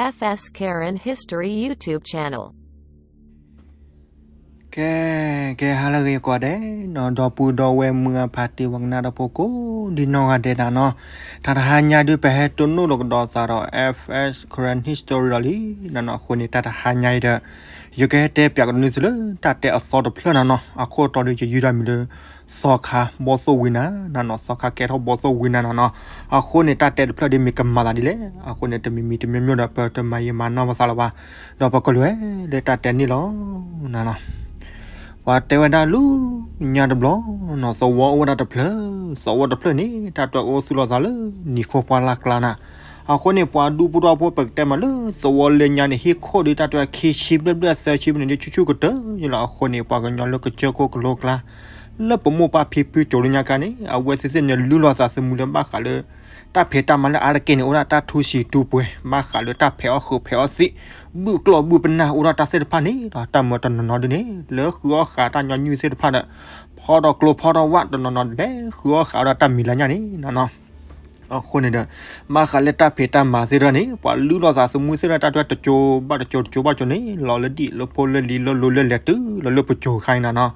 F S Karen History YouTube channel. ကဲ ကဲ ဟါလၢအဂ့ၤကိးဂၤဒဲးနီၤ, ဒီပုၢ်ဒီဝဲၢ်မုၢ်အဖါတံၢ်ဝဲကနၣ်ဒီဖိကိးဒ်နီၢ်ဂၤဒဲးနၤနီၤ, တၢ်တဟါညါဒုး ပဟဲတိၢ်နီၣ်လိာ်ကဒီးသးဒီး F S Karen History ဒီးလံနီၤနီၤ. အဃိန့ၣ် တၢ်တဟါညါအံၤဒီး ယကဟဲတဲပၠးကဒီးနုာ်သုလၢ တၢ်တဲအသီတဖျၢၣ်နၤနီၤ. အခိၣ်တီဒီး ယယုၢ်တၢ်မံၤလၢ သီခါဘီၣ်သိၣ်ဝံနၤနၤနီၤ, သီခါကဲထီၣ်ဘီၣ်သိၣ်ဝံနၤနၤနီၤ. အဃိန့ၣ် တၢ်တဲတဖျၢၣ်ဒ်မ့ၢ်ကမၤသးဒ်လဲၣ်. အဃိန့ၣ် တမံၤမံၤတမံၤမံၤဒီး ပတမၤယံာ်မၤနီၢ်ပသးလၢၤဘၣ်, ဒီးပကလဲၤလၢတၢ်တဲန့ၣ်လီၤနၤနီၤ. ပှၤတဲဝဲဒၣ်လၢညါတဘျီနီၤ, သဝီအိၣ်ဝဲဒၣ်တဖျၢၣ်, သဝီတဖျၢၣ်န့ၣ် တၢ်တဲအိၣ်သူၣ်လီၤသးလၢ နံၤခိၣ်ပှၢ်လၢ်ကျါနၤ. အဃိန့ၣ် ပှၤဒူဖိထီဖိ ပကတဲမးလၢ သဝီလၢညါန့ၣ် ဟံၣ်ခိၣ်ဒီး တၢ်တဲခံဆံဘျဲၣ်ဘျဲၣ်သၢဆံဘျဲၣ်န့ၣ် ဆူၣ်ဆူၣ်ကတၢၢ်န့ၣ်လီၤ. အဃိန့ၣ် ပှၤကညီလၢကစၢၢ်ခိၣ်ကလိကျါ လၢပမိၢ်ပၢ်ဖံဖုစိၤလၢညါခါန့ၣ် အဝဲသ့ၣ်သ့ၣ်န့ၣ် လုၢ်လီၤသးသမူလၢ ဘၣ်ဃးလၢ တၢ်ဖံးတၢ်မၤလၢအါတက့ၢ်န့ၣ် အိၣ်ဒၣ်တၢ်ထူစံးထူပှဲၤ, ဘၣ်ဃးလၢတၢ်ဖံးအီၣ်ဃုာ်ဖံးအီၣ်သံး, ဘုၣ်ကျီၢ်ဘုၣ်ပနၢ် အိၣ်ဒၣ်တၢ်သ့ၣ်တဖၣ်န့ၣ်ဒီး တၢ်မၢတနီၤနီၤဒ်န့ၣ် လၢဃုအီၣ်ဃာ်တၢ်ညီနုၢ်သ့ၣ်တဖၣ်ဒီး ဖီထီၣ်ကျိဖီထီၣ်ဝၣ်တနီၤနီၤ လဲၤဃုအီၣ်ဃာ်ဝဲဒၣ်တၢ်မံၤလၢညါန့ၣ်နၤနီၤ. အဃိန့ၣ်ဒီး ဘၣ်ဃးလၢတၢ်ဖံးတၢ်မၤသ့ၣ်တဖၣ်န့ၣ် ပှၤလုၢ်လီၤသးသမူသ့ၣ်တဖၣ် တၢ်တဲတကၠိဘၣ်တကၠိ တကၠိဘၣ်တကၠိန့ၣ် လီၤလၢဒံၣ်လၢဖိလၢလံၤ လၢလိၤလၢလဲၤတုၤလီၤလၢပစိၤခါန့ၣ်နၤနီၤ.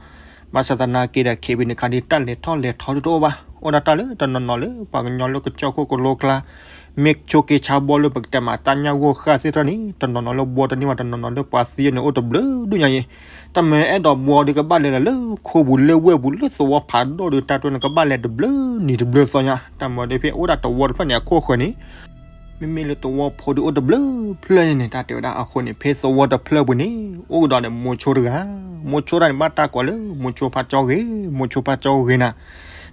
ဘၣ်ဆၣ်သနာ်က့ဒီး ခဲအံၤဖဲန့ၣ်ခါဒ် တၢ်လဲၤထီၣ်လဲၤထီဒ်တအိၣ်ဘၣ်, အိၣ်ဒၣ်တၢ်လၢတနီၤနီၤလၢ ပှၤကညီလၢကစၢၢ်ခိၣ်ကလိကျါ မ့ၢ်ဆိက့ၤဆါဘီလၢပကတဲမး တၢ်ညၣ်ဂိၢ်ဃၢ်သ့ၣ်တဖၣ်န့ၣ် တနီၤနီၤလၢဘှီတန့ၢ်ဘၣ်, တနီၤနီၤလၢပှၤသံန့ၣ် အိၣ်တဘျုးဒူၣ်ညါအံၤ, တၢ်မၢအဲၣ်ဒိးဘှီဒီး ကဘၣ်လဲၤလၢခိပူၤလၢဝ့ၢ်ပူၤလၢသဝီဖးဒိၣ်ဒီး တၢ်တဲန့ၣ်ကဘၣ်လဲၤတဘျုးနံၤတဘျုးသီညါ, တၢ်မၢဒီးဖဲအိၣ်ဒၣ်သဝီတဖျၢၣ်န့ၣ် အခိၣ်ဃၢၤန့ၣ် မ့မ့ၢ်လၢသဝီဖိဒီးအိၣ်တဘျုးဖျၢၣ်န့ၣ် တၢ်တဲဝဲဒၣ်. အဃိန့ၣ် ဖဲသဝီတဖျၢၣ်ပူၤန့ၣ် အိၣ်ကဒီးန့ၣ် မိၤဆိတဂၤ, မိၤဆိတဂၤန့ၣ် ဘၣ်တၢ်ကိးလၢ မိၤဆိဖါကၠီဂ့ၤ, မိၤဆိဖါကၠီဂ့ၤနၤ.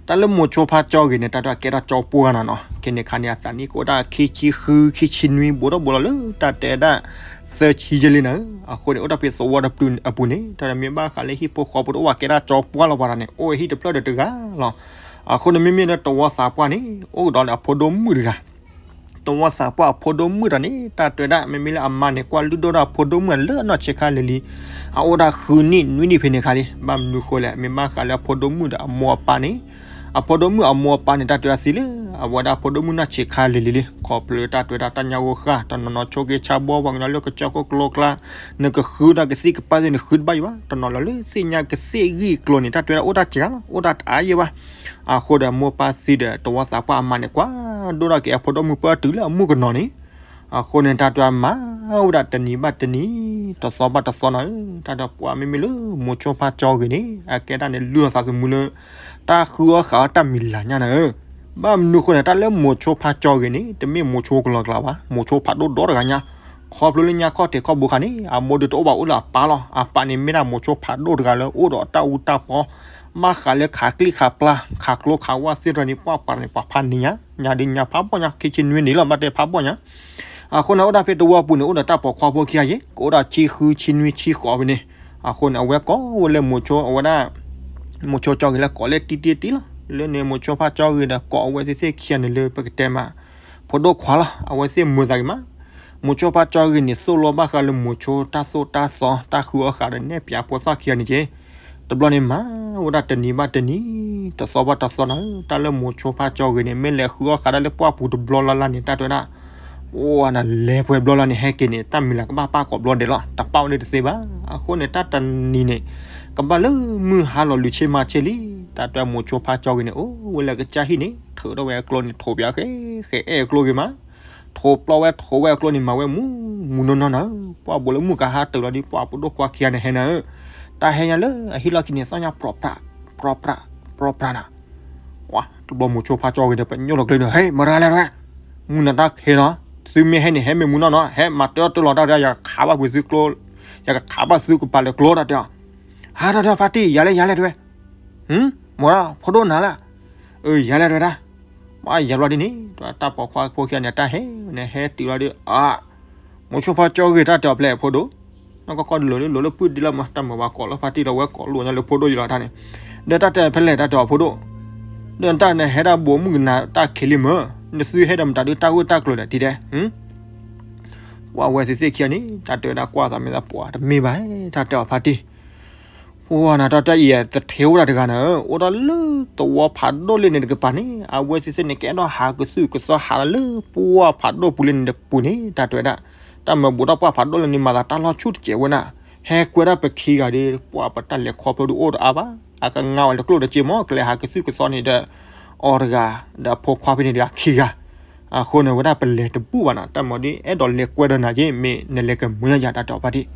တၢ်လၢမိၤဆိဖါကၠီဂ့ၤန့ၣ် တၢ်တဲကဲထီၣ်ကၠီပှၢ်နၤနီၤ, ခဲန့ၣ်ခါန့ၣ် အသးနံၣ်ကအိၣ်ဒၣ်ခံဆံဃု ခံဆံနွံ ဘူးထီၣ်ဘူးလီၤလၢ တၢ်တဲဒၣ် သၢဆံယဲၢ်လံနၤဧၢ. အဃိန့ၣ် အိၣ်ဒၣ်ဖဲသဝီတဖျၢၣ်အပူၤန့ၣ် တၢ်မ့ၢ်ဘၣ်ဃးလၢဟံၣ်ဖိဃီဖိတအိၣ်ဘၣ် ကဲထီၣ်ကၠီပှၢ်လီၤပှၤတၢ်န့ၣ် အိၣ်ဟံၣ်တဖျၢၣ်ဒီးတဂၤလီၤ. အဃိန့ၣ် မ့မ့ၢ်လၢသဝီသးပှၢ်န့ၣ် အိၣ်ကဒီးလၢအဖိဒိၣ်မုၣ်တဂၤ သဝီသးပှၢ်အဖိဒိၣ်မုၣ်တဂၤန့ၣ် တၢ်တဲဝဲဒၣ် မ့မ့ၢ်လၢအမါန့ၣ် ကွၢ်လုၢ်ဒိၣ်ထီၣ်အဖိဒိၣ်မုၣ်လၢအနီၢ်ဆံးခါလံၤလံၤ, အအိၣ်ဒၣ်ဃုနံၣ်နွံနံၣ်ဖဲန့ၣ်ခါလံ. ဘၣ်မနုၤဃိလဲၣ်, မ့ၢ်ဘၣ်ဃးလၢအဖိဒိၣ်မုၣ်ဒီးအမိၢ်အပၢ်န့ၣ်, အဖိဒိၣ်မုၣ်အမိၢ်အပၢ်န့ၣ် တၢ်တဲဝဲသံလၢ အဝဲဒၣ်အဖိဒိၣ်မုၣ်နီၢ်ဆံးခါလံၤလံၤလံ, ခီဖျိတၢ်တဲဝဲဒၣ်တၢ်ညၣ်ဂိၢ်ဃၢ် တနီၤနီၤဆိက့ၤဆါဘီ ပှၤကညီလၢကစၢၢ်ခိၣ်ကလိကျါ နကဃုဒၣ်ကသံၣ်ကပၢ်သ့ၣ် နဃုတဘၣ်ယံၤဘၣ်, တနီၤလီၤလၢသ့ၣ်ညါကသ့ၣ်ဂံၢ်ကျိၤန့ၣ် တၢ်တဲဝဲဒၣ်အိၣ်တၢ်စှၤလီၤ, အိၣ်တၢ်တအါယံၤဘၣ်. အဃိဒီးမိၢ်ပၢ်သံဒီး သဝီသးပှၢ်အမါန့ၣ် ကွၢ်ဒိၣ်ထီၣ်က့ၤအဖိဒိၣ်မုၣ်ပၢၢ်တုၤလၢအမုၣ်ကနီၤန့ၣ်, အဃိန့ၣ် တၢ်တဲဝဲမၤဝဲဒၣ်တနံၤဘၣ်တနံၤ တသီဘၣ်တသီနၤဧၢ. တၢ်တဲပှၤမ့မ့ၢ်လၢ မိၤဆိဖါကၠီဂ့ၤန့ၣ် အကဲဒၣ်န့ၣ် လုၢ်လီၤသးသမူလၢ တၢ်ဃုအီၣ်ဃာ်အီၣ်တၢ်မံၤလၢညါနၤဧၢ. ဘၣ်မနုၤဃိန့ၣ် တၢ်လၢမိၤဆိဖါကၠီဂ့ၤန့ၣ် တမ့ၢ်မိၤဆိကလီၤကျါဘၣ်, မိၤဆိဖးဒိၣ်ဒီတဂၤညါ, ခီဖျိလၢညါခီၣ်ထံးခီၣ်ဘိခါန့ၣ် အမိၢ်ဒုးတအိၣ်ဘၣ်အိၣ်လၢအပၢ်လီၤ. အပၢ်န့ၣ်မ့ၢ်ဒၣ်မိၤဆိဖးဒိၣ်တဂၤလၢအိၣ်ဒီးတၢ်အူတၢ်ပီ, ဘၣ်ဃးလၢခးကျိခးပျၢ် ခးကျိခးဝၣ်သ့ၣ်တဖၣ်န့ၣ် ပှၤပှၤန့ၣ် ပှၤဖးန့ၢ်ညါ, ညါဒုးညါဖးဘီၣ်ညါ ခံဆံနွံနံၣ်လီၤ ဘၣ်တဲဖးဘီၣ်ညါ. အဃိန့ၣ် အိၣ်ဒၣ်ဖဲသဝီပူၤန့ၣ် အိၣ်ဒီးတၢ်ပိာ်ခွါဖိခံဂၤယဲၢ်, ကအိၣ်ဒၣ်ဆံဃုဆံနွံဆံဃိးဖဲန့ၣ်. အဃိန့ၣ် အဝဲကိးဝဲလၢမိၤဆိ အဝဲဒၣ် မိၤဆိကၠီဂ့ၤလၢကိးလၢတံၢ်တံၢ်တံၢ်လီၤ. လၢန့ၣ် မိၤဆိဖါကၠီဂ့ၤဒီး ကိးအဝဲသ့ၣ်သ့ၣ်ခံဂၤန့ၣ်လၢပကတဲမး ဖိဒိၣ်ခွါလီၤ. အဝဲသ့ၣ်မုာ်သးဂ့ၤမး, မိၤဆိဖါကၠီဂ့ၤန့ၣ် သိၣ်လိဘၣ်ဃးလၢမိၤဆိတၢ်သိၣ်တၢ်သီ တၢ်ဃုအီၣ်ဃာ်ဒီးနဲၣ်ပၠးဖိသၣ်ခံဂၤန့ၣ်က့ၤ. တဘျီန့ၣ်မၤဝဲဒၣ်တနံၤဘၣ်တနံၤ တသီဘၣ်တသီနၤဧၢ. တၢ်လၢမိၤဆိဖါကၠီဂ့ၤန့ၣ် မ့ၢ်လဲၤဃုအီၣ်ဃာ်ဒၣ်လၢပှၢ်ပူၤတဘျီလၢ်လၢ်န့ၣ် တၢ်တဲဝဲဒၣ် အိၣ်နၤ လဲၤပှဲၤဘျီလၢ်လၢ်န့ၣ် ဟဲက့ၤန့ၣ် တၢ်မံၤလၢကဘၣ်ပာ်ကိးဘျီဒဲးလီၤ, တပာ်ဝဲဒၣ်တသ့ဘၣ်. အဃိန့ၣ် တၢ်တနံၤန့ၣ် ကဘၣ်လၢမုၢ်ဟါလီၤ လုၢ်ဆ့မၤဆ့လံ, တၢ်တဲမိၤဆိဖါကၠီဂ့ၤန့ၣ် အိၣ်ဝဲလၢကစၢ်ဟံၣ်န့ၣ် ထုးထီၣ်ဝဲအကျိန့ၣ် ထိးပၠးဃဲဃဲအဲၣ်အကျိဂ့ၤမး, ထိးပျီဝဲထိးဝဲအကျိန့ၣ် မၤဝဲမူမူနီၢ်နီၢ်နၤဧၢ. ပှၢ်ဘိးလၢမုၢ်ကဟါတုၤလီၤဒီး ပှၢ်ပဒိၣ်ခွါခံဂၤန့ၣ်ဟဲနၤဧၢ. တၢ်ဟဲညါလၢအဟံၣ်လီၢ်ခံန့ၣ် သီၣ်ညါပြီပြး ပြီပြး ပြီပြးနၤ ဝါ တဘျီမိၤဆိဖါကၠီဂ့ၤဒီး ပညိၣ်လီၤကျဲဒီး ဟဲ မၤတၢ်လဲၣ်တဝဲ, မုၢ်နၤတၢ်ဟဲနီၤ, သုမ့ၢ်ဟဲန့ၣ် ဟဲမ့ၢ်မူနီၢ်နီၤ, ဟဲမၤတၢ်အီၣ်တၢ်လီၤတၢ်ဒီး ယကခးဘၣ်ပှ့ၤသုကျိ, ယကခးဘၣ်သုကပၤလၢကျိတၢ်တဲအီၤ, ဟါတၢ်တဲအီၤဖါတံၢ် ယၤလဲၣ်ယၤလဲၣ်တဝဲ, ဟမ် မၤတၢ်ဖိဒိၣ်နၤလၢ, အၢ ယၤလဲၣ်တဝဲဒၣ်, မ့ၢ်ယၤဘျီဒ်န့ၣ် တၢ်ပိာ်ခွါဖိခံဂၤန့ၣ် တၢ်ဟဲန့ၣ် ဟဲတုၤလီၤဒီး အ မိၤဆိဖါကၠီဂ့ၤ တၢ်တဲအီၤဖဲလဲၣ်ဖိဒိၣ်, နီၢ်ကီၢ်ကီၢ်လိၤလၢလိၤလၢပုၢ်ဒ်လၢမး တၢ်မၤဝဲကိးလၢဖါတံၢ်လီၤ ဝဲကိးလိာ်ညါလၢဖိဒိၣ်ယလီၤတၢ်န့ၣ်, ဒီးတၢ်တဲဖဲလဲၣ် တၢ်တဲအီၤဖိဒိၣ်, ဒီးတၢ်နဟဲဒၣ်ဘိးမုၣ်ကနၤ တၢ်ခံးလံမ့ၢ်, နသုဟဲဒီးမတၤဒုးတၢ်ဂိၢ်တၢ်ကျိၤလဲၣ် ထံၣ်တဲ, ပှၢ်ဝဲသ့ၣ်သ့ၣ်ခံဂၤန့ၣ် တၢ်တဲဝဲဒၣ်ကွၢ်သးမ့ၢ်သးပှၢ်တမ့ၢ်ဘၣ်, တၢ်တဲအီၤဖါတံၢ် ပှၢ်နၤ တၢ်တဲအံၤ တထ့အိၣ်ဒၣ်တဂၤနၤဧၢ, အိၣ်ဒၣ်လၢသဝီဖးဒိၣ်လၢန့ၣ်တကပၤန့ၣ် အဝဲသ့ၣ်သ့ၣ်န့ၣ် ကအဲၣ်ဒိးဟးကသုၣ်ကသီဟးလၢပှၢ်ဖးဒိၣ်ပူၤလၢန့ၣ်တပူၤန့ၣ် တၢ်တဲဝဲဒၣ်, တၢ်မၤဘူးထီၣ်ပှၢ်ဖးဒိၣ်လၢန့ၣ် မၤသးတၢ်လီၢ်ဆူၣ်တစဲးဝဲနၤ, ဟဲကွဲဒၣ်ပခံဂၤဒီး ပှၤပတၢ်လဲၤခီဖျိဒုးအိၣ်တအါဘၣ်, အကငါဝဲလၢကျိၣ်တစ့မ့ၢ် ကလဲၤဟးကသုၣ်ကသီန့ၣ်ဒီး အီၤတဂၤ ဒီးအဖိခွါဖဲန့ၣ်တဂၤခံဂၤ, အဃိန့ၣ်ဝဲဒၣ်ပလဲၤတဘူးဘၣ်နၤ, တၢ်မၤဒ်အဲၣ်ဒိးလဲၤကွဲဒီးနၤက့ မ့ၢ်နလဲၤကမုာ်ညါယၤတၢ်တဲအီၤဖါတံၢ်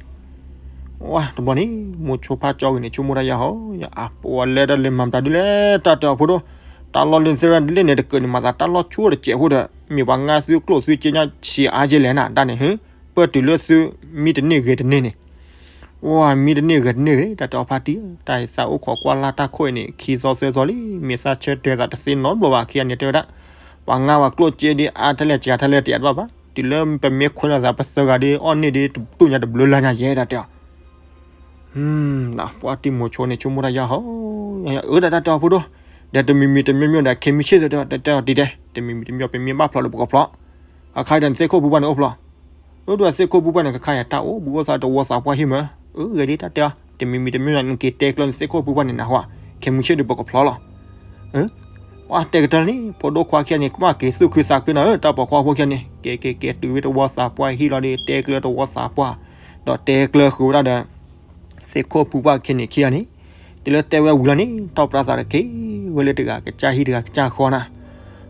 ဝါ တဘျီန့ၣ် မိၤဆိဖါကၠီဂ့ၤန့ၣ် ဆိကမိၣ်တၢ်ယါဟီ, ယအပှၤလဲၤတၢ်လဲၤမၤမတၤဒုလဲၣ် တၢ်တဲအီၤဖိဒိၣ်, တၢ်လီၢ်လၢနသ့ၣ်ရၣ်လၢန့ၣ်တကၢးန့ၣ် မၤသးတၢ်လီၢ်ဆူၣ်တစဲးဖိဒီး မ့ၢ်ပှၤငါသုကျိၣ်သုစ့ညါဆံးအါက့လဲၣ်နၤ ဒၣ်န့ၣ်ဟ့, ပၢၢ်တုၤလၢသု မံတန့ၢ်ဂဲၤတန့ၢ်န့ၣ် ဝါ မံတန့ၢ်ဂဲၤတန့ၢ်ဂ့ၤ တၢ်တဲအီၤဖါတံၢ်, တၢ်သးအိၣ်ခိးကွၢ်လၢ်တၢ်ခိၣ်အံၤန့ၣ် ခံသီသၢသီလံ, မ့ၢ်သးဆၢတဲာ်သးတသ့နီတဘျီဘၣ် ခံဂၤန့ၣ်တဲဝဲဒၣ်, ပှၤငါဝဲကျိၣ်စ့ဒ်အါတလဲၣ်ကၤတလဲၣ်တယးတဘၣ်ဘၣ်, တုၤလၢပမ့ၢ်ခွဲးလိာ်သးပသၢဂၤဒ်အီၣ်န့ၢ်ဒ်တူၢ်ညါတဘျုးလါညါယဲ တၢ်တဲအီၤ ပှၤတံၤမိၤဆိန့ၣ် ဆိကမိၣ်တၢ်ယါဟီ, အၢ ဒီးတၢ်တဲအီၤဖိဒိၣ်, ဒီးတမံၤမံၤတမံၤမံၤဒီး ခဲမုၢ်ဆ့ၣ်သ့ၣ်တဲတဲအီၤတံၢ်တဲ, တမံၤမံၤတမံၤမံၤဘၣ်ဖျိးလၢပကဖျိး, အခါဒီးနသ့ၣ်ခိၣ်ပူၤပှၢ်န့ၣ်အိၣ်ဖျိး, အိၣ်ဒီးသ့ၣ်ခိၣ်ပူၤပှၢ်န့ၣ် ကခါယၤတၢ်အိၣ်ဘူးအိၣ်သးတဝီသးပှၢ်ဟံၣ်မး, အၢ ဂ့ၤဒ်တၢ်တဲအီၤ, တမံၤမံၤတမံၤမံၤနက့ၤတဲကျၢၤနသ့ၣ်ခိၣ်ပူၤပှၢ်န့ၣ်နဟါ, ခဲမုၢ်ဆ့ၣ်ဒီးပကဖျိးလီၤ ပှၤတဲကတၢၢ်လံ ဖိဒိၣ်ခွါခံဂၤန့ၣ် ကဘၣ်က့ၤသူၣ်ခုသးခုနၤဧၢ တၢ်ပိာ်ခွါဖိခံဂၤန့ၣ် က့ၤက့ၤက့ၤတုၤဝဲတဝီသးပှၢ်ဟံၣ်လီၤဒီး တဲကျၢၤတဝီသးပှၢ်, ဒီးတဲကျၢၤဃုာ်ဝဲဒၣ်ဒီး သ့ၣ်ခိၣ်ပူၤပှၢ်ခံဂၤန့ၣ်ခံဂၤန့ၣ်, တုၤလၢတဲဝဲဝံၤလီၤန့ၣ် ထီၣ်ပြးသးတက့ၢ်ဝဲလၢတဂၤကစၢ်ဟံၣ်တဂၤကစၢ်ဃီနၤ,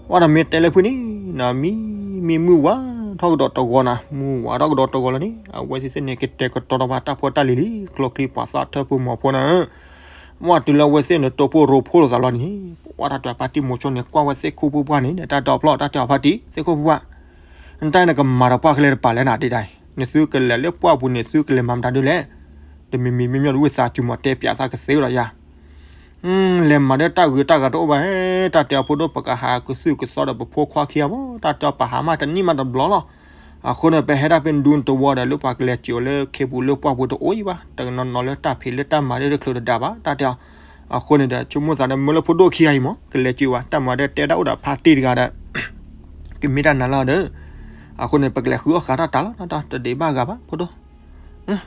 ဝဲဒီးမ့ၢ်တဲလၢဖုန့ၣ် နမံမံမုၢ်ဝါထီၣ်ကဒီးတဂီၤနၤ, မုၢ်ဝါထီၣ်ကဒီးတဂီၤလီၤန့ၣ် အဝဲသ့ၣ်သ့ၣ်န့ၣ် ကတဲာ်ကတီၤဒီးဘၣ်တၢ်ဖိတၢ်လံၤလံ ကျိချံပှၤသၣ်ထၢၣ်ဖိမီၤဖိနၤဧၢ ဝဲတုၤလၢအဝဲသ့ၣ်န့ၣ် တိၢ်ဖိရိဖှိၣ်လိာ်သးလီၤန့ၣ်, ပှၤတၢ်တဲဖါတံၢ်မိၤဆိန့ၣ် ကွၢ်ဝဲသ့ၣ်ခိၣ်ပူၤပှၢ်န့ၣ် ဒီးတၢ်တဲအီၤဖျိး တၢ်တဲအီၤဖါတံၢ် သ့ၣ်ခိၣ်ပူၤပှၢ်, နတၢ်နကမၤဒီးပှၢ်ခဲလၢာ်တပာ်လဲၣ်နၤ တံၢ်တၢ်, နသုကလဲၤလၢပှၢ်ပူၤန့ၣ် သုကလဲၤမၤမတၤဒုလဲၣ်, တမံၤမံၤမ့မ့ၢ်ဒုးဝံသးစူၤမီၤတဲပၠးသးကသ့ဝဲဒီးယၤ လဲၤမၤဒီးတၢ်ဂုၤတၢ်ဂၤတအိၣ်ဘၣ်ဟဲ, တၢ်တဲအီၤဖိဒိၣ် ပကဟးကသုၣ်ကသီဒီးပဖိခွါခံဂၤမး တၢ်တဲအီၤပဟးမးတနံၣ်မးတဘျီလီၤ, အဃိန့ၣ် ပဟဲဒၣ်ဖဲဒူတဝီဒီး လၢပှၤကလဲၤစၢၤအီၤလၢခ့ပူၤလၢပှၢ်ပူၤတအိၣ်အံၤဘၣ်, တနီၤနီၤလၢတၢ်ဖံးလၢတၢ်မၤလၢတချုးတဒါဘၣ် တၢ်တဲအီၤ, အဃိန့ၣ်ဒီး ဆိကမိၣ်သးဒီးမၢလၢဖိဒိၣ်ခံဂၤအံၤမး ကလဲၤစၢၤဝဲ တၢ်မၤဒီးတဲဒၣ်အိၣ်ဒီးဖါတံၢ်တဂၤဒီး ကမ့ၢ်တၢ်နၤလီၤဒီး, အဃိန့ၣ် ပကလဲၤဃုအီၣ်ဃာ်တၢ်တၢ်လီၤ တၢ်တဒံးဘၣ်ဂၤဘၣ် ဖိဒိၣ်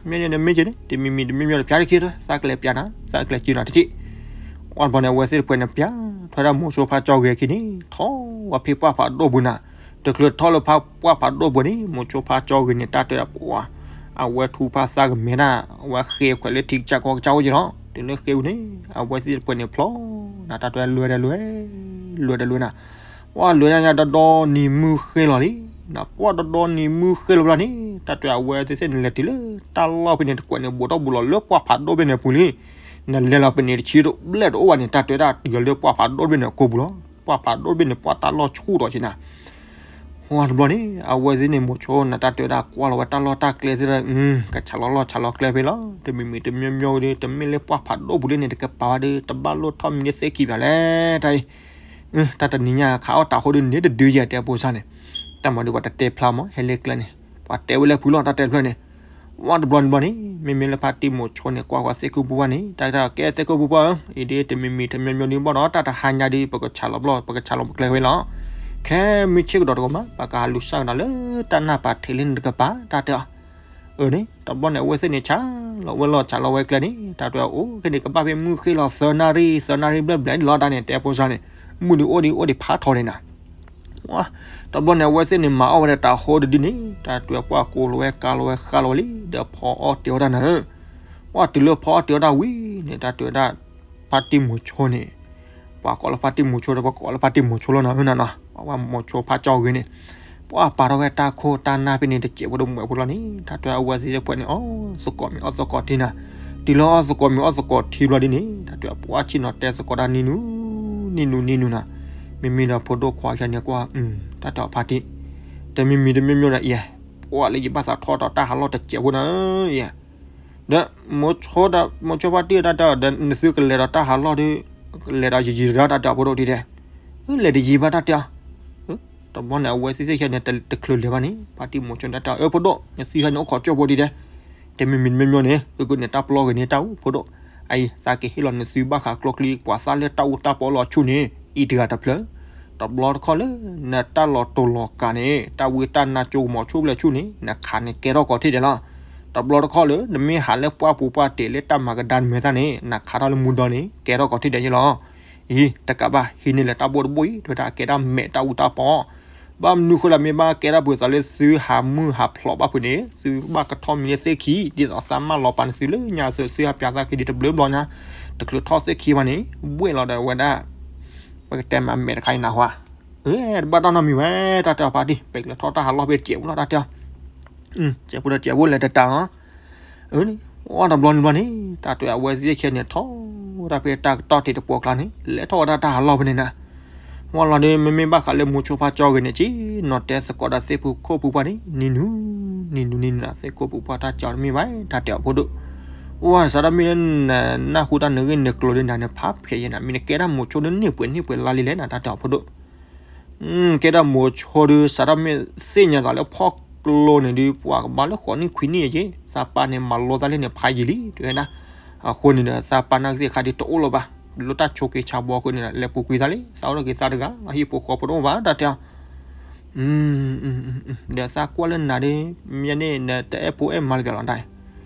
မ့ၢ်န့ၣ်ဒီးမ့ၢ်က့ၤန့ၣ် တမံၤမံၤတမံၤမံၤဒီး ပၠးတခ့ဒီး သးကလဲၤပၠးနၤ သးကလဲၤစၢၤနၤတထံၣ်, အီၤတဘျီန့ၣ် အဝဲသ့ၣ်တဖုန့ၣ် ပၠးထွဲဒၣ်မိၤဆိဖါကၠီဂ့ၤခံန့ၣ် ထီၣ်ဝဲဖဲပှၢ်ဖးဒိၣ်ပူၤနၤ, တချုးထီၣ်လၢဖးပှၢ်ဖးဒိၣ်ပူၤန့ၣ် မိၤဆိဖါကၠီဂ့ၤန့ၣ် တၢ်တဲပှၤ အဝဲထူဖးသးကမဲဒၣ် အဝဲဃ့ခွဲးလၢထံကစၢ်ကီကစၢ်အိၣ်က့ၤလီၤ, တုၤလၢဃ့ဝံၤန့ၣ် အဝဲသ့ၣ်တဖုန့ၣ်ဖျိးနၤ တၢ်တဲလွဲဒီးလွဲ လွဲဒီးလွဲနၤ ပှၢ်လွဲညါညါဒီဒီနံၤမုၢ်ဃ့လီၤလံ, နပှၢ်ဒီဒီနံၤမုၢ်ဃ့လီၤဘျီန့ၣ် တၢ်တဲအဝဲသ့ၣ်သ့ၣ်န့ၣ်လဲၤတုၤလၢ တၢ်လီၢ်ဖဲန့ၣ်တကွဲးန့ၣ် ဘူးထီၣ်ဘူးလီၤလၢပှၢ်ဖးဒိၣ်ဖဲန့ၣ်အပူၤလံ, နလဲၤလီၤပန့ၣ်တဆံတဘျဲၣ်တအိၣ်ဘၣ်န့ၣ် တၢ်တဲဒၣ်တုၤလၢပှၢ်ဖးဒိၣ်ဖဲန့ၣ်အကိာ်ပူၤလီၤ, ပှၢ်ဖးဒိၣ်ဖဲန့ၣ် ပှၢ်တၢ်လီၢ်ဆူၣ်ထီၣ်က့ၤနၤ ဝါတဘျီန့ၣ် အဝဲသ့ၣ်န့ၣ် မိၤဆိနၤ တၢ်တဲဝဲဒၣ်ကွၢ်လီၤဝဲတၢ်လီၢ်တၢ်ကျဲသ့ၣ်ဒီး ကဆးလီၤလီၢ်ဆးလီၤကျဲဖဲလီၤ, တမံၤမံၤတမံၤမံၤဒီး တမ့ၢ်လၢပှၢ်ဖးဒိၣ်ပူၤလံန့ၣ် တကပၤဝဲဒီး တဘၣ်လိၣ်ထီၣ်မံၤလၢသ့ခံဘၣ်လဲၣ် တၢ်အံၤ, တၢ်တနံၤညါခးအီၣ်တၢ်ဃိဒီးန့ၣ် တဒုယဲၢ်တဲပိစါန့ၣ်, တၢ်မၤဒုးပှၤတတဲဖျါမး ဟဲလၢကျဲန့ၣ် ပှၤတဲဝဲလၢဖုလီၤ တၢ်တဲဖျါန့ၣ်, ဝါတဘျီတဘျီန့ၣ် မ့မ့ၢ်လၢဖါတံၢ်မိၤဆိန့ၣ် ကွၢ်ကွၢ်သ့ၣ်ခိၣ်ပူၤပှၢ်န့ၣ် တၢ်တဲကဲသ့ၣ်ခိၣ်ပူၤပှၢ်ဧၢ, အံၤဒ်တမံၤမံၤတမံၤမံၤဒ်ဘၣ်ဒီး တၢ်တဟါညါဒ် ပကဆးလီၤဘျီ ပကဆးလီၤပကျဲဝဲလီၤ, ခဲမုၢ်ဆ့ၣ်ကဒီးတကမး ပကဟးလူၤစၢ်ကဒီးလၢတၢ်နၢ်ပာ်ထံးလၢန့ၣ်တကပၤ တၢ်တဲအီၤ အၢန့ၣ် တဘျီန့ၣ် အဝဲသ့ၣ်န့ၣ် ဆးလီၤဝဲလီၤဆးလီၤဝဲကျဲန့ၣ် တၢ်တဲအီၤ အိၣ်ခဲန့ၣ် ကဘၣ်ဖဲမုၢ်ဃ့လီၤသၢနၣ်ရံၣ် သၢနၣ်ရံၣ်ဘျဲၣ်ဘျဲၣ်န့ၣ်လီၤ တၢ်န့ၣ် တဲပိစါန့ၣ်, မုၢ်ဒုးအိၣ်ဒံးအိၣ်ဒံးဖးထီန့ၣ်နၤ တဘျီန့ၣ် အဝဲသ့ၣ်န့ၣ် မၤအီၣ်ဝဲဒၣ်တၢ်ဃိတဒုန့ၣ် တၢ်တဲပှၢ်ကိးလီၤဝဲကါလီၤဝဲဃါလီၤဝဲလံ ဒီးဖီအီၣ်တ့ၤအီၣ်တၢ်နၤဧၢ, ပှၢ်တုၤလၢဖီအီၣ်တ့ၤအီၣ်တၢ်ဝံၤန့ၣ် တၢ်တဲဝဲဒၣ် ဖါတံၢ်မိၤဆိန့ၣ် ပှၤကိးလၢဖါတံၢ်မိၤဆိဒီး ပှၤကိးလၢဖါတံၢ်မိၤဆိလီၤနၤဧၢနၤနီၤ, ပှၤဝဲမိၤဆိဖါကၠီဂ့ၤန့ၣ် ပှၢ်ပာ်ထီၣ်ဝဲတၢ်ခိၣ်တၢ်နၢ်ဖဲန့ၣ် တစဲးဖိတမှဲးဖိလီၤန့ၣ် တၢ်တဲအဝဲသ့ၣ်တဖုန့ၣ် အီၣ်သကိးမ့ၤအီၣ်သကိးထံနၤ, တုၤလၢအီၣ်သကိးမ့ၤအီၣ်သကိးထံဘျီဒ်န့ၣ် တၢ်တဲပှၢ်ဆ့ၣ်နီၤတဲသကိးတၢ်နံၤနူၤ နံၤနူၤနံၤနူၤနၤ, မ့မ့ၢ်ဒီးဖိဒိၣ်ခွါယၤန့ၣ်ကွၢ် တၢ်တဲအီၤဖါတံၢ် တမံၤမံၤတမံၤမံၤဒီးအံၤ ပှၢ်လၢယဘၣ်သးထီၣ်ဒီးတၢ်ဟးလီၢ်တစဲးဖိနၤဧၢအံၤ ဒီး မိၤဆိဖါတံၢ်တၢ်တဲအီၤ ဒီးနသုကလဲၤဒီးတၢ်ဟးလီၢ်ဒီး လဲၤဒီးယံာ်ယံာ်ဒီးတၢ်တဲအီၤဖိဒိၣ်ဒ်လဲၣ်, လဲၤတယံာ်ဘၣ်တၢ်တဲအီၤ, တဘျီန့ၣ် အဝဲသ့ၣ်သ့ၣ်ခဲန့ၣ် တချုးလဲၤဘၣ်န့ၣ် ဖါတံၢ်မိၤဆိန့ၣ်တၢ်တဲအီၤ အၢ ဖိဒိၣ် နသုခဲန့ၣ်အိၣ်ခိးကၠိဖိဒ်လဲၣ်, တမံၤမံၤတမံၤမံၤန့ၣ် သုကန့ၣ်တၢ်ပျီဂ့ၤန့ၣ်တၢ်အိၣ်ဖိဒိၣ်, အံၤ သးကဟ့ၣ်လီၤနသုဘၣ်ဃးကျိချံ ပှၤသၣ်လၢတၢ်အူတၢ်ပီလီၤဆူၣ်န့ၣ် အံၤတဂၤတဖျၢၣ် တဘျီတခီၣ်လၢ နတၢ်လီၤတိၢ်လီၤကးန့ၣ် တၢ်ဝံတၢ်နါကၠိကမီၤဆူၣ်ဘျဲၣ်ဆူၣ်န့ၣ် နခးန့ၣ်ကဲထီၣ်ကီးထံၣ်ဒဲးလီၤ. တဘျီတခီၣ်လၢ နမ့ၢ်ဟးလၢပှၢ်ပူၤပှၢ်တ့ၢ်လၢတၢ်မၤကဒါနမဲာ်သၣ်န့ၣ် နခးထီၣ်လၢမူဒီန့ၣ် ကဲထီၣ်ကီးထံၣ်ဒဲးလီၤ. အံၤ တကးဘၣ် ဟံးန့ၢ်လၢတၢ်ဘိၣ်တဘိၣ်အံၤ တဲဝဲဒၣ်ကဲဒၣ်မဲာ်တၢ်အူတၢ်ပီ ဘၣ်မနုၤဃိလၢမ့ၢ်ဘၣ်ကဲထီၣ်ပှဲၤသးလၢသုဟးမုၢ်ဟးဖျိးဘၣ်ဖုးန့ၣ် သုဘၣ်ကထီၣ်မံၤလၢသ့ၣ်ခံ ဒ်သိးသးမၢလီၤပာ်န့ၢ်သုလၢညါအသိး သုဟးပၠးသးက့ၤဒံးတဘျုးဘျီညါ တချုးထီၣ်သ့ၣ်ခံဘၣ်န့ၣ် ဘှ့ၣ်လီၤဒီးဝဲဒၣ် ပကတဲမးအမဲာ်တခါအံၤနၢ်ဟူဧါ, အၢ တဘၣ်တၢ်နီတမံၤဝဲ တၢ်တဲအီၤဖါတံၢ် ပကလဲၤထီၣ်တၢ်ဟးလီၢ်ဖဲတစဲးဖိလီၤ တၢ်တဲအီၤ ကဲးဖိဒီးတစဲးဖိလဲၤတတၢ်လီၤ, အၢ အီၣ်တဘျီန့ၣ်ဘျီန့ၣ် တၢ်တဲအဝဲသ့ၣ်ခံဂၤန့ၣ် ထီၣ်ဝဲဒၣ်ဖဲတၢ်ကတီၢ်ထံးတပှီၤကျါန့ၣ် လဲၤထီၣ်ဝဲဒၣ်တၢ်ဟးလီၢ်ဖဲန့ၣ်နၤ, ဝံၤလီၤဒီး မ့မ့ၢ်ဘၣ်ဃးလၢမိၤဆိဖါကၠီဂ့ၤန့ၣ် က့ၤနီၢ်တဲသကိးဒီးသ့ၣ်ဖိခိၣ်ဖိပှၢ်န့ၣ် နံၤနူၤ နံၤနူၤ နံၤနူၤနၤ သ့ၣ်ခိၣ်ဖိပှၢ်တၢ်ကၠီတမ့ၢ်ဘၣ် တၢ်တဲအီၤဖိဒိၣ်, အိၣ် စးထီၣ်မ့ၢ်လၢ နၢ်ဟူတၢ်နဂ့ၢ်နကျိၤဒီး နၤန့ၣ်ဖးဖျဲးယဲနၤ မ့ၢ်နကဲဒၣ်မိၤဆိဒီးန့ၢ်ပှဲၤန့ၢ်ပှဲၤလါလံလဲၣ်နၤ တၢ်တဲအီၤဖိဒိၣ် ကဲဒၣ်မိၤဆိဒီး စးထီၣ်မ့ၢ်သ့ၣ်ညါသးလၢဖီၣ်ကျိန့ၣ်ဒီး ပှၤကဘၣ်လၢဃိးနံၣ်ခွံနံၣ်က့ၤ သးပၢ်န့ၣ်မၤလိသးလၢန့ၣ်ဖးယံာ်လံ တဲဝဲဒၣ်, အဃိန့ၣ်ဒီး သးပၢ်နာ်က့သ့ၣ်ခါဒ်တအိၣ်လၢၤဘၣ်, လၢတၢ်ဆိးက့ၤဆါဘီအဃိန့ၣ်ဒီး လဲၤပူၤကွံာ်သးလံ သးအိၣ်ဒီးက့ၤသးတဂၤ အဟံၣ်ဖိဃီဖိတအိၣ်ဘၣ် တၢ်တဲအီၤ ဒီးသးကွၢ်လၢနၤဒီး မ့ၢ်န့ၣ် နတအဲၣ်ဖိအဲၣ်မါလၢၤဘၣ်လီၤဒၣ်,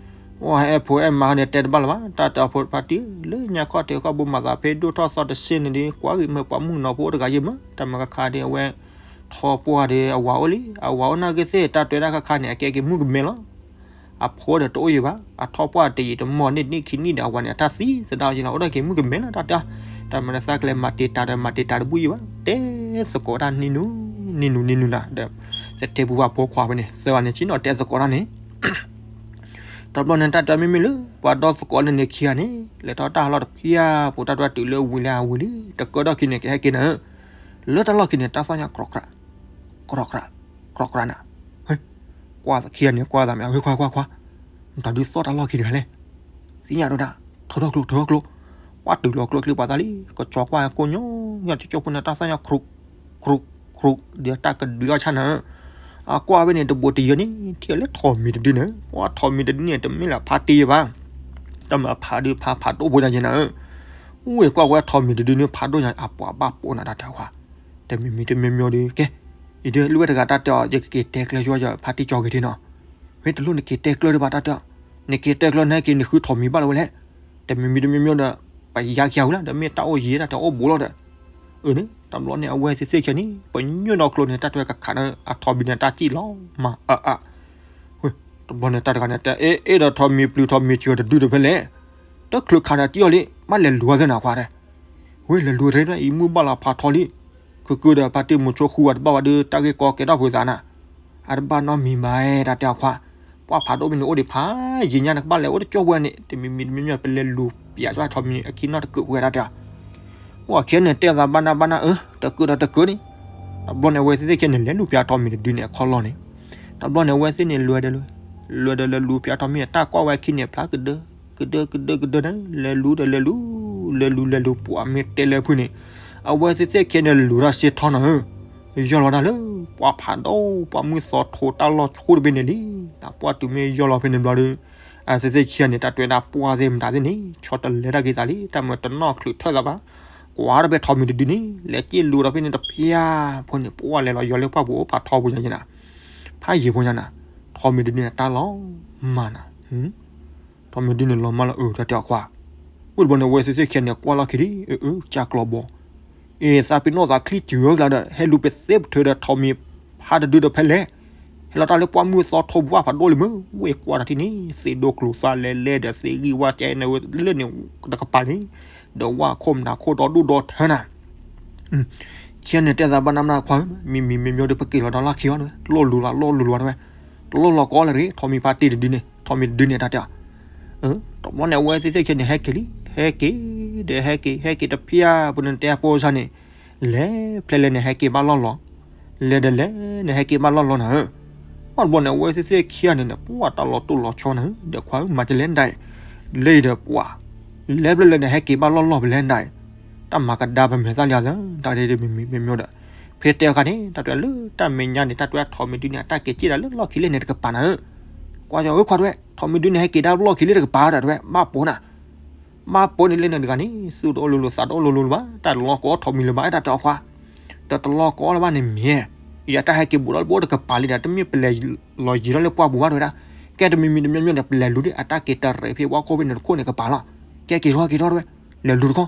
အိၣ် အဲၣ်ဖိအဲၣ်မါန့ၣ် တဲတဘၣ်လၢၤဘၣ် တၢ်တဲအီၤဖိဖါတံၢ်ဧၢ လၢညါခီၣ်ထံးခီၣ်ဘိမၤသးဖဲဒိၣ်ထီၣ်သီတဆ့န့ၣ်ဒီး ကွၢ်ဂ့ၤမ့ၢ်ပှၤမုၣ်ကနီၤဖိတဂၤယဲၢ်မး တၢ်မၤခါခါဒီးအဝဲ ထီပှၢ်ဒီးအဝၤအိၣ်လံ အဝၤအိၣ်နာ်က့သ့ၣ် တၢ်တဲဒၣ်ခါခါန့ၣ် အကဲက့ၤမုၣ်ကမဲလီၤ, အဖိဒီးတအိၣ်ယံၤဘၣ် အထီပှၢ်တယံာ်တမီၢ်န့ၣ် နံၣ်ခံနံၣ်ဒီးအဝၤန့ၣ် အတၢ်သံသဒၣ်ယံၤလီၤ အိၣ်ဒၣ်က့ၤမုၣ်ကမဲလီၤ တၢ်တဲအီၤ, တၢ်မၤနသးကလဲၤမၤတ့ၢ်တၢ်ဒီးမၤတ့ၢ်တၢ်တဘူၣ်ယံၤဘၣ် တဲသကိးတၢ်နံၤနူၤ နံၤနူၤ နံၤနူၤနၤဒီး သထ့ပူၤပှၤဖိခွါဖဲန့ၣ် သၢဂၤန့ၣ် ဆ့ၣ်နီၤတဲသကိးတၢ်န့ၣ် တဘျီန့ၣ် တၢ်တဲမ့မ့ၢ်လၢ ပှၤဒီသကိးလၢန့ၣ်ခံဂၤန့ၣ် လဲၤထီၣ်တၢ်ဟးလီၢ်တဖၠၣ်ဖိ တၢ်တဲတုၤလၢဝံၤလၢအဝံၤလံ တကၢထီၣ်ခံန့ၣ် ကဟဲက့ၤနၤဧၢ, လၢတၢ်လီၢ်ခံန့ၣ် တၢ်သီၣ်ညါ ကြီကြး ကြီကြး ကြီကြးနၤ, ဟ့ ကွၢ်ခံဂၤန့ၣ် ကွၢ်သးမ့ၢ် ဝဲခွါခွါခွါ, နတၢ်ဒုးသီၣ်တၢ်လီၢ်ခံတဂၤလဲၣ်, သ့ၣ်ညါဒိၣ်ဒၣ်, ထီထီၣ်ကျိ ထီထီၣ်ကျိ, ကွၢ်တုၤလီၤကျိချံပှၤသးလံ, ကဆီကွၢ်ကိၣ်ညီညီ တကၠိဖိန့ၣ် တၢ်သီၣ်ညါ ကြီ ကြီ ကြီ ဒီးတၢ်ကဒုးအီၣ်ဆၣ်နၤဧၢ, အကွၢ်ဖဲန့ၣ် တဘိးတယၢၤန့ၣ် ထံၣ်လၢထိးမံၤတဒုန့ၣ်, ပှၤထိးမံၤတဒုန့ၣ် တမ့ၢ်လၢဖါတံၢ်ဘၣ်, တၢ်မၤဖးဒုးဖးဖးဒိၣ်ဖိညါယဲနၤဧၢ, ဝ့ၢ်ကွၢ်ဝဲထိးမံၤတဒုန့ၣ် ဖးဒိၣ်ညါအပှၤဘၣ်ပိာ်နၤတၢ်တဲခွါ, တမံၤမံၤတမံၤမံၤဒီး ကဲ, အံၤဒ်လၢဝဲတဂၤတၢ်တဲအီၤ ယကက့ၤတဲကျၢၤယွၤယဖါတံၢ်ကၠီဂ့ၤထံနီၤ, ဝဲတလိၣ်နက့ၤတဲကျၢၤဒံးဘၣ်တၢ်တဲအီၤ, နက့ၤတဲကျၢၤနဟဲက့ၤနဃုထိးမံၤဘၣ်လၢၤဝဲလဲၣ်, တမံၤမံၤတမံၤမံၤဒီး ပယါခံဂၤဝံၤလီၤ ဒီးမ့ၢ်တၢ်အိၣ်ယံၤတၢ်တဲအိၣ်ဘူးလီၤဒီး, အၢန့ၣ် တဘျီန့ၣ် အဝဲသ့ၣ်သ့ၣ်ခံဂၤန့ၣ် ပညိၣ်ဒီးကျိန့ၣ် တၢ်တဲကခးဒီး အထိးမံၤန့ၣ် တၢ်စံၣ်လီၤမးအါအါ, ဝဲ, တဘျီန့ၣ် တၢ်တဂၤန့ၣ် တဲ အ့ အ့ဒီးထိးမံၤပျုၤထိးမံၤစၢၤတဒုဒီးဖဲလဲၣ်, တချုးခးဒီးတံၢ်အီၤလံ ဘၣ်လဲၤလူၤအီၤသ့နၤခွါတဲ, ဝဲလဲၤလူၤတရ့ဒီး အံၤမုၢ်ဘၣ်လီၤဖးထီလံ, ခုကုဒီးဖါတံၢ်မိၤဆိဃုဂၤတဘၣ်ဝဲဒီး တၢ်ဂ့ၢ်ကီကဲထီၣ်ဖုးသးနၤ, အတဘၣ်နီတမံၤဘၣ် တၢ်တဲအီၤခွါ, ပှၢ်ဖးဒိၣ်မ့ၢ်န့ၣ်အိၣ်ဒံးဖးယံာ်ညါ နကဘၣ်လဲၤအိၣ်တကၠိၢ်ဝဲန့ၣ် တမံၤမံၤတမံၤမံၤ ပလဲၤလူၤပၠးဘၣ်ထိးမံၤအခံနီတကုာ်ဝဲတၢ်တဲအီၤ ဝဲခံဂၤန့ၣ် တဲသးဘၣ်နၢ်ဘၣ်နၢ် အၢ တကုာ်ဒီးတကုာ်န့ၣ်, တဘျီန့ၣ် အဝဲသ့ၣ်သ့ၣ်ခံဂၤန့ၣ် လဲၤလူၤပၠးထိးမံၤတဒုန့ၣ်အခီၣ်လီၢ်န့ၣ်, တဘျီန့ၣ် အဝဲသ့ၣ်န့ၣ် လဲၤဒီး လဲၤဒီးလဲၤလူၤပၠးထိးမံၤန့ၣ် တၢ်ကွၢ်ဝဲခံန့ၣ် ဖျါကဒၢ ကဒၢ ကဒၢ ကဒၢန့ၣ် လဲၤလူၤဒီးလဲၤလူၤ လဲၤလူၤလဲၤလူၤ ပှၤမ့ၢ်တဲလၢဖုန့ၣ်, အဝဲသ့ၣ်သ့ၣ်ခံဂၤန့ၣ် လူၤထီၣ်စ့ထီၣ်နၤဧၢ, ယီၢ်လီၤတၢ်လၢ ပှၢ်ဖးဒိၣ် ပှၢ်မုၢ်သီထိတၢ်လီၢ်ဆူၣ်တဘ့ၣ်န့ၣ်လံ, ပှၢ်တုၤမ့ၢ်ယီၢ်လီၤဖဲန့ၣ်ဘျီဒီး အဝဲသ့ၣ်သ့ၣ်ခံဂၤန့ၣ် တၢ်တွဲဒၣ်ပှၢ်သ့ၣ်မတၤသ့ၣ်န့ၣ် ဆီတလဲတၢ်ဂ့ၤသးလံ တၢ်မၤတနီၣ်ချုးထၢၣ်သးဘၣ်, ကွၢ်ဒီးဖဲထိးမံၤတဒုန့ၣ် လဲၤက့ၤလူၤဒီးဖဲန့ၣ်တဖၠၣ်ဖိန့ၣ် ပှၢ်လဲၤလီၤယီၤလၢပှၢ်ပူၤအိၣ်ဖးထီဖိညါယဲနၤ, ဖးယံာ်ဖိညါနၤ, ထိးမံၤတဒုန့ၣ် တၢ်လီၤမၢ်နၤ ထိးမံၤတဒုန့ၣ် လီၤမၢ်လီၤအၢ တၢ်တဲအီၤခွါ, ဝံၤတဘျီန့ၣ် အဝဲသ့ၣ်သ့ၣ်ခံဂၤန့ၣ် ကွၢ်လီၢ်ခံဒံး အၢ အၢ ကၢ်ကျီဘီ, အ့ သးပ့ၤနီၣ်သးချံစၢၤကလါဒီး ဟဲလူၤပသ့ပထၢဒီးထိးမံၤဖးတဒုဒီးဖဲလဲၣ်, ဟဲလီၤတၢ်လၢပှၢ်မုၢ်သီထိဘၣ်ဖးဒိၣ်လံမ့ၢ် ဝဲကွၢ်တၢ်ထံၣ်န့ၣ် သ့ၣ်ဒိၣ်ကျိၤသးလဲၤလဲၤဒီးသ့ၣ်ဂံၢ်ဝါကဲန့ၣ်ဝဲလၢန့ၣ်တကပၤန့ၣ်, ဒီးဝၣ်ခိၣ်မနၤခိၣ်ဒီဒူၣ်ဒီထၢနၤ ခံဂၤန့ၣ် တဲသးဘၣ်နၢ်ဘၣ်နၢ်ခွါဧၢ, မံၤမံၤမံၤမံၤဒီး ပက့ၤလီၤဒီးလၢခံအီၤတဲဝဲ, တလိၣ်လူၤလီၤ လိၣ်လူၤလီၤတဲဝဲ, တလိၣ်လီၤကီးလၢၤတဂ့ၤ, ထိးမံၤဖါတံၢ်တဒုန့ၣ် ထိးမံၤတဒုန့ၣ် တၢ်တဲအီၤ, တဘျီန့ၣ် အဝဲသ့ၣ်သ့ၣ်ခံဂၤန့ၣ် ဟဲက့ၤလံ, ဟဲက့ၤ, ဒီးဟဲက့ၤ ဟဲက့ၤတဖၠၣ်ဖိန့ၣ် တဲအဖိစၢ်န့ၣ်, လဲၤဖျဲလဲၣ်န့ၣ် ဟဲက့ၤဘၣ်လီၢ်လီၤ, လဲၤဒီးလဲၤန့ၣ် ဟဲက့ၤဘၣ်လီၢ်လီၤနၤဧၢ, ဝံၤတဘျီန့ၣ် အဝဲသ့ၣ်သ့ၣ်ခံဂၤန့ၣ် ပှၢ်တၢ်လီၤတိၢ်လီၤဆီနၤဧၢ, ဒီးခွါဧၢ မၤကလဲၣ်ဒၣ်အံၤ, လၢအံၤဒီးပှၢ် လဲၤဖျဲလဲၣ်န့ၣ် ဟဲက့ၤဘၣ်လီၢ်လီၤဖဲလဲၣ်ဒၣ်အံၤ, တၢ်မၤကဒါပမဲာ်သၣ်လံဧါသၢ, တၢ်ဒ်မံၤမံၤမံၤဒီး, ဖဲတဲအခါန့ၣ် တၢ်တဲလၢတၢ်မဲာ်ညါန့ၣ် တၢ်တဲထိးမံၤဒုန့ၣ် အတၢ်က့ၤစံၣ်ဒၣ်လၢလီၢ်ခံလၢန့ၣ်တကပၤနၤဧၢ, ကွၢ်ကီဧၢခွါတဲဝဲ, ထိးမံၤဒုန့ၣ် ဟဲက့ၤဒၣ်လၢလီၢ်ခံလၢတကပၤဒီးတဲဝဲ ဘၣ်ပိာ်နၤ ဘၣ်ပိာ်န့ၣ်လၢန့ၣ်တဂၤန့ၣ် သူၣ်တအိၣ်လိၤလိၤ သးတအိၣ်လိၤလိၤလၢၤဘၣ်, တၢ်တလီၤကီးထိးမံၤလၢၤဘၣ် တၢ်တဲအီၤခွါ, တၢ်တလီၤကီးလၢၤဘၣ်န့ၣ်မ့ၢ်, ယတၢ်ဟဲက့ၤဘူးလီၤလၢပအိၣ်တကပၤလံဒီး တမ့ၢ်ပလဲၤလီၤယံၤထီၣ်လၢပှၢ်ပူၤဘၣ်တဲဝဲဒၣ်, ကဲတမံၤမံၤတမံၤမံၤဒီး ပလဲၤလူၤဒ် အတၢ်က့ၤတရဲးဖဲဝါခိၣ်ဖဲန့ၣ်တခိၣ်န့ၣ်ကပၤလီၤ, ကဲက့ၤထီၣ်က့ၤထီၣ်တဲဝဲ, လဲၤလူၤတခီ,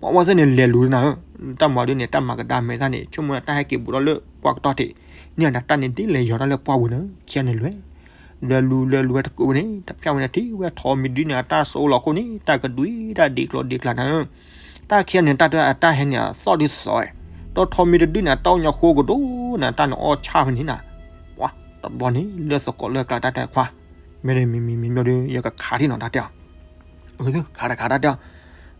ပှၤဝဲသ့ၣ်န့ၣ် လဲၤလူၤနၤဧၢ တၢ်မၤဒုန့ၣ် တၢ်မၤကဒါမဲာ်သၣ်န့ၣ် ဆိကမိၣ်တၢ်ဟဲက့ၤဘူးထီၣ်လၢပှၢ်ကတီၢ်ထံး, န့ၣ်အတၢ်န့ၣ်ဒ်လဲၣ်ယီၤတၢ်လၢပှၢ်ဝဲန့ၣ် ခံဂၤန့ၣ်လဲၤ လဲၤလူၤလဲၤလူၤဝဲတကုးဝဲန့ၣ် တဖျၢၣ်ဝဲန့ၣ်ထံၣ်ဝဲထိးမံၤတဒုန့ၣ် အတၢ်စိလီၤခိၣ်န့ၣ် တၢ်ကဒွံတၢ်ဒ့ကျိၤဒ့ကျါနၤဧၢ, တၢ်ခံဂၤန့ၣ် တၢ်တအတၢ်ဟဲန့ၣ် အသီၣ်ဒုးသီၣ်ဝဲ, ဒီးထိးမံၤတဒုန့ၣ် အတၢ်အိၣ်ညီဃိကဒိၣ်နၤ တၢ်န့ၣ်အီၣ်ဆၣ်ဖဲန့ၣ်နၤ, ပှၤတဘျီန့ၣ် လၢသကိးလၢကျါတၢ်တဲခွါ, မ့ၢ်ဒ်မံၤမံၤမံၤမ့ၢ်ဒုး ယကခးထံၣ်နီၤတၢ်တဲအီၤ ခးတခးတၢ်တဲအီၤ,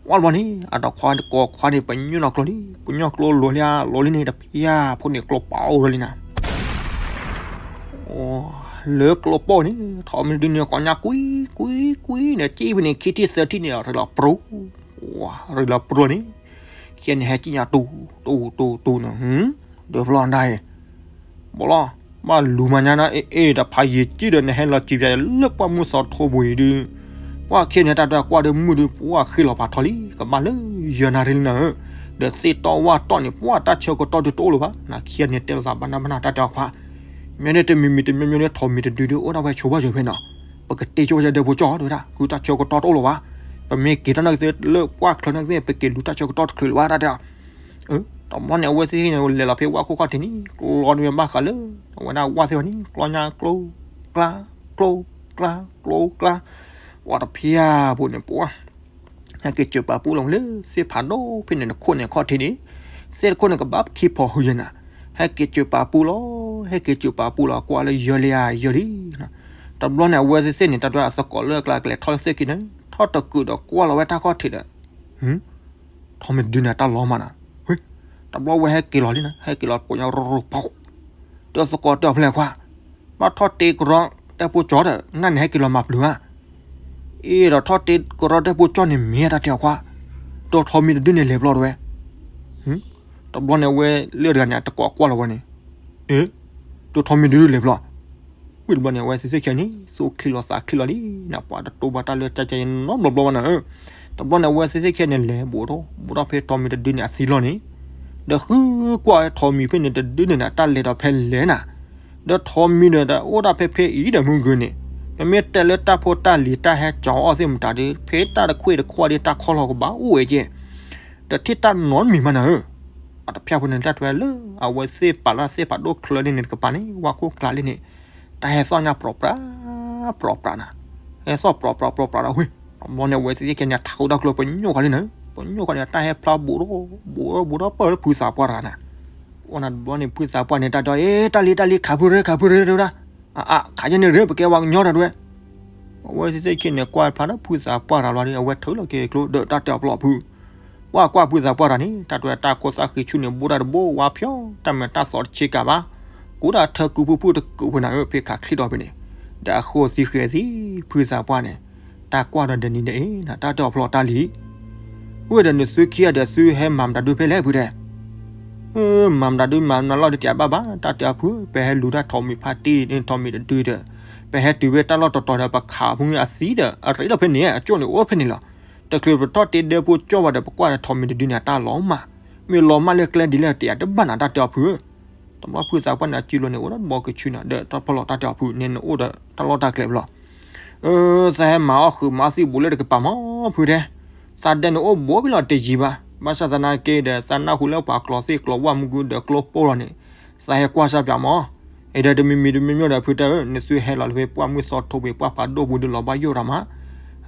ဝံၤတဘျီန့ၣ် အတခွါတကိးခွါန့ၣ် ပညိၣ်နီၢ်ကျိလံ ပညိၣ်ကျိလိၤလံဧါ လိၤလံန့ၣ် တဖျၢၣ်ဖိန့ၣ်ကျိပိၢ်အိၣ်လံနၤ, လၢကျိပိၢ်န့ၣ် ထိးမံၤတဒုန့ၣ် ကိးညါကွံ ကွံ ကွံန့ၣ် ကံၣ်ဖဲန့ၣ် ခံထံၣ်သၢထံၣ်န့ၣ် ရ့လီၤပြိ ရ့လီၤပြိန့ၣ်, ခံဂၤန့ၣ် ဟဲကံၣ်ညါတူ တူ တူ တူန့ၣ်, ဒုးဖျီအတၢ်အံၤ, ဘီလီၤ, ဘၣ်လူၤမၤညါနၤ အ့ၣ် တဖးယံာ်ကံၣ်ဒီး နဟဲလီၤစံးပၠးလၢပှၢ်မုၢ်သီထိပူၤအံၤဒုး, ပှၢ်ခံဂၤန့ၣ် တၢ်တကွၢ်ဒီးမုၢ်ဒုး ပှၢ်ဃ့လီၤဖးထီလံ ကဘၣ်လၢယဲၢ်နၣ်ရံၣ်လံနၤဧၢ, ဒီးသ့ၣ်တီဝၣ်တီၣ်န့ၣ် ပှၢ်တၢ်ဆၢကတီၢ်ဒုးတအိၣ်လၢၤဘၣ်, နခံဂၤန့ၣ်တဲလိာ်သးဘၣ်နၢ်ဘၣ်နၢ်တၢ်တဲအီၤခွါ, မ့ၢ်န့ၣ်တမံၤမံၤတမံၤမံၤန့ၣ် ထိးမံၤတဒုဒုးအိၣ်ဒၣ်ဝဲဆိဘၣ်ယဲၢ်ဖဲနီၤ, ပကတ့ဆိဝဲဒၢးဖိကၠီတဲဝဲဒၣ် ကုတၢ်ဆၢကတီၢ်တအိၣ်လၢၤဘၣ်, ပမ့ၢ်က့ၤထီၣ်နၢ်ကသ့လၢပှၢ်ချၢနၢ်ကသ့ ပက့ၤလူၤတၢ်ဆၢကတီၢ်တချုးလၢၤဘၣ်တၢ်တဲအီၤ တဘျီန့ၣ် အဝဲသ့ၣ်န့ၣ် လဲၤလီၤဖဲဝၣ်ခိၣ်ခီၣ်ထံးန့ၣ် ကျီန့ၣ်ဘၣ်ဃးလၢ အဝဲဒၣ်ဝၣ်သ့ၣ်ဝဲန့ၣ် ကျီညါကျိ ကျါ ကျိ ကျါ ကျိ ကျါ, ဝဲတဖျၢၣ်ဖိန့ၣ်ပှၢ် ဟဲက့ၤစၢၤပာ်ပူၣ်လီၤလၢသ့ၣ်ဖးဒိၣ်ဖဲန့ၣ် နခိၣ်န့ၣ်ခီၣ်ထံးန့ၣ်, သ့ၣ်တခိၣ်န့ၣ်ကဘၣ်ခံဖီဟူယဲၢ်နၤ, ဟဲက့ၤစၢၤပာ်ပူၣ်လီၤ, ဟဲက့ၤစၢၤပာ်ပူၣ်လီၤ ကွၢ်လၢယဲၢ်လံဧါ ယဲၢ်လံ တဘျီန့ၣ် အဝဲသ့ၣ်သ့ၣ်န့ၣ် တၢ်တဝဲအသကိးလၢအကျါကလဲၤထီၣ်လၢသ့ၣ်ခံန့ၣ် ထီၣ်တကုးဒီးကွၢ်လီၤဝဲတၢ်ခီၣ်ထံးဒီး ထိးမံၤတဒုန့ၣ် တၢ်လီၤမးနၤ, တဘျီဝဲဟဲက့ၤလီၤလံနၤ, ဟဲက့ၤလီၤကိးညါရူၤရူၤဖီ, ဒီးသကိးတဲအီၤဖဲလဲၣ်ခွါ, ဘၣ်ထီၣ်တ့ကရီတဲဖိကၠီဒီး နန့ၣ်ဟဲက့ၤလီၤမၤပျုၤဧါ, အ့ၣ်ဒီးထီၣ်တ့ကရီတဲဖိကၠီန့ၣ်မ့ၢ်တၢ်တဲအီၤခွါ, ဒီးထိးမံၤတဒုန့ၣ်လဲၤဘျီတဝဲ, တဘျီန့ၣ်အဝဲလၢတဂၤန့ၣ် တကိးကွၢ်လီၤဝဲန့ၣ်, အ့ၣ်, ဒီးထိးမံၤတဒုလဲၤဘျီ ဝံၤတဘျီန့ၣ် အဝဲသ့ၣ်သ့ၣ်ခံဂၤန့ၣ် သူၣ်ချံလီၤသးချံလီၤလံနၤ, ပှၤတတိၢ်ဘၣ်တၢ်လၢကၠဲကၠဲနီတဘျီဘျီဘၣ်နၤဧၢ, တဘျီန့ၣ် အဝဲသ့ၣ်သ့ၣ်ခံဂၤန့ၣ် လဲၤဘူးထီၣ်ဘူးထီၣ်ဖဲထိးမံၤတဒုန့ၣ်အသံလီၢ်န့ၣ်, ဒီးဃုကွၢ်ဝဲထိးမံၤဖဲန့ၣ်တဒုန့ၣ်နၤ တၢ်လဲၤဒီးဖဲလဲၣ်နၤ, ဒီးထိးမံၤဒီးတၢ်အိၣ်ဒၣ်ဖဲဖဲအံၤဒီးမုၢ်ဂုၤန့ၣ်, ပမ့ၢ်တဲလၢတၢ်ဖိတၢ်လံၤတၢ်ဟဲကၠီအီၣ်သ့ၣ်မတၤဒီး ဖဲတၢ်တခွဲးတခွးဒီးတၢ်ခီလီၤကဘၣ်အိၣ်ဝဲကဲ တထံၣ်တၢ်နီတမံၤမးနၤဧၢ, အတဖၣ်ဖိန့ၣ် တၢ်တဝဲလၢ အဝဲသ့ၣ်ပာ်လၢသ့ၣ်ဖးဒိၣ်ချၢလံန့ၣ်တကပၤန့ၣ် ဝၣ်ခိၣ်ကျါလံန့ၣ်, တၢ်ဟဲသီၣ်ညါပြီပြး ပြီပြးနၤ, ဟဲသီၣ်ပြီပြးပြီပြးဒီးဝံၤ, တဘျီန့ၣ် အဝဲသ့ၣ်သ့ၣ်ခံဂၤန့ၣ် ထးဃုတၢ်ကျိပညိၣ်ဃီလံနၤ, ပညိၣ်ဃီန့ၣ် တၢ်ဟဲဖျါဘူးထီၣ် ဘူးထီၣ်ဘူးထီၣ်ပၢၢ်လၢဖုသးပှၢ်တဂၤနၤ, အိၣ်နၤတဘျီန့ၣ် ဖုသးပှၢ်န့ၣ် တၢ်တဲအီၤ အ့ တၢ်လံတၢ်လံ ခးဖုရၢ ခးဖုရၢ တဲဝဲဒၣ်, အါ ခးယဲန့ၣ်ရၢ ပကဲဝဲကညီတၢ်တဝဲ အဝဲသ့ၣ်သ့ၣ်ခံန့ၣ် ကွၢ်ဖျါဒီးဖုသးပှၢ်တဂၤလီၤဒီး အဝဲထုးလီၤက့ၤကျိဒီးတၢ်တဲအီၤဖျီၣ်ဖု, ပှၢ်ကွၢ်ဖုသးပှၢ်တဂၤန့ၣ် တၢ်တဝဲတၢ်ခိၣ်သၣ်ဃံဆူၣ်န့ၣ် ဘိၣ်တၢ်တဘိဝါဖျီ တၢ်မၤတၢ်သီတဆ့ကၤဘၣ်, ကူတၢ်ထၢကုပူၤဖုတကုးဖိနၤဧၢ ဖဲခးချံဒီးဖဲန့ၣ်, ဒီးအဃိသံဃဲသံ ဖုသးပှၢ်န့ၣ် တၢ်ကွၢ်ဒီးဒဲးနံၤဒဲးအ့ၣ်နၤ တၢ်တဲအီၤဖျီၣ်တၢ်လံ ဝဲဒီးနသုခံဂၤဒီးသုဟဲမၤမတၤဒုဖဲလဲၣ်ဖုတဲ, မၤမတၤဒုမၤမတၤလီၢ်ဒုးတၢ်ဘၣ်ဘၣ် တၢ်တဲအီၤဖု ပဟဲလူၤတၢ်ထိးမံၤဖါတံၢ်န့ၣ် ထိးမံၤတဒုဒီး, ပဟဲတုၤဖဲတၢ်လီၢ်တတီၤဒီး ပခးဖုအသံဒီး အရ့ဒီးဖဲန့ၣ် အကၠိၣ်န့ၣ်အိၣ်ဖဲန့ၣ်လီၤ. တချုးပထီၣ်တ့ဒဲဖိကၠီဘၣ်ဒီး ပကွၢ်ဒီးထိးမံၤတဒုန့ၣ် အတၢ်လီၤမး, မ့ၢ်လီၤမၢ်လၢကျဲဒ်လဲၣ်တယၤတဘၣ်နၤ တၢ်တဲအီၤဖုဧၢ, တဘျီဖုသးပှၢ်န့ၣ် အစုလိၤန့ၣ် အိၣ်ဒီးတဘီကဆူန့ၣ် ဒီးတၢ်ဖီၣ်လီၤတၢ်တဲအီၤဖုန့ၣ် နအိၣ်ဒီးတၢ်လီၢ်တၢ်ကျဲဖဲလီၤ သးဟဲမၤအီၣ်ဃုာ်မၤအီၣ်သံၣ်ဘူးလၢတကပၤမီၤဖုတဲ, သးဒဲန့ၣ်အိၣ်ဘူးဖဲလီၤတယံၤဘၣ်, ဘၣ်ဆၣ်သနာ်က့ဒီး သးနၢ်ဟူလၢပှၤကျီသ့ၣ်ကျီဝၣ်မုၢ်ကုဒီးကျိပိၢ်လီၤန့ၣ်, သးဟဲကွၢ်စၢ်ပၠးမီၤ, အံၤဒီးတမံၤမံၤတမံၤမံၤဒီးဖုတဲဧၢ နသုဟဲလီၤလၢဖဲပှၢ်မုၢ်သီထိပှ့ၤ ပှၢ်ဖးဒိၣ်ပူၤဒုးလီၤဘၣ်ယိၣ်တၢ်မး,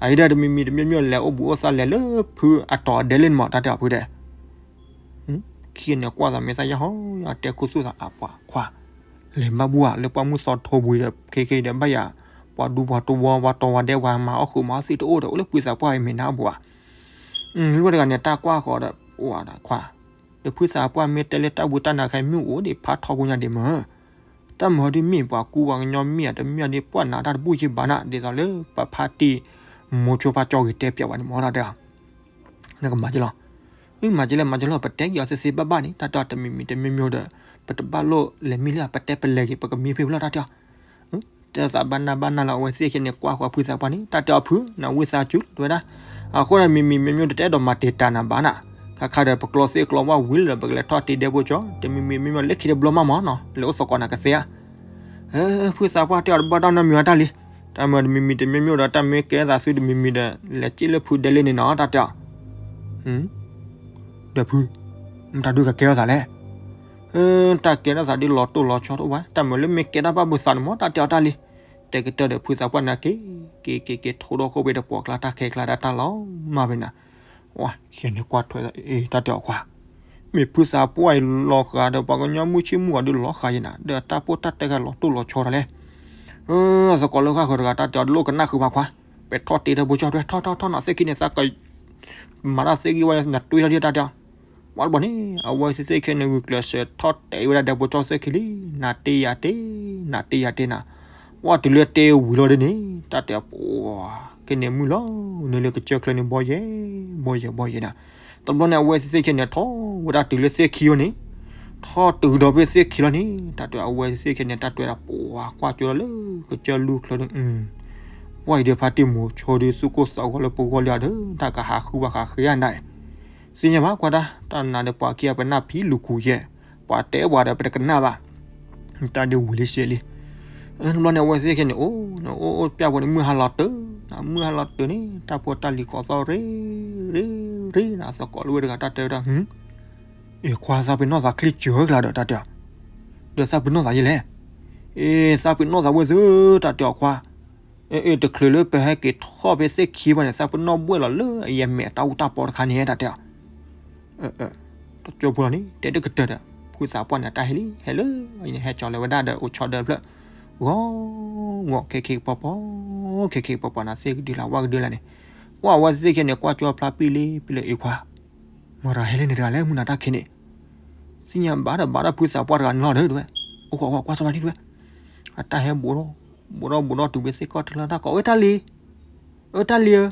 အံၤဒီးတမံၤမံၤတမံၤမံၤလဲၤအိၣ်ဘူးအိၣ်သးလဲၤလၢဖုအတီၤဒဲးလံန့ၣ်မီၤ တၢ်တဲအီၤဖုတဲ ခံန့ၣ်ကွၢ်သးမ့ၢ်သးယါဟီ ယတဲခူသူၣ်သးအပှၤခွါ, လဲၤဘၣ်ဘူၣ်ဧါ လၢပှၢ်မုၢ်သီထိပူၤဒီး ခဲကဲဒီးဘၣ်ယၤ, ပှၤဒူပှၤတဝီ ပှၤတီဝါဒဲး ပှၤမၤအီၣ်ဃုာ်မၤအီၣ်သံၣ်တအိၣ်ဒီး အိၣ်လၢဖုသးပှၢ်အံၤမ့ၢ်နၢ်ဘူဧါ, လၢတဂၤန့ၣ် တၢ်ကွၢ်ဃီဒီး အိၣ်ဝဲဒၣ်ခွါ, ဒီးဖုသးပှၢ်မ့ၢ်တဲလၢတၢ်ဝံတၢ်နါခဲမုၢ်အိၣ်ဒံးဖးထီပူၤညါဒံးမ့ၢ် တၢ်မၤဒ်မ့ၢ်ပှၤကူပှၤကညီမ့ၢ်ဧါ တမ့ၢ်ဒ်ပှၢ်နးတၢ်တဘူၣ်ယံၣ်ဘၣ်နၤ ဒ်သိးလၢပဖါတံၢ် မိၤဆိဖါကၠီဂ့ၤတဲပၠးဝဲန့ၣ်မ့ၢ်ဒၣ်တဲ, နကမၤက့လီၤ, မၤက့လၢမၤက့လီၤ ပတဲက့ၤအီၤသ့သ့ဘၣ်ဘၣ်န့ၣ် တၢ်တဲအီၤတမံၤမံၤတမံၤမံၤဒီး ပတဘၣ်လိၣ်လဲၤမံလၢ ပတဲပလဲၤက့ၤ ပကမံဖဲဖဲလီၤတၢ်တဲအီၤ တဲသးဘၣ်နၢ်ဘၣ်နၢ်လၢအဝဲသ့ၣ်ခဲန့ၣ် ကွၢ်ဃီဖုသးပှၢ်န့ၣ် တၢ်တဲအီၤဖု နဝံသးစူၤလီၤတဝဲဒၣ်, အဃိန့ၣ် မံၤမံၤမံၤမံၤတတဲဒီးမၤတ့ၢ်တၢ်နၤဘၣ်နၤ, ခါခါဒီးပကျီသ့ၣ်ကျီဝၣ်ဝံၤလၢဒီး ပကလဲၤထီၣ်တ့ဒဲဖိကၠီ တမံၤမံၤမံၤမံၤလၢခံတဘျီမးမးနီၤ လဲၤအိၣ်သကိးနၤကသ့ဧါ, ဖုသးပှၢ်တဲအီၤတဘၣ်တၢ်နီတမံၤဝဲတၢ်လံ, တၢ်မၤတမံၤမံၤတမံၤမံၤဒီး တၢ်မ့ၢ်ကဲသးသုတမံၤမံၤဒီး လဲၤစ့လၢဖုဒဲလၢန့ၣ်နီၤ တၢ်တဲအီၤ ဒီးဖု, မတၤဒုးကကဲထီၣ်သးလဲၣ်. တၢ်ကဲထီၣ်သးဒ်လီၤတိၢ်လီၤဆီတအိၣ်ဘၣ်, တၢ်မၤလၢမ့ၢ်ကဲထီၣ်ဘၣ်ဘၣ်သးန့ၣ်မ့ၢ် တၢ်တဲအီၤတၢ်လံ. တဲကတၢၢ်ဒီးဖုသးပှၢ်န့ၣ်က့ၤ က့ၤက့ၤက့ၤ ထိဒီးခိၣ်ဖဲတပှီၤကျါ တၢ်ခဲကျါဒၣ်တၢ်လီၤမၢ်ဖဲန့ၣ်. ဝဲခဲန့ၣ်ကွၢ်ထွဲ တၢ်တဲအီၤခွါ, မ့ၢ်ဖုသးပှၢ်အံၤလီၤဃာ်ဒီးပှၤကညီမုၢ်ဆ့ၣ်မုၢ်ဂီၤဒုးလီၤဃာ်ယဲနၤ ဒီးတၢ်ပိၢ်တၢ်တဲဂၤလီၤတိၢ်လီၤဆီတၢ်လဲၣ်. သကိးလၢဃၣ်ဃၢၤတဂၤ တၢ်တဲအီၤ တလိၣ်ကနၣ်ဃုာ်ဘၣ်ခွါ, ပထီၣ်တ့ထီၣ်ဘိကၠီၣ်ထွဲ ထီၣ်ထီၣ်ထီၣ်နၤသ့ၣ်ခံန့ၣ် သးက မၤတၢ်သ့ၣ်ဂံၢ်ဝဲ နတွ့ထီၣ်ဒ်တၢ်တဲအီၤ. ဝဲတဘျီန့ၣ် အဝဲသ့ၣ်သ့ၣ်ခဲန့ၣ် ဂုာ်ကျဲးစၢးထီၣ်တဲဝဲဒၣ်ဒီးဘိကၠီၣ်သ့ၣ်ခံလံ, နၤတ့ယၤတ့, နၤတ့ယၤတ့နၤ. ဝဲတုၤလၢတ့ဝံၤလီၤဒ်န့ၣ် တၢ်တဲအီၤပှၤ ကန့ၣ်မုၢ်လီၤ န့ၣ်လၢကစၢၢ်ချၢန့ၣ် ဘီယဲၢ် ဘီယဲၢ် ဘီယဲၢ်နၤ. တဘျီန့ၣ် အဝဲသ့ၣ်သ့ၣ်ခဲန့ၣ် ထီၣ်ဝဲဒၣ်တုၤလၢသ့ၣ်ခံဝဲန့ၣ်, ထီၣ်တုၤဒီးဖဲသ့ၣ်ခံလီၤန့ၣ် တၢ်တဲအဝဲသ့ၣ်သ့ၣ်ခဲန့ၣ် တၢ်တဲဒၣ်ပှၤကွၢ်ကၠိလီၤလၢကစၢၢ်လူၢ်ချၢန့ၣ် ပှၤအံၤဒီးဖါတံၢ်မိၤဆိဒီးသူၣ်ကိၢ်သးဂီၤလၢပဂီၢ်လံဧါဒီး တၢ်ကဟးဃုဘၣ်ဃးဃ့အနၤ, သ့ၣ်ညါဘၣ်ကွၢ်တၢ် တၢ်နၤဒီးပှၤခံဂၤပနၢ်ဖံးလူၤခူၣ်ယဲၢ်, ပှၤတဲပှၤဒီးပတကနၣ်ဘၣ်, တၢ်ဒုးဝံၤလံစ့လံ. တဘျီန့ၣ် အဝဲသ့ၣ်ခဲန့ၣ် အိၣ်အိၣ်ပျၢ်ပူၤန့ၣ် မုၢ်ဟါလီၤတၢၢ်, မုၢ်ဟါလီၤတၢၢ်န့ၣ် တၢ်ဖိတၢ်လံၤကိးသီၣ်ရ့ရ့ရ့နၤ သကိးလၢဝဲတဂၤတၢ်တဲဝဲဒၣ် အ့ၣ် ခွါသးပ့ၤနီၣ်သးချ့စၢၤကျါဒီးတၢ်တဲအီၤ, ဒီးသးပ့ၤနီၣ်သးယဲလဲၣ်. အ့ၣ် သးပ့ၤနီၣ်သးဝဲသု တၢ်တဲအီၤခွါ, အ့ၣ် တချုးလၢပဟဲက့ၤထီၣ်ဖဲသ့ၣ်ခံဘၣ်န့ၣ် သးပ့ၤနီၣ်ဘှဲၣ်လီၤလၢအယမဲာ်တၢ်အူတၢ်ပီတခါန့ၣ် တၢ်တဲအီၤ. တကၠိဖိလီၤန့ၣ် တဲတကတၢၢ်ဒီး ဖုသးပှၢ်န့ၣ် တၢ်ဟဲလံ ဟဲလၢ ဟဲကၠီၤလၢဝဲဒၣ်ဒီးအိၣ်ဆီဒၢတဖျၢၣ်, ဂီၤဂီၤ ခဲခဲကပီၤပီၤ, ခဲခဲကပီၤပီၤ နၤသ့ၣ်ကဒုးလၢဝဲကဒုလၢန့ၣ်, ကွၢ်ဝဲသ့ၣ်ခဲန့ၣ် ကွၢ်ကၠိဖျါပံၣ်လံပံၣ်လၢ အ့ၣ် ခွါ မတၤဟဲလၢန့ၣ်တဂၤလဲၣ် မုၢ်နၤတၢ်ခံးန့ၣ်, သ့ၣ်ညါဘၣ်ဒီးဘၣ်ဒီးဖုသးပှၢ်တဂၤန့ၣ်လီၤဒီး တဝဲ, အိၣ်ခိးကွၢ်စီၤပၤဒံတဝဲ, အတၢ်ဟဲဘူးဒီး ဘူးဒီးဘူးဒီးတုၤဖဲသ့ၣ်ကီၢ်တလၢတၢ်ကိး အၢ တၢ်လံၤ, အၢ တၢ်လံၤဧၢ,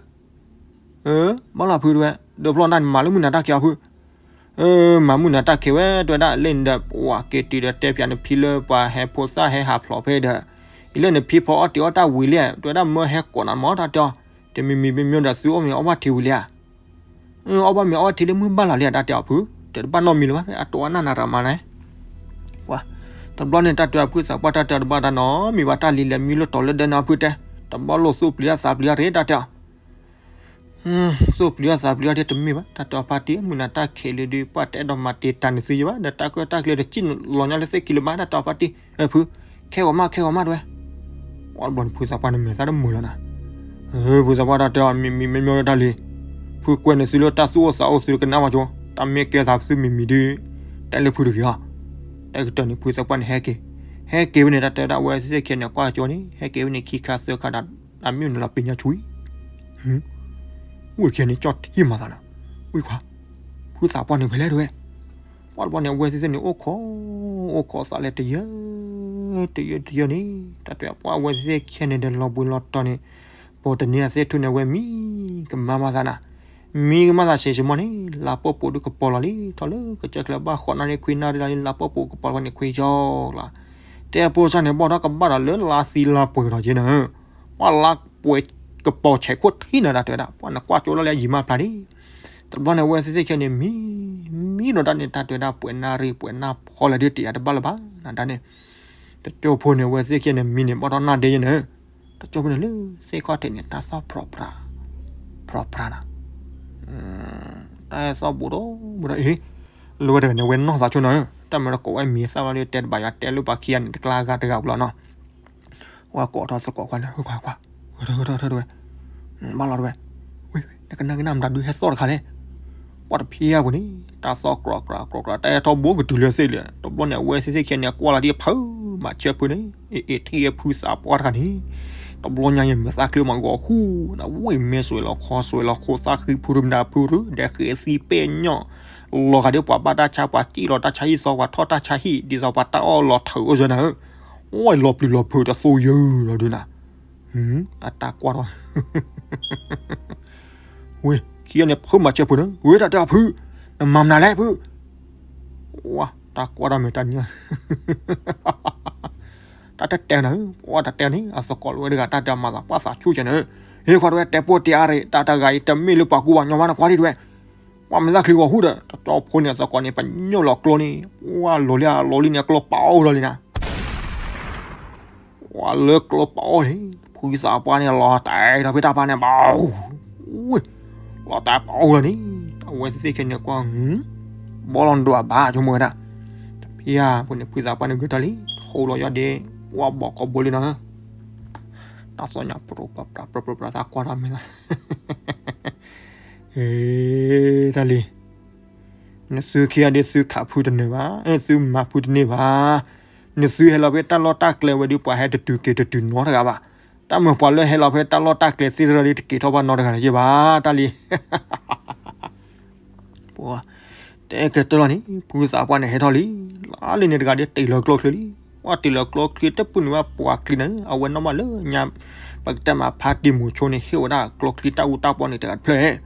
အၢ ဘၣ်လီၤဖုတဝဲ, ဒီးဖျီၣ်နၢ်န့ၣ် မၤလၢမုၢ်နၤတၢ်ခံးအီၤဖု, အၢ မၤမုၢ်နၤတၢ်ခံးဝဲ တဝဲဒၣ်လၢန့ၣ်ဒီး ပှၤက့ၤတုၤဒီးတဲပၠးနဖံလၢပှၤဟဲဖိသၣ်ဟဲဟးဖျိးဖဲဒီး, အံၤလၢနဖံဖီအီၣ်တ့ၤအီၣ်တၢ်ဝံၤလံ တဝဲဒၣ်မၢဟဲကိးနၤမၢ်တၢ်တဲအီၤ, တမံၤမံၤမံၤမံၤဒီးသုအီၣ်မ့ၤအီၣ်ဘၣ်ထံဝံၤလံဧါ အီၣ်ဘၣ်မ့ၤအီၣ်ဘၣ်ထံလၢမုၢ်ဘၣ်လီၤလံဧါ တၢ်တဲအီၤဖု, တဘၣ်နီတမံၤလၢၤဘၣ် အတိၢ်အနၢ်နၤတမၤလဲၣ်. တဘျီန့ၣ် တၢ်တဲအီၤဖုသးပှၢ်တၢ်တဲအီၤတဘၣ်တၢ်နီတမံၤဘၣ် တၢ်လံၤလဲၤမံလၢတီၤလၢဒဲန့ၣ်ဖုတဲ, တဘျီလိာ်သူၣ်ပျံၤတၢ်သးပျံၤတၢ်ရ့ တၢ်တဲအီၤ သူၣ်ပျံၤတၢ်သးပျံၤတၢ်ဒ်တမ့ၢ်ဘၣ် တၢ်တဲအီၤဖါတံၢ် မုၢ်နၤတၢ်ခံးလံဒီး ပှၤတအဲၣ်ဒိးမၤတံာ်တာ်နသုယဘၣ် ဒီးတၢ်ကၢၢ်တၢ်ကျၢၤတစံၣ်လီၤညါလၢသ့ၣ်ခံလၢၤဘၣ် တၢ်တဲအီၤဖါတံၢ်, ဖု, ခဲဂီၤမး ခဲဂီၤမးတဝဲ. ဝံၤတဘျီန့ၣ် ဖုသးပှၢ်န့ၣ်မဲာ်သၣ်တမုာ်လီၤနၤ, ဖုသးပှၢ်တၢ်တဲအီၤ မံၤမံၤမ့မ့ၢ်တၢ်လံၤ, ဖုကွဲးန့ၣ်သုလၢတၢ်သူၣ်အိၣ်သးအိၣ်သုကနၣ်ဝဲကၠိ, တၢ်မ့ၢ်ကဲသးသုမံၤမံၤဒုး, တဲလၢဖုတဂ့ၤအီၤ, တၢ်ကတၢၢ်န့ၣ် ဖုသးပှၢ်န့ၣ်ဟဲက့ၤ, ဟဲက့ၤဝဲန့ၣ် တၢ်တဲဝဲဒၣ်အဝဲသ့ၣ်ခဲန့ၣ် ကွၢ်ကၠိန့ၣ် ဟဲက့ၤဝဲန့ၣ်ခံခါသၢခါဒီး အမ့ၢ်အိၣ်န့ၣ်လီၤပ့ၤညါဆူၣ်, ဝဲခဲန့ၣ် ကၠီၣ်ထံၣ်မၤသးနၤ, ဝံၤခွါ, ဖုသးပှၢ်န့ၣ်ဖဲလဲၣ်တဝဲ, ပှၤတဘျီန့ၣ် အဝဲသ့ၣ်သ့ၣ်န့ၣ် အိၣ်ခိး, အိၣ်ခိးသးလဲၤတယၢ, တယၢတယၢန့ၣ်, တၢ်တဲပှၤအဝဲသ့ၣ်ခဲန့ၣ်ဒီးလီၤဘှံးလီၤတီၤန့ၣ်, ပိာ်တနံၤအသ့ၣ်ထူၣ်န့ၣ် အဝဲမံကမၣ်မၤသးနၤ, မံကမၣ်သးဆံးဆံးမီၢ်န့ၣ် လါပှဲၤပူၤဒုးကပီၤလီၤလံ ထီၣ်လၢကစၢၢ်ချၢဘၣ်ဃိးနၣ်ရံၣ်ခွံနၣ်ရံၣ်လီၤလံ လါပှဲၤပူၤကပီၤဝဲန့ၣ်ခွံကၠီလီၤ, တဲဖိစၢ်န့ၣ် ဘၣ်ဒီးကဘၣ်ဒီးလၢလါသံလါပှဲၤထီၣ်က့ၤနၤ, ပှၤလါပှဲၤကပီၤဆဲးခိၣ်ထံၣ်နၤတၢ်တဲဝဲဒၣ် ပှၤနကွၢ်ကၠိလီၤလၢယံၤမးဖျါဒံး တဘျီန့ၣ် အဝဲသ့ၣ်သ့ၣ်ခဲန့ၣ် မံ, မံဒီးတၢ်န့ၣ် တၢ်တဲဝဲဒၣ်ပှဲၤနၣ်ရံၣ်ပှဲၤနၣ်ဖီလၢဒုးတယာ်တဘၣ်လၢၤဘၣ်နၤတၢ်န့ၣ်, တကၠိဖိန့ၣ် အဝဲသ့ၣ်ခဲန့ၣ် မံန့ၣ် ဘၣ်ထီၣ်နၢ်ဒ့ယဲန့ၣ်, တကၠိဖိန့ၣ်လၢသ့ၣ်ခီၣ်ထံးန့ၣ် တၢ်သီၣ်ဖြီးဖြး, ဖြီးဖြးနၤ, တၢ်သီၣ်ဘူးဒီးဘူးဒီးအံၤ, လၢဝဲတဂၤန့ၣ် ဝဲနီၢ်သးဆိနီၤ, တၢ်မၤဒီးကိးဝဲမံၤသၣ်ဘျီဒီး တဲတဘၣ်ယွၤတဲလၢပှၤခံဂၤန့ၣ် တကျါဂၤတဂၤပူၤလီၤနီၤ ဝဲကိးထီၣ်သကိးခွါန့ၣ် ဝဲခွါခွါ, ဝဲထၢၣ်ထၢၣ်ထၢၣ်တဝဲ, ဘၣ်လီၤတဝဲ, ဝဲ နကနၣ်ကနၣ်မတၤဒုးဟဲသီၣ်တခါလဲၣ်, ပှၤတဖံးအပူၤန့ၣ် တၢ်သီၣ်ကြီကြီကြီကြီ တၢ်အဲၣ်ထီၣ်ဘိကတုၤလၢသ့ၣ်လံ, တဘျီန့ၣ် အဝဲသ့ၣ်သ့ၣ်ခဲန့ၣ် ကွၢ်လီၤဒ်ဖုမၤဆၢဖုန့ၣ်, အ့ၣ် အ့ၣ် ထံၣ်ဖုသးပှၢ်တခါန့ၣ်, တဘျီညါယမဲာ်သၣ်ချ့မးဂီၤဃူ, နဝ့ၢ်မဲာ်စွဲးလီၤခီစွဲးလီၤခိၣ်သၣ်ဃံဖုရူမတၤဖုရူ ဒဲးဃဲးသံပဲာ်ညီၣ် လီၤဂာ်ဒ်ပှၤဘၣ်တၢ်ဆါ ပှၤစံၣ်လီၤတၢ်ဆါဟံၣ်သီ ပှၤထီၣ်တၢ်ဆါဟံၣ် ဒ်သိးပှၤတၢ်အီၣ်လီၤထၢၣ်အိၣ်စၢၤနၤဧၢ, ဝဲလီၤပျံၤလီၤဖုးတသိယၢလီၤဒုးနၤ, အတၢ်ကွၢ်ထီၣ် ဝဲ ခံဂၤန့ၣ် ဖုမၤစၢၤဖုန့ၣ် ဝဲတၢ်တဲအီၤဖု, နမၤမနုၤလဲၣ်ဖု, ဝဲ တၢ်ကွၢ်ထီၣ်မဲာ်တၢ်နံၤ တၢ်တဲတဲနၤ, ပှၤတတဲန့ၣ် အသကိးလၢဝဲတဂၤတၢ်တဲမၤသးပှၢ်သးဆူၣ်ကဲန့ၣ်, ဟ့ၣ်ခွါတဝဲ တဲပိၢ်တဲအါရ့ၣ် တၢ်တဂၤအံၤတမ့ၢ်လၢပှၤကူပှၤကညီဘၣ် နကွၢ်ဒံးတဝဲ, ပှၤမဲာ်သၣ်ချံဂီၤဃူဒီး တကၠိဖိန့ၣ် အသကိးန့ၣ် ပညိၣ်လီၤကျိန့ၣ် ပှၤလီၤလံ အလီၤလံန့ၣ် အကျိပာ်အီၣ်လီၤလံနၤ ပှၤလၢကျိပာ်အီၣ်န့ၣ် ဖုသးပှၢ်န့ၣ် လီၤတဲာ်ဒီးဖဲတၢ်ပာ်န့ၣ် ဘၣ်, ဝဲ လီၤတဲာ်ပာ်အီၣ်လီၤန့ၣ် အဝဲသ့ၣ်သ့ၣ်ခဲန့ၣ်ကွၢ် ဘီလီၤဒွးဘၣ် ဆိကမိၣ်ဝဲဒၣ်. တဖံယါဖိန့ၣ် ဖုသးပှၢ်န့ၣ်ဂုာ်တၢ်လံ, ဟိလီၤယီၢ်ဒ့, ပှၢ်ဘီၣ်ခီဘိလံနီၤ. တၢ်သီၣ်ညါ ပြိပြပြပြပြ သးကွၢ်ထီၣ်မဲာ်သၣ်, တၢ်လံ. နသုခံဂၤဒ်သုခးဖုတန့ၢ်ဘၣ်, သုမၤဖုတန့ၢ်ဘၣ်. နသုဟဲလီၤဖဲတၢ်လီၢ်တၢ်ကျဲဝဲဒ် ပှၤဟဲတတုၤက့ၤတတုၤနီတဂၤဘၣ်. တၢ်မၤပှၤလၢဟဲလီၤဖဲတၢ်လီၢ်တၢ်ကျဲသ့ၣ်တဖၣ်ဒီး တက့ၤထီၣ်ဘၣ်နီတဂၤန့ၣ်ယ့ၢ်ဘၣ် တၢ်လံ. ပှၤတဲကတၢၢ်လီၤန့ၣ် ဖုသးပှၢ်န့ၣ်ဟဲထီၣ်လံ. လၢလံန့ၣ်တဂၤဒ်တ့ၢ်လီၤကျိချံလံ. ပှၤတ့ၢ်လီၤကျိချံတပူၤန့ၣ်ဝဲပှၤချံန့ၣ် အဝဲနီၢ်မးလၢညါ ပကတဲမးဖါတံၢ်မူၤဆိန့ၣ် ဟ့ၣ်ဝဲဒၣ်ကျိချံတၢ်အူတၢ်ပီန့ၣ်တဂၤတဖျၢၣ်.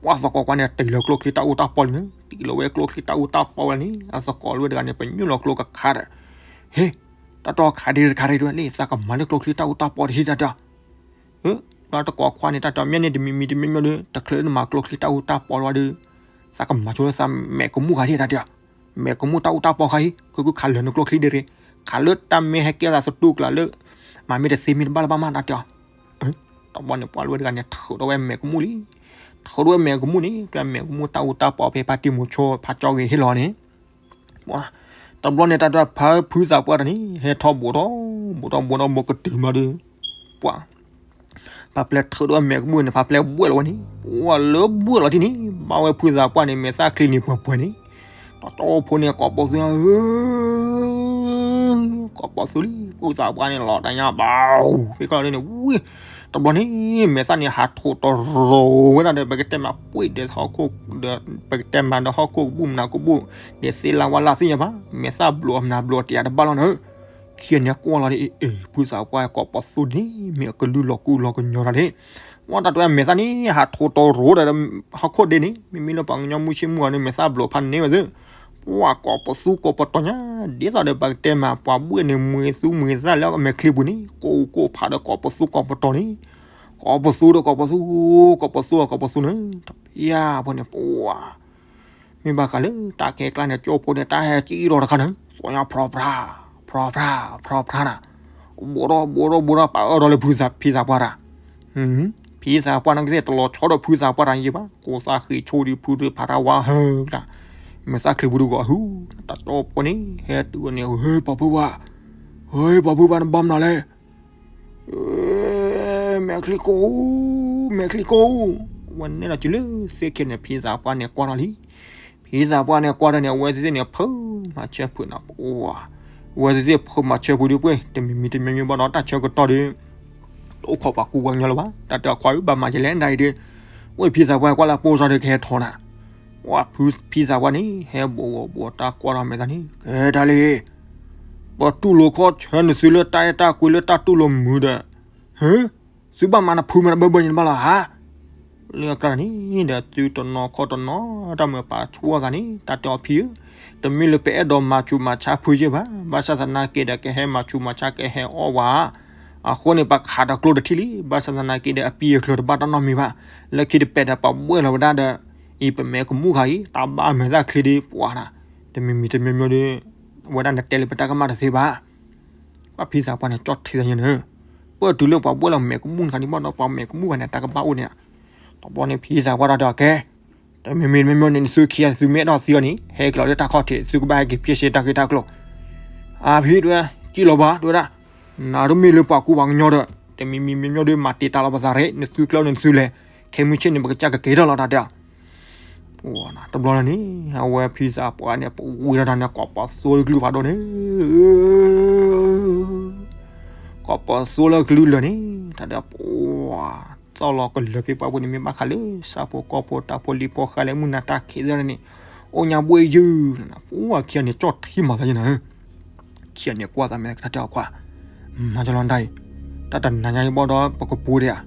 ပှၤသကိးကွၢ်န့ၣ် တ့ၢ်လီၤကျိချံတၢ်အူတၢ်ပီလံန့ၣ်, တ့ၢ်လီၤဝဲကျိချံတၢ်အူတၢ်ပီဝဲလၢန့ၣ် အသကိးလၢဝဲတဂၤန့ၣ် ပညိၣ်လီၤကျိကခါဒီး, ဟ့, တၢ်တီခါဒ်တခါဒ်ဝဲလံ သးကမၤလၢကျိချံတၢ်အူတၢ်ပီတဟံးတၢ်တဲအီၤ. ပှၤသကိးခွါန့ၣ် တၢ်တဲအီၤ မ့ၢ်န့ၣ်တမံၤမံၤတမံၤမံၤဒီး တချုးလၢနမၤကျိချံတၢ်အူတၢ်ပီလီၤဒီး သးကမၤဆိလၢသးမဲာ်ကမူၣ်ခါဒ်တၢ်တဲအီၤ. မဲာ်ကမူၣ်တၢ်အူတၢ်ပီခါအံၤ ကဲကုခးလၢာ်နကျိချံဒ့ရ့ၣ်, ခးလၢတၢ်မ့ၢ်ဟဲကဲသးသတူၢ်ကျးလၢ မၤမ့ၢ်တသ့မ့ၢ်တဘၣ်လၢၤဘၣ်မးတၢ်တဲအီၤ. တဘျီန့ၣ်ပှၤလၢဝဲတဂၤန့ၣ် ထုးထီၣ်ဝဲမဲာ်ကမူၣ်လံ. ထုးထီၣ်ဝဲမဲာ်ကမူၣ်န့ၣ် ပှၤမဲာ်ကမူၣ်တၢ်အူတၢ်ပီဖဲဖါတံၢ်မူၤဆိဖါကၠီဂ့ၤဟ့ၣ်လီၤန့ၣ် တဘျီန့ၣ် တၢ်တဲဖုသးပှၢ်တၢ်န့ၣ် ဟဲထီၣ်ဘူးထီၣ်ဘူးထီၣ်ဘူးထီၣ်ဘူးကတုၤမးဒီး ပှၤ ဖါပျဲၢ်ထုးထီၣ်မဲာ်ကမူၣ်န့ၣ် ဖါပျဲၢ်ဘှဲၣ်လီၤဝဲန့ၣ် ပှၤလၢဘှဲၣ်လီၤထံၣ်န့ၣ် ဘၣ်ဝဲဖုသးပှၢ်န့ၣ် မဲာ်သၣ်ချံန့ၣ်ပှဲၤပှဲၤန့ၣ် တၢ်တဲဖုန့ၣ် ကိးပသူ ကိးပသူလံ ဖုသးပှၢ်န့ၣ် လီၤတၢ်ညါဘၣ် ဖဲခီလီၤန့ၣ် ဝံ တဘျီန့ၣ် မဲာ်သၣ်န့ၣ် ဟးထီၣ်တရိၤဝဲဒၣ်ဒီး ပကတဲမးပှ့ၢ်ဒီးဟီၣ်ခိၣ်ဒီး ပကတဲမးဒီးဟီၣ်ခိၣ်ကဘူၣ်မနၤကဘူၣ် ဒ်သ့လၢဝါလၢသ့ၣ်ညါဘၣ် မဲာ်သၣ်ဘျီၣ်မနၤဘျီၣ်တယၤတဘၣ်လီၤန့ၣ် ခံဂၤန့ၣ်ကွၢ်လီၤဒီး အ့ ဖုသးပှၢ်ကိးပသူန့ၣ် မ့ၢ်အကလုၢ်လီၤကူလီၤကညီတၢ်န့ၣ် ဝဲတၢ်တဲမဲာ်သၣ်န့ၣ် ဟးထီၣ်တရိၤဒီး ဟီၣ်ခိၣ်ဒ့န့ၣ် မ့မ့ၢ်လၢပှၤကညီမုၢ်ဆ့ၣ်မုၢ်ဂီၤန့ၣ် မဲာ်သၣ်ဘျီၣ်ဖးန့ၢ်ဝဲသ့ၣ် ပှၤကိးပသူကိးပတီၤညါ ဒ်သိးဒီးပကတဲမး ပှၤဘှ့ၣ်န့ၣ် မှံသူမှံသၣ်လၢအမဲာ်ချံပူၤန့ၣ် ကိးကိးဖးဒီးကိးပသူကိးပတီၤန့ၣ် ကိးပသူဒီးကိးပသူ ကိးပသူကိးပသူန့ၣ် တဖၣ်ဖိန့ၣ် ပှၤ မ့ၢ်ဘၣ်ဃးလၢတၢ်ခဲကျါန့ၣ် ကၠိဖိန့ၣ် တၢ်ဟဲကံၣ်ထီၣ်တခါန့ၣ် သီၣ်ညါဖြီဖြါ ဖြီဖြါ ဖြီဖြါနၤ ဘူးထီၣ်ဘူးထီၣ်ဘူးထီၣ် ပာ်အၢၣ်ထီၣ်လၢဖုသး ဖံသးပှၢ်တၢ် ဖံသးပှၢ်န့ၣ်ကသ့ၣ် တလီၤဆီဒီးဖုသးပှၢ်တၢ်န့ၣ်ယ့ၢ်ဘၣ် ကိးသးဃ့ၢ်ဆိဒံးဖုဒံးဖးတၢ်ဝါဟၢတၢ် မဲာ်သၣ်ချံပူၤဒုးဂီၤဟု တၢ်ကၠိဖိန့ၣ် ဟဲတုၤဝဲန့ၣ် ဟ့ၣ်ပှၤဖုဘၣ် ဟ့ၣ်ပှၤဖုဘၣ်နဘၣ်မနုၤလဲၣ် မဲာ်ချံကိး မဲာ်ချံကိး ဝဲန့ၣ်ဒီးတုၤလၢသ့ၣ်ခံန့ၣ် ဖံသးပှၢ်န့ၣ်ကွၢ်ထီၣ်လံ ဖံသးပှၢ်န့ၣ်ကွၢ်ထီၣ်န့ၣ် အဝဲသ့ၣ်န့ၣ် ဖုမၤဆၢဖုးနၤပှၤ အဝဲသ့ၣ်ဖုမၤဆၢဖုးဒုးပှ့ၤ တမံၤမံၤတမံၤမံၤဘၣ်ဒီး တၢ်ဆၢကတီၢ်ဒီး တအိၣ်ခိးပှၤကူပှၤကညီလၢၤဘၣ် တၢ်တဲအခွါဧၢ ဘၣ်မၤကလဲၣ်ဒ်အံၤဒီး ဝဲဖံသးပှၢ်ကွၢ်လၢပိၢ်စီဒီးကဟဲထီၣ်နၤ ဝဲဖံသးပှၢ်န့ၣ် ဟဲဘူးဂီၤဘူးတၢ်ကွၢ်ထီၣ်မဲာ်သၣ်န့ၣ် ကဲတၢ်လံ ပတူၢ်လိာ်ခီၣ်ဆၢနသုလၢတၢ်အဲၣ်တၢ်ကွံလၢတၢ်တူၢ်လိာ်မုာ်ဒီး ဟၢ သုဘၣ်မၤနဖုမၤနဘၢဘၢညီတဘၣ်လီၤဧါ လၢအကျါန့ၣ်ဒီး သုတနီၤခီၣ်တနီၤ တၢ်မၤပာ်ဆူၣ်အသးန့ၣ် တၢ်တဲအီၤဖံဧၢ တမ့ၢ်လၢပအဲၣ်ဒိးမၤဆူးမၤဆါဖုယ့ၢ်ဘၣ် ဘၣ်ဆၣ်သနာ်က့ဒီး ကဟဲမၤဆူးမၤဆါ ကဟဲအီၣ်ဝဲ အဃိန့ၣ် ပခးဒီးကျိတထံၣ်လံ ဘၣ်ဆၣ်သနာ်က့ဒီး အပံအချၢတဘၣ်တၢ်နီတမံၤဘၣ် လၢခံတပဲာ်ဒီး ပှၤဘှဲၣ်လီၤဝဲဒၣ်ဒီး အံၤပမဲာ်ကမူၣ်ခါအံၤ တၢ်ဘၣ်မဲာ်သၣ်ချံဒီးပှၤနၤ တမံၤမံၤတမံၤမံၤဒီး အဝဲဒၣ်နတဲလၢပတၢ်ကမၣ်တသ့ဘၣ် ပှၤဖံသးပှၢ်န့ၣ် ကၠီၣ်ထံသးန့ၣ် ပၢၢ်တုၤလၢပှၤဘှဲၣ်လီၤမဲာ်ကမူၣ်တခါန့ၣ်ဘၣ်ဒီး ပှၤမဲာ်ကမူၣ်ဂၤန့ၣ် တၢ်ကဘၣ်အိၣ်န့ၣ် တဘျီန့ၣ် ဖံသးပှၢ်တၢ်တဲအီၤကဲ တမံၤမံၤတမံၤမံၤန့ၣ် နသုခံဂၤ သုမ့ၢ်အဲၣ်ဒိးသံအီၤန့ၣ် ဟဲက့ၤလီၤလၢတၢ်ခီၣ်ထံး သုကဘၣ်ဟဲက့ၤဖျဲးရှဲတၢ်ဂ့ၢ်တၢ်ကျိၤ အဖံတဲဝဲ ကံၣ်လီၤဘၣ်တဲဝဲဒၣ် နတမ့ၢ်လၢပှၤကူပှၤကညီဒီး တမံၤမံၤမံၤမံၤဒီး မၤတံာ်တာ်လီၤပသးရ့ၣ် နသုကျဲအိၣ်န့ၣ်နသုလဲၤ ခဲမုၢ်ဆ့ၣ်န့ၣ် ပကစၢ်ကက့ၤထီၣ်လီၤတၢ်တဲအီၤ တဘျီန့ၣ် အဝဲဖံသးပှၢ်န့ၣ် ပဝံၤလီၤတၢ်န့ၣ် ကိးပသူလၢကလုၢ်ဖးဒိၣ်န့ၣ် ကိးပသူလၢကလုၢ်လၢာ်န့ၣ် တၢ်ဒီးပှၤ သီၣ်လီၤကလၢာ်ဖံပှၢ်ဖိန့ၣ် မ့ၢ်ဘၣ်ဃးလၢ ဆၣ်ဖိကီၢ်ဖိတၢ်ဖိလံၤဖိဃဲလၢမုၢ်နၤတၢ်ခံးသ့ၣ်န့ၣ် အိၣ်ညါဘှ့ၣ်ယုၢ် ပှၤခံဂၤန့ၣ် ကၠီၣ်ထံမၤသးယဲၢ်နၤ ခံဂၤန့ၣ်ကွၢ်သးမဲာ်တၢ်တဲအီၤခွါ မၤကလီၤဒၣ်အံၤ တၢ်တနၤညါအံၤဘၣ်ဒီး ပကပူၤဒံးဧါ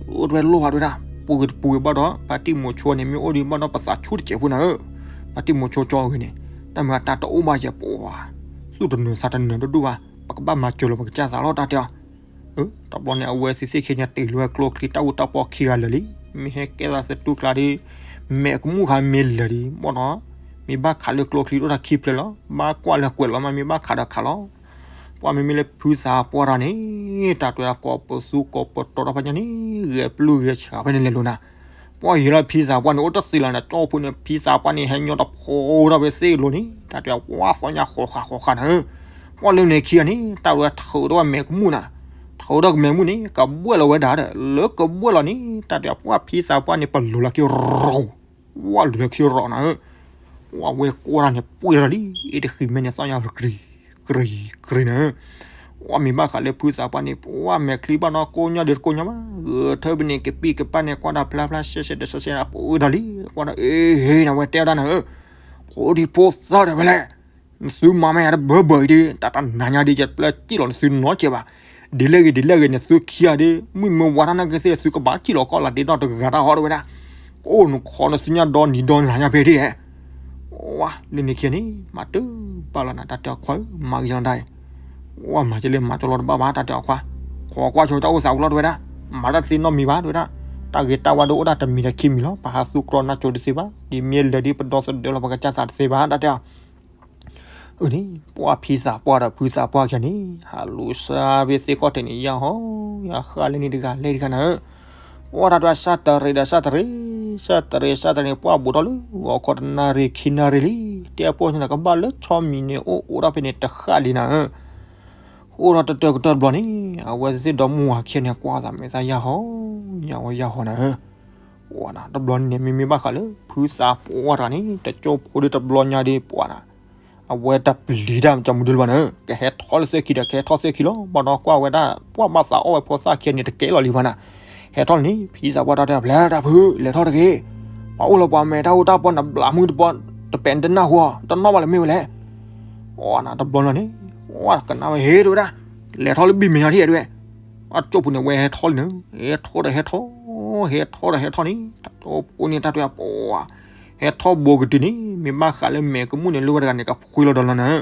အိၣ်တဝဲလိၣ်ဘၣ်တဝဲဒၣ် ပူၤက့ၤတပူၤက့ၤဘၣ်ဒီး ဖါတံၢ်မူၤဆိန့ၣ် မ့ၢ်အိၣ်ဒံးဘၣ်ဒီး ပသးဆူၣ်တစဲးဖိနၤဧၢ ဖါတံၢ်မူၤဆိကၠီဂ့ၤန့ၣ် တၢ်မၤတၢ်တအိၣ်ဘၣ်ယဲၢ်ပှၤ သူၣ်တနၢၤသးတနၢၤတဒူၣ်ဘၣ် ပကဘၣ်မၤစၢၤလီၤပကစၢ်သးလီၤတၢ်တဲအီၤ တဘျီန့ၣ် အဝဲသ့ၣ်သ့ၣ်ခံန့ၣ် တ့ၢ်လီၤဝဲကျိချံတၢ်အူတၢ်ပီခံဂၤလၢာ်လံ မ့ၢ်ဟဲကဲသးသတူၢ်ကျါဒီး မဲာ်ကမူၣ်ခါမ့ၢ်လၢာ်ဒီး ဘၣ်ဒီး မ့ၢ်ဘၣ်ခးလၢကျိချံတအိၣ်တၢ်ခံဖျၢၣ်လီၤ ဘၣ်ကွၢ်လၢကွဲးလီၤမး မ့ၢ်ဘၣ်ခးဒီးခးလီၤ ပှၤမ့မ့ၢ်လၢဖုသးပှၢ်တၢ်န့ၣ် တၢ်တဲဒၣ်ကိးပသူကိးပတီၤတၢ်ဖးညါန့ၣ် ဂဲၤပျုၢ်ဂဲၤဆှးဖဲန့ၣ်လဲၤလိာ်နၤ ပှၢ်ယံၤလီၤ ဖံသးပှၢ်န့ၣ် အိၣ်တသ့လီၤန့ၣ် ကၠီဖိန့ၣ် ဖံသးပှၢ်န့ၣ် ဟဲညီတဖိထီၣ်ဖဲသ့ၣ်လိၤန့ၣ် တၢ်တဲပှၢ်သီညါဃီဃာ်ဃီဃာ်နၤဧၢ, ပှၢ်လၢန့ၣ်ခံဂၤန့ၣ် တၢ်ဝဲထုးထီၣ်ဝဲမဲာ်ကမူၣ်နၤ, ထုးထီၣ်ကမဲာ်မူၣ်န့ၣ် ကဘှဲၣ်လီၤဝဲဒၣ်ဒီး လၢကဘှဲၣ်လီၤန့ၣ် တၢ်တဲပှၢ်ဖံသးပှၢ်န့ၣ် ပလူၤလီၤခံရီၤ ဝဲလူၤလၢခံရီၤနၤဧၢ, ဝဲကွၢ်တၢ်န့ၣ် ပှ့ၤထီၣ်လံ အ့ၣ်တဃံးမဲန့ၣ် သီၣ်ညါကရံၤ ကရံၤ ကရံၤနၤဧၢ, ဝဲမ့ၢ်ဘၣ်ဃးလၢဖုသးပှၢ်န့ၣ် ပှၢ်မဲာ်ချံဘၣ်နီၢ်ကိးညီဒုးတကိးညီဘၣ်, ဂဲၤထၢၣ်ဘၣ်န့ၣ် ကပံၢ်ကပၢ်န့ၣ် ကွၢ်တၢ်ဖျါဖျါရှဲရှဲဒီးရှဲရှဲ ပှ့ၤထီၣ်လံ, ကွၢ်ဒီး အ့ၣ် နဝဲတဲဝဲဒၣ်နၤဧၢ, ဖိဒံဖိသၣ်ဒီးဝဲလဲၣ် နသုမၤမ့ၢ်ယၤတဘၢဘၢအံၤဒီး တၢ်တနၤညါဒီး ယပျၢၢ်စံၣ်လီၤနသုနီတစဲးဘၣ်, ဒ်လဲၣ်ဂ့ၤဒ်လဲၣ်ဂ့ၤ နသုခံဂၤဒီး မုၢ်မ့ၢ်ဝါတၢ်နာ်က့သ့ၣ် သုကဘၣ်စံၣ်လီၤကီၢ်လၢဒ့ဒီတဂၤတၢ်ဟီဒီးဝဲဒၣ်, ကအိၣ်နခီနသုညါဒီနံၤဒီနၤညါဖဲဒၣ်, ဝဲလၢန့ၣ်ခံဂၤန့ၣ် မၤတဘၣ်လီၤနၤ တၢ်တဲအီၤခွါဧၢ မၤကယီၤဒၣ်အံၤ, ဝဲမၤကလဲၣ်မၤကလီတဘၣ်ဘၣ် တၢ်တဲအီၤခွါ, ခိးကွၢ်ဆိတၢ်အိၣ်သးပူၤလီၤတဝဲဒၣ်, မၤတၢ်သ့နီတမံၤဘၣ်တဝဲဒၣ်, တၢ်ဂ့ၤတၢ်ဝါဒီးအိၣ်ဒၣ်တမံၤဒီးခံမံၤလီၤ, ပဟးသူကျီနၢ်ကၠိတသ့ဘၣ်, ဒ်မ့ၢ်လၢာ်ဒီးပဒီသဒၢလီၤ ပကစၢ်သးတသ့ဘၣ် တၢ်တဲအီၤ အန့ၣ် ပှၢ်ဖံသးပှၢ်ဒီးဖုသးပှၢ်ခံဂၤန့ၣ် ဟးလူၤစၢ်ဖဲသ့ၣ်ခီၣ်ထံးန့ၣ် ယၢ်ဟီ ယၢ်ဃၣ်လၢန့ၣ်တဂၤလဲၤတဂၤနၤဧၢ, ပှၢ်တၢ်တဝဲစၢ်တရံးဒီးစၢ်တရံး, စၢ်တရံးစၢ်တရံးန့ၣ် ပှၢ်ဘူးထီၣ်လၢဂီၤခီတနၣ်ရံၣ်ခံနၣ်ရံၣ်လံ, တဲပိာ်န့ၣ် ကဘၣ်လၢဆီမံၤန့ၣ် အိၣ်အိၣ်ဒၣ်ဖဲန့ၣ်တဃၣ်လံနၤဧၢ, အိၣ်ဒီးတတၢၢ်ကတၢၢ်တဘျီန့ၣ် အဝဲသ့ၣ်ဒီမါဝၤခံဂၤန့ၣ် ကွၢ်သးမဲာ်သၣ်ယၢ်ဟီ ယၢ်ဝဲယၢ်ဟီနၤဧၢ ပှၤနၤ တဘျီန့ၣ် မ့မ့ၢ်ဘၣ်ဃးလၢ ဖုသးပှၢ်တဂၤန့ၣ် တကၠိဖိဒီးတဘျီညါဒီး ပှၤနၤ အဝဲတပျံၤတၢ် ကမူဒုလၢၤဘၣ်နၤ, ကဟဲထီၣ်လၢသ့ၣ်ခံဒီး ကဟဲထီၣ်သ့ၣ်ခံလီၤ, ဘၣ်ဒီးကွၢ်ဝဲဒၣ် ပှၤဘၣ်သးအီၣ်ဝဲဖိသၣ်ခံဂၤန့ၣ် တကဲလီၤလံဘၣ်နၤ, ဟဲထီၣ်လံန့ၣ် ဖံသးပှၢ်တၢ်တဲ ဖျဲတၢ်ဖု လဲၤထီၣ်တဂ့ၤ, ပှၤအိၣ်လၢပှၤမဲာ်တၢ်အူတၢ်ပီနဘျးမုၢ်တပီ, တပဲာ်နတနၢ်ဟူအီၤ တနီၣ်ဘၣ်လၢၤမ့ၢ်ဝဲလဲၣ် ပှၤနၤ တဘျီနၤန့ၣ် ပှၤကနၣ်ဝဲဟ့ၣ်တဝဲဒၣ်, လဲၤထီၣ်လၢဘံၣ်မဲာ်ညါထံၣ်တဝဲ, အကၠိဖိန့ၣ် ဝဲဟဲထီၣ်လံနၤ, ဟဲထီၣ်ဒီးဟဲထီၣ်, ဟဲထီၣ်ဒီးဟဲထီၣ်န့ၣ် တၢ်တိၢ်ဖိန့ၣ် တၢ်တဲပှၤ ဟဲထီၣ်ဘိကတုၤန့ၣ် မ့ၢ်ဘၣ်ဃးလၢမဲာ်ကမူၣ်န့ၣ် လၢဝဲတဂၤန့ၣ် ကဖှံလီၤဒီးလီၤနၤ,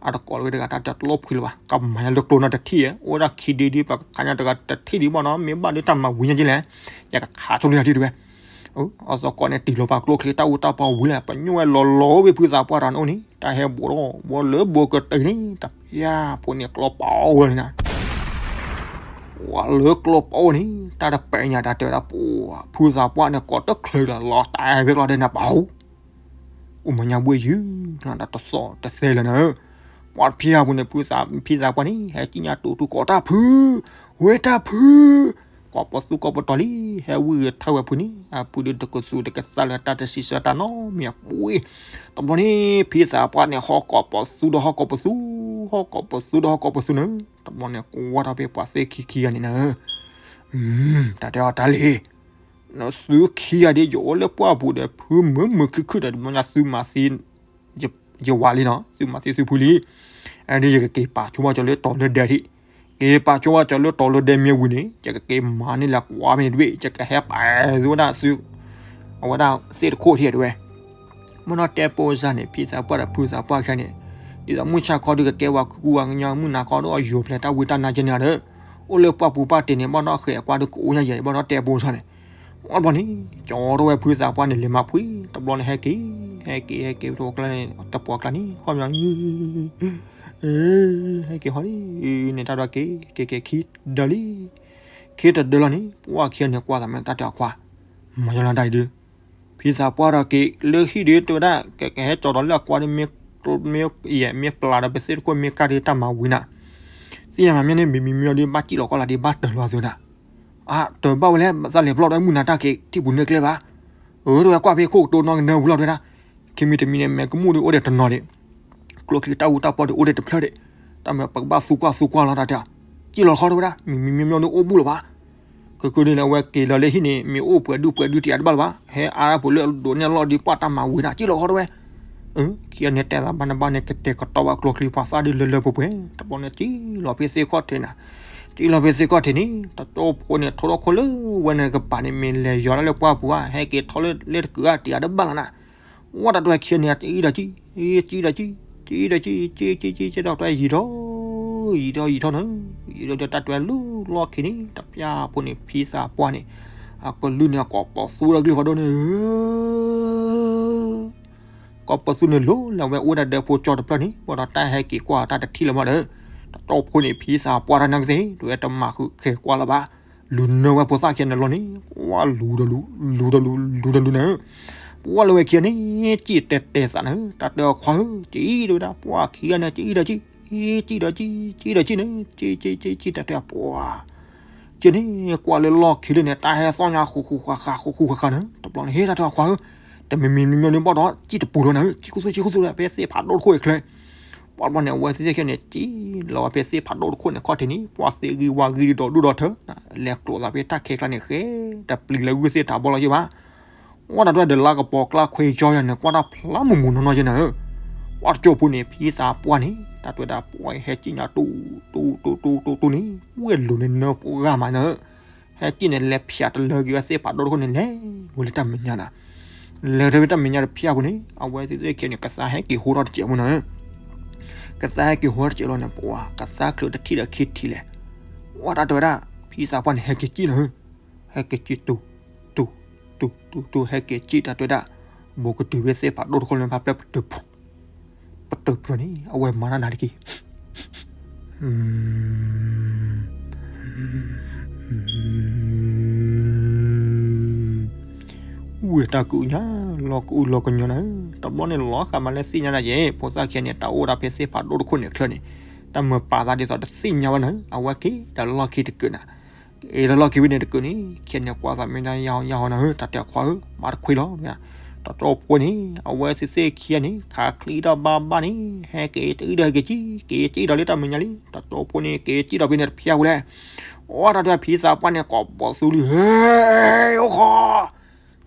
အတကိးလၢဝဲတဂၤ တၢ်တဲတလိၣ်ဖှံလၢၤဘၣ်, ကမၤညါလၢကျိနၤတထံၣ်ဧါ, အိၣ်ဝဲဒၣ်ခံဒုဒု ပှၤကခးညါတဂၤတထံၣ်ဒုဘၣ်နီၤ, မ့ၢ်ဘၣ်ဒီးတၢ်မၤဝံၤညါက့လဲၣ်, ယကခးဆိလၢယၤထံၣ်တဝဲ အသကိးန့ၣ် တံၢ်လီၤပာ်ကျိချံတၢ်အူတၢ်ပီဝံၤလဲၣ်, ပညိၣ်ဝဲလီၤလီၤဝဲဖုသးပှၢ်တဂၤန့ၣ်အိၣ်န့ၣ်, တၢ်ဟဲဘူးဒီး ဝဲလၢဘိကတုၤန့ၣ် တၢ်ဖၠၣ်ဖိန့ၣ် ကျီပာ်အီၣ်ဝဲလံနၤ, ဝဲလၢကျီပာ်အီၣ်န့ၣ် တၢ်တပဲာ်ညါ တၢ်တဲဝဲဒၣ်ပှၤ ဖုသးပှၢ်န့ၣ် ကိးတချုးလီၤ လီၤတဲာ်ဖဲကျီဒီးနၤပာ်ဟူ အိၣ်မၤညါဘှ့ၣ်ယုၢ် နတသီၣ်တသဲလၢၤနၤ, ပှၤဖံဟးပူၤန့ၣ် ဖုသး ဖံသးပှၢ်န့ၣ် ဟဲကံၣ်ညါတိာ်တူၢ်ကိးတၢ်ဖု, ဝဲတၢ်ဖု, ကိးပသူကိးပတီၤလံ, ဟဲဝံၣ်ဂဲၤထၢၣ်ဝဲဖုန့ၣ် အဖုဒုးတကသူတကသးလၢတၢ်တဆံးဆၢတၢ်နီတမံၤအပူၤ, တဘျီန့ၣ် ဖံသးပှၢ်န့ၣ် ဟီၣ်ကိးပသူဒီးဟီၣ်ကိးပသူ, ဟီၣ်ကိးပသူဒီးဟီၣ်ကိးပသူနၤ, တဘျီန့ၣ် ကွၢ်ထီၣ်ဖဲပှၤသ့ၣ်ခံခံဂၤန့ၣ်နၤ, တၢ်တဲအီၤတၢ်လံ နသုခံဂၤဒ်ယအိၣ်လၢပှၢ်ပူၤဒီး ဖုမုာ်မုာ်ခုၣ်ခုၣ်ဒီး တဘျီညါသုမၤသံ ယဝၤလံနီၤ, သုမၤသံသုဖုလံ, အဒ်ယကက့ၤပာ်ဆိဘၣ်ကၠီၤလၢတီၤလၢဒဲးထံး, က့ၤပာ်ဆိဘၣ်ကၠီၤလၢတီၤလၢဒဲးမ့ၢ်ဝံၤန့ၣ် ယကက့ၤမၤန့ၢ်လၢကွၢ်ဖဲန့ၣ်တဘ့ၣ်, ယကဟဲပာ်သုဝဲဒၣ်သု အဝဲဒၣ်သ့ၣ်တခိၣ်ထံးတဝဲ မ့ၢ်နီၢ်တဲပိစၢ်န့ၣ် ဖံသးပှၢ်ဒီးဖုသးပှၢ်ခဲန့ၣ်, ဒ်သိးမုၢ်ဆါခီဒုးကကဲဝဲကူကူဝဲကညီမုၢ်နၤခီဒီးယိၤဖျဲးတၢ်ဝံတၢ်နါကဲန့ၣ်ဒီး, အိၣ်လၢပှၢ်ပူၤပၢ်တ့ၢ်န့ၣ် ဘၣ်နီၢ်ဃဲၤကွၢ်ဒုးကအိၣ်ညါယဲၢ် ဘၣ်နီၢ်တဲပိစၢ်န့ၣ်, ဝဲတဘျီန့ၣ် ကၠီၤထီၣ်ဝဲဖုသးပှၢ်န့ၣ် လဲၤမၤဖှံ, တဘျီန့ၣ် ဟဲက့ၤ ဟဲက့ၤ ဟဲက့ၤ တပှီၤကျါန့ၣ် ဟီၣ်မး ဟဲက့ၤဟီၣ်လံ, န့ၣ်တၢ်ဒီးက့ၤ က့ၤက့ၤခံဒၢလံ, ခံတဒၢလီၤန့ၣ် ပှၢ်ခံဂၤန့ၣ် ကွၢ်သးမ့ၢ်တၢ်တဲအီၤခွါ, မၤယလီတၢ်အံၤဒုး ဖံသးပှၢ်ဒီးက့ၤလၢဟံၣ်ဒုး တဲဝဲဒၣ် ကဟဲကၠီၤဒီးလၢအကွၢ်ဒီး မ့ၢ်ယဲၢ်မ့ၢ်ပျၢ်ဒီး ပသ့ၣ်တခိၣ်မ့ၢ်ကၢ်ဒုး တၢ်မၤဝံၤနၤ, သ့ၣ်ညါမးမ့ၢ်န့ၣ် မံၤမံၤမံၤဒုး ဘၣ်စံၣ်လီၤကီၢ်လၢဒုး ဘၣ်တၢၢ်လီၤသုနၤ, အတၢၢ်ဘၣ်ဝဲလဲၣ် ဘၣ်သးလဲၤပျီၢ်ဒီးမုၢ်နၤတၢ်က့ၤထံၣ်ပူၤန့ၣ်ကျဲဘၣ်, အၢ တဲဝဲကွၢ်ဖဲခိၣ်ကတိၤနီၢ်ကနၢဝံၤလီၤတဲဝဲဒၣ်, ခံမံၤတမံၤန့ၣ် မဲာ်ကမူၣ်ဒုးအိၣ်ဒံးတနီၤဒံး, ကျိချံတၢ်အူတၢ်ပီဒုးအိၣ်ဒံးတဖျၢၣ်ဒံး, တၢ်မ့ၢ်ပကဘၣ်သူကွၢ်သူကွၢ်လီၤတၢ်တဲ, စံၣ်လီၤဃီတဲဝဲဒၣ် မံၤမံၤမံၤမံၤဒုးအိၣ်ဘူးလၢၤဘၣ် ကကဒုးန့ၣ် အဝဲက့ၤလီၤလၢဟံၣ်န့ၣ် မ့ၢ်အိၣ်ပှဲၤဒုပှဲၤဒုတယးတဘၣ်လၢၤဘၣ်, ဟဲအါတၢ်ဖိလၢအဒိးန့ၢ်အလီၢ်ဒုး ပှၢ်တၢ်မၤဝံၤနၤ စံၣ်လီၤဃီတဲဝဲ, ခံဂၤန့ၣ်တဲသးဘၣ်နဘၣ်န့ၣ် ကတဲာ်ကတီၤဘၣ်ကျိချံပှၤသၣ်ဒုးလၢလၢပှဲၤပှဲၤ, တဘျီန့ၣ် စံၣ်လီၤဖဲသ့ၣ်ခီၣ်ထံးနၤ, စံၣ်လီၤဖဲသ့ၣ်ခီၣ်ထံးန့ၣ် တကၠိဖိန့ၣ် ထိးထီၣ်ခိၣ်လၢဝဲန့ၣ်ကပၤန့ၣ် မ့ၢ်လဲၤယီၤဒၣ်လၢပှၢ်ပူၤဧါ ဟဲက့ၤထီၣ်လၢလဲၣ်တကုာ်ဧါ တယးတဘၣ်လၢၤနၤ ဝဲတၢ်တွဲခံဂၤန့ၣ် စံၣ်ဒီးစံၣ်, စံၣ်ဒီးစံၣ်, စံၣ်ဒီးစံၣ်, စံၣ်စံၣ်စံၣ်စံၣ်ဒီးတွဲယံာ်ထီၣ်, ယံာ်ထီၣ်ယံာ်ထီၣ်နၤ, ယံာ်ထီၣ်ဒီးတၢ်တွဲလၢလီၢ်ခံန့ၣ် တပျၢ်ဖိန့ၣ် ဖံသးပှၢ်န့ၣ် အကလုၢ်န့ၣ် ကိးပသူဒီးကလုၢ်ဖးဒိၣ်န့ၣ်ဧၢ ကိးပသူန့ၣ်လိၤလၢအဝဲအိၣ်ဒၣ်ဒီးဖိကၠီတဖျၢၣ်န့ၣ် ဘၣ်ဒီးတၢ်ဟဲက့ၤကွၢ်တၢ်တထံၣ်လၢၤမးဒီး တကၠိဖိန့ၣ် ဖံသးပှၢ်တၢ်နာ်ကသ့ၣ် တဝဲတမၤဃုာ်ဃဲၤကွၢ်လၢၤဘၣ်, လူၤနၢဝဲဖိသၣ်ခံဂၤန့ၣ်လီၤန့ၣ်, ပှၢ်လူၤဒီးလူၤ, လူၤဒီးလူၤ, လူၤဒီးလူၤန့ၣ်, ပှၢ်လၢဝဲခံဂၤန့ၣ် စံၣ်တဲၤတဲၤသးန့ၣ်, တၢ်တဲအီၤခွါဧၢ, က့ၤအံၤတဲဝဲဒၣ်, ပှၢ်ခံဂၤန့ၣ် က့ၤအံၤဒီးက့ၤ, က့ၤဒီးက့ၤ, က့ၤဒီးက့ၤန့ၣ်, က့ၤက့ၤက့ၤက့ၤ တၢ်တဲအီၤပှၢ် က့ၤန့ၣ် ကွၢ်လၢလီၢ်ခံလၢန့ၣ် တၢ်ဟဲသီၣ်ညါဃူဃူဃာ်ဃာ် ဃူဃူဃာ်ဃာ်န့ၣ်, တဘျီန့ၣ် ဟ့ၣ်တၢ်တဲအီၤခွါဧၢ, တမံၤမံၤမံၤမံၤန့ၣ်ဘၣ်ဒီး စံၣ်တပူၤလီၤန့ၣ်, စံၣ်ခူသူၣ်စံၣ်ခူသူၣ်လၢဖဲသ့ၣ်ဖးဒိၣ်တခိၣ်အံၤချၢ ပှၢ်တဘျီန့ၣ် အဝဲသ့ၣ်သ့ၣ်ခံဂၤန့ၣ် စံၣ်လီၤဝဲဖဲသ့ၣ်ဖးဒိၣ်တခိၣ်န့ၣ် ခီၣ်ထံးန့ၣ်, ပှၢ်သ့ၣ်ဂံၢ်ဝါဂံၢ်ဒီးဒူၣ်ဒီးထၢ, လဲၤကျိးသးဖဲတၢ်ခဲကျါန့ၣ် ဃဲတပျံၤလၢဂုၢ်သ့ၣ်တၢ်ဘီလီၤယဲၢ်ဘၣ်. ပှၢ်တၢ်တဲဝဲဒၣ် လါကပီၤကျါခွဲးကၠီယၤန့ၣ် ကွၢ်တၢ်ဖျါမုၢ်မုၢ်နီၢ်နီၢ်ယဲၢ်န့ၣ်ဧၢ, ပှၢ်တကၠိဖိန့ၣ် ဖံသးပှၢ်န့ၣ် တၢ်တဲဝဲဒၣ် ပှၢ်ဟဲစံၣ်ညါတူတူတူတူတူန့ၣ်, ဝဲၢ်လူၤန့ၣ်နၢပှၢ်ဂၤမးန့ၣ်ဧၢ ဟဲစံၣ်န့ၣ် လဲၤဖၠးတလၢက့ၤဝဲသ့ၣ်ဖးဒိၣ်တခိၣ်န့ၣ် လဲၤဝဲလၢတၢ်မဲာ်ညါန့ၣ်, လဲၤထဲဖဲတၢ်မဲာ်ညါတဖၠၣ်ပူၤန့ၣ် အဝဲသ့ၣ်သ့ၣ်ခံဂၤန့ၣ် ကသါဟဲက့ၤဟိထီၣ်တစဲးဖိန့ၣ်ဧၢ, ကသါဟဲက့ၤဟိထီၣ်တစဲးလီၤန့ၣ် ပှၢ်ကသါချုးတထံၣ်ဒီးခံထံၣ်လဲၣ်, ပှၢ်တၢ်တဲဝဲဒၣ် ဖံသးပှၢ်န့ၣ် ဟဲက့ၤစံၣ်န့ၣ်ဧၢ, ဟဲက့ၤစံၣ်တူ တူ တူ တူ တူ ဟဲက့ၤစံၣ်တၢ်တဲဝဲဒၣ်, ဘူးကတုၤဖဲသ့ၣ်ဖးဒိၣ်တခိၣ်လၢဖးပျဲၢ်ပတုာ် ပတုာ်ပျၢၤန့ၣ် အဝဲမၤတၢ်နၤတက့ၢ် ဝံၤတၢ်ကူၣ်ညါ လီၤကူၣ်လီၤကညီနၤဧၢ, တဘျီန့ၣ်လီၤဃးမးလၢသ့ၣ်ညါဒၣ်ယဲၢ် ဖိသၣ်ခံဂၤန့ၣ် တၢ်အိၣ်ဒၣ်ဖဲသ့ၣ်ဖးဒိၣ်တခိၣ်န့ၣ်ချၢန့ၣ်, တၢ်မၤပာ်သးဒ်သိးတသ့ၣ်ညါဘၣ်နၤဧၢ, အဝဲက့ၤဒီးလီၢ်ခံတကုာ်နၤ, က့ၤဒီးလီၢ်ခံဝဲန့ၣ်တကုာ်န့ၣ် ခံဂၤန့ၣ်ကွၢ်သးမ့ၢ်ဒၣ်ယၤဟီယၤဟီနၤဧၢ, တၢ်တဲအီၤခွါဧၢ ဘၣ်တခွံလီၤ, တၢ်တဲအီၤဖိန့ၣ် အဝဲသ့ၣ်သ့ၣ်ခံဂၤန့ၣ် ခးချံတၢ်ဘၣ်ဘၣ်န့ၣ် ဟဲက့ၤတအံၤဒီးဟဲက့ၤစံၣ်, က့ၤစံၣ်ဒီးလၢတၢ်မဲာ်ညါလံ, တၢ်တဲအီၤဖိန့ၣ် က့ၤစံၣ်ဒီးဖဲန့ၣ်တဖၠၣ်ဝဲလဲၣ်, အီၣ်တၢ်တဲဖံသးပှၢ်န့ၣ် ကိးပီၤသူလံ ဟဲ အိၣ်ဃီ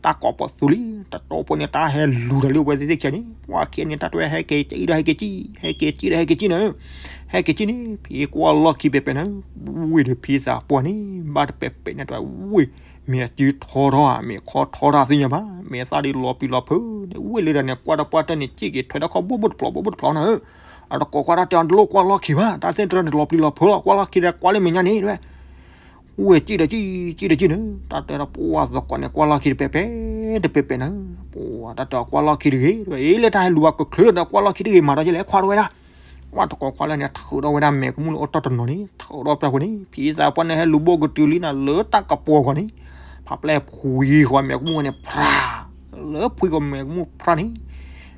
တၢ်ကိးပီၤသူလံ, တၢ်တဲအီၤဖိန့ၣ် တၢ်ဟဲလူၤဒီးလၢအဝဲသ့ၣ်သ့ၣ်ခံဂၤန့ၣ်, ပှၢ်ခံဂၤန့ၣ် တၢ်တဲဝဲဟဲက့ၤစံၣ်ဒီးဟဲက့ၤစံၣ်, ဟဲက့ၤစံၣ်ဒီးဟဲက့ၤစံၣ်န့ၣ်, ဟဲက့ၤစံၣ်န့ၣ် ဖံကွၢ်လီၢ်ခံပဲာ်ပဲာ်န့ၣ်, ဝံၤဒီးဖံသးပှၢ်န့ၣ် ဘၣ်တပဲာ်ပဲာ်န့ၣ်တဝဲဝံၤ, မ့ၢ်အစုထီထီၣ်ဧါ မ့ၢ်ခီထီထီၣ်သ့ၣ်ညါဘၣ်, မ့ၢ်သၣ်ဒ်လီၤပျံၤလီၤဖုးန့ၣ် ဝံၤလၢဒၣ်န့ၣ် ကွၢ်တၢ်ပှၢ်တၢ်န့ၣ် စံၣ်က့ၤထွဲတၢ်ခီၣ်ဘိၣ်ဘိၣ်တဖျိး ဘိၣ်ဘိၣ်တဖျိးန့ၣ်ဧၢ, အတကိးကွၢ်တၢ်တဲအီၤ တလိၣ်ကွၢ်လီၢ်ခံဘၣ်, တၢ်သ့ၣ်တရၢန့ၣ် လီၤပျံၤလီၤဖုးလီၤ, ကွၢ်လီၢ်ခံဒီးကွၢ်လၢမဲာ်ညါန့ၣ်တဝဲ ဝဲစံၣ်ဒီးစံၣ် စံၣ်ဒီးစံၣ်န့ၣ်, တၢ်တဲဒီးပှၢ်သကိးန့ၣ် ကွၢ်လီၢ်ခံတပဲာ်ပဲာ် တပဲာ်ပဲာ်န့ၣ်, ပှၢ်တၢ်တဲအီၤကွၢ်လီၢ်ခံတဂ့ၤ, အ့ လၢတၢ်ဟဲလူၤဘၣ်ကချုးဒီးကွၢ်လီၢ်ခံတဂ့ၤ မၤဒီးယလဲၣ်ခွါတဝဲဒၣ်, ပှၢ်တကိးခွါလၢန့ၣ် ထုးထီၣ်ဝဲဒၣ်မဲာ်ကမူၣ်လၢအိၣ်တီၢ်တနီၤန့ၣ် ထုးထီၣ်ပျၢ်ပူၤန့ၣ် ဖံသးပှၢ်န့ၣ်ဟဲလူၤဘိၣ်ကတုၤလံန့ၣ် လၢတၢ်ကပီၤအဂီၢ်န့ၣ်, ဖးပျဲၢ်ဖှံဃီၤမဲာ်ကမူၣ်န့ၣ် ဖြး လၢဖှံဃီၤမဲာ်ကမူၣ်ဖြးန့ၣ်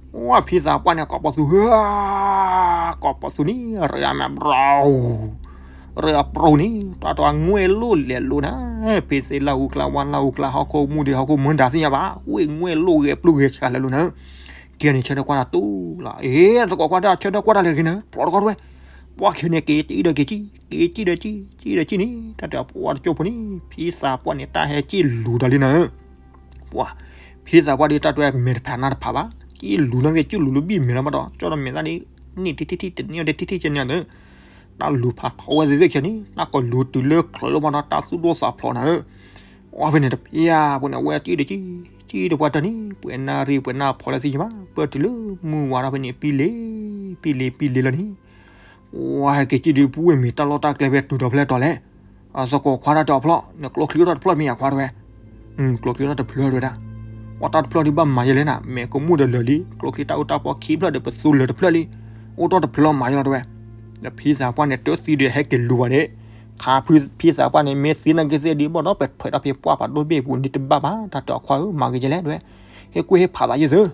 ပှၢ်ဖံသးပှၢ်န့ၣ် ကိးပီၤသူ ကိးပီၤသူန့ၣ် ရၢမဲာ်ဘြီ ရၢအပျိန့ၣ် တၢ်တဝဲငွဲၣ်လိၣ်လဲၤလိၤနၤ, ဖဲသ့ၣ်လၢအူကျါ ဝါလၢအူကျါ ဟီၣ်ခိၣ်မူဒံး ဟီၣ်ခိၣ်မူဒါသ့ၣ်ညါဘၣ်, ဝဲငွဲၣ်လိၣ်ဂဲၤပျုၢ်ဂဲၤဆှးလဲၤလိၤနၤ, ခံဂၤန့ၣ်ဆၢထၢၣ်ကွၢ်တၢ်တူၢ်လီၤ, အ့ တကိးခွါတၢ်ဆၢထၢၣ်ကွၢ်တၢ်လဲၤဂ့ၤနၤ ဖျိးတခီတဝဲ, ပှၢ်ခံဂၤန့ၣ် က့ၤစံၣ်ဒီးက့ၤစံၣ် က့ၤစံၣ်ဒီးစံၣ် စံၣ်ဒီးစံၣ်န့ၣ် တၢ်တဲအီၤပှၢ်တကၠိၢ်ဖိန့ၣ် ဖံသးပှၢ်န့ၣ် တၢ်ဟဲစံၣ်လူၤဒီးလံနၤ ပှၢ်ဖံသးပှၢ်ဒ်တၢ်တဲမဲာ်တဖးနါတဖးဘၣ်, စံၣ်လူၤနီၢ်က့ၤစံၣ်လူၤလၢဘံၣ်မဲာ်လီၤဘၣ်ဒီး ကၠီဒီးမဲာ်သၣ်ဒ် နံၣ်အီၤဒ်ထံၣ်ထံၣ်တနံၣ်အီၤဒ်ထံၣ်ထံၣ်ကဲန့ၣ်ဒီး တၢ်လူၤဖးထီဝဲသ့ၣ်သ့ၣ်ခံဂၤန့ၣ် တၢ်ကလူၤတုၤလၢချၢးလၢဘၣ်ဒီး တၢ်သူၣ်ဒိၣ်သးဖျိးနၤဧၢ, အီၣ်ဖဲန့ၣ်တဖျၢၣ်ဖိန့ၣ် အဝဲစံၣ်ဒီးစံၣ် စံၣ်ဒီးပှၢ်တၢ်န့ၣ် ပှဲၤနၣ်ရံၣ်ပှဲၤနၣ်ဖီလၢသ့ၣ်ညါဘၣ် ပၢၢ်တုၤလၢမုၢ်ဝါထီၣ်ဖဲန့ၣ် ပံလ့ၤ ပံလ့ၤ ပံလ့ၤလီၤန့ၣ် ပှၢ်ဟဲက့ၤစံၣ်ဒ်ပူၤဝဲမ့ၢ်တၢ်လီၢ်တၢ်ကျဲဖဲတုၤဒီးဖဲလဲၣ်တီၤလဲၣ်, အသကိးခွါတၢ်တဲအီၤဖျီၣ် နကျိချံအိၣ်ထီၣ်တဖျၢၣ်မ့ၢ်ယၤခွါတဝဲ, ကျိချံအိၣ်ထီၣ်တဖျၢၣ်တဝဲဒၣ်, ပှၢ်တၢ်တဖျၢၣ်ဒ်ဘၣ်မၤယဲလဲၣ်နၤ မဲာ်ကမူၣ်ဒီးလၢာ်လံ ကျိချံတၢ်အိၣ်တၢ်ပီခံဖျၢၣ်ဒီးပသူလၢာ်တဖျၢၣ်လံ, အိၣ်ထီၣ်တဖျၢၣ်လီၤမၤယဲလီၤတဝဲ, ဒီးဖံသးပှၢ်န့ၣ် တသံဒီးဟဲက့ၤလူၤဘၣ်ဒၣ်, ခးဖံသးပှၢ်န့ၣ် မ့ၢ်သံနာ်က့သ့ၣ်ဒ်ဘၣ်ဒီး ပထွဲးထီၣ်ဖဲပှၢ်ဖးဒိၣ်တဘ့ၣ်ပူၤန့ၣ်တဘၣ်ဘၣ် တၢ်တဲအီၤခွါဧၢ မၤဂ့ၤယဲလဲၣ်တဝဲ, ဟဲကွၢ်ဟ့ၣ်ဖးသးယဲသၢ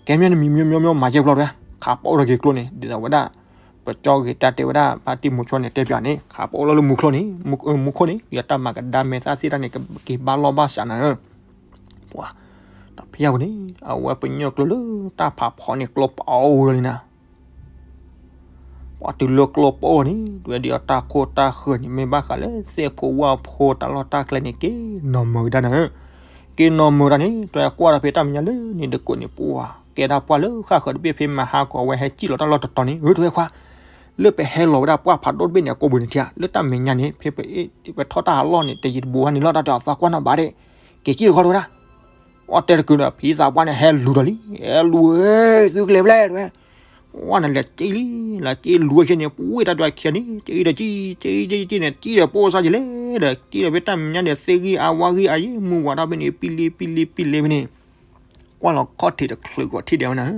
ကဲမ့ၢ်နမံၤမံၤမံၤမံၤမၤယဲဘျီတဝဲ, ခးပအိၣ်ဒီးက့ၤကျိန့ၣ် ဒ်သိးဝဲဒၣ် ပကၠီဂ့ၤတၢ်တဲဝဲဒၣ် ဖါတံၢ်မူၤဆိန့ၣ် တဲပၠးန့ၣ် ခးပအိၣ်လီၤလၢမူခိၣ်န့ၣ် မူခိၣ်န့ၣ် ယတၢ်မၤကဒါမဲာ်သၣ်သ့ၣ်တၢ်န့ၣ် ကဘၣ်လီၢ်ဘၣ်စးနၤဧၢ, ပှၢ် တၢ်ဖဲယၤပူၤန့ၣ် အဝဲပညိၣ်ကျိလၢတၢ်ဖးဖီန့ၣ် ကျိပအိၣ်ဝဲလံနၤ ပှၤတုၤလၢကျိပအိၣ်န့ၣ် တဝဲဒ်အတၢ်ခိၣ်တၢ်ဃၢၤန့ၣ် မ့ၢ်ဘၣ်ဃးလၢသ့ၣ်ဖိဝၣ်ဖိတၢ်လီၢ်တၢ်ကျဲန့ၣ် က့ၤနီၢ်မုာ်ကဒါနၤဧၢ, က့ၤနီၢ်မုာ်တၢ်န့ၣ် တဝဲကွၢ်ဒီးဖဲတၢ်မဲာ်ညါလၢန့ၣ်တကိးန့ၣ် ပှၢ်ကဲဒၣ်ပှၢ်လၢဃၣ်ဃၢၤတဘ့ၣ်ဖဲမဟါကီးဝဲဟဲစံၣ်လီၤတၢ်လီၢ်တတီၤန့ၣ် ဧၢ တဝဲခွါ လၢပဟဲလီၤဝဲဒၣ်ပှၢ်ဖးဒိၣ်တဘ့ၣ်န့ၣ် အကိာ်ပူၤန့ၣ်ထံၣ်ဧါ လၢတၢ်မဲာ်ညါန့ၣ် ဖဲပ ပထီၣ်တၢ်ဟးလီၢ်န့ၣ် တယံၤတဘူးဟါန့ၣ်လီၤ တၢ်တဲအီၤသးကွၢ်နီၣ်ဘၣ်ဒၣ် က့ၤစံၣ်တခီတဝဲဒၣ် အီၣ်တဲတကုာ်ဒီး ဖံသးပှၢ်န့ၣ် ဟဲလူၤဒီးလံ ဟဲလူၤဧၢ သုကလဲၤဖဲလဲၣ်တဝဲ ဝဲန့ၣ်လဲၤစံၣ်လံ လဲၤစံၣ်လူၤဝဲခဲန့ၣ် ပဝဲတၢ်ဒွးခံဂၤန့ၣ် စံၣ်ဒီးစံၣ် စံၣ်စံၣ်စံၣ်န့ၣ် စံၣ်ဒီးပအိၣ်စၢ်ကလဲၣ်ဒီး စံၣ်ဒီးဖဲတၢ်မဲာ်ညါန့ၣ် သ့ၣ်ဂံၢ်အါဝါဂံၢ်အါယံၤ မုၢ်ဝါထီၣ်ဖဲန့ၣ် ပံလ့ပံလ့ပံလ့ဖဲန့ၣ် ကွၢ်လီၤခီၣ်ထံးတချုးဂီၤထံၣ်ဒဲးဝဲန့ၣ်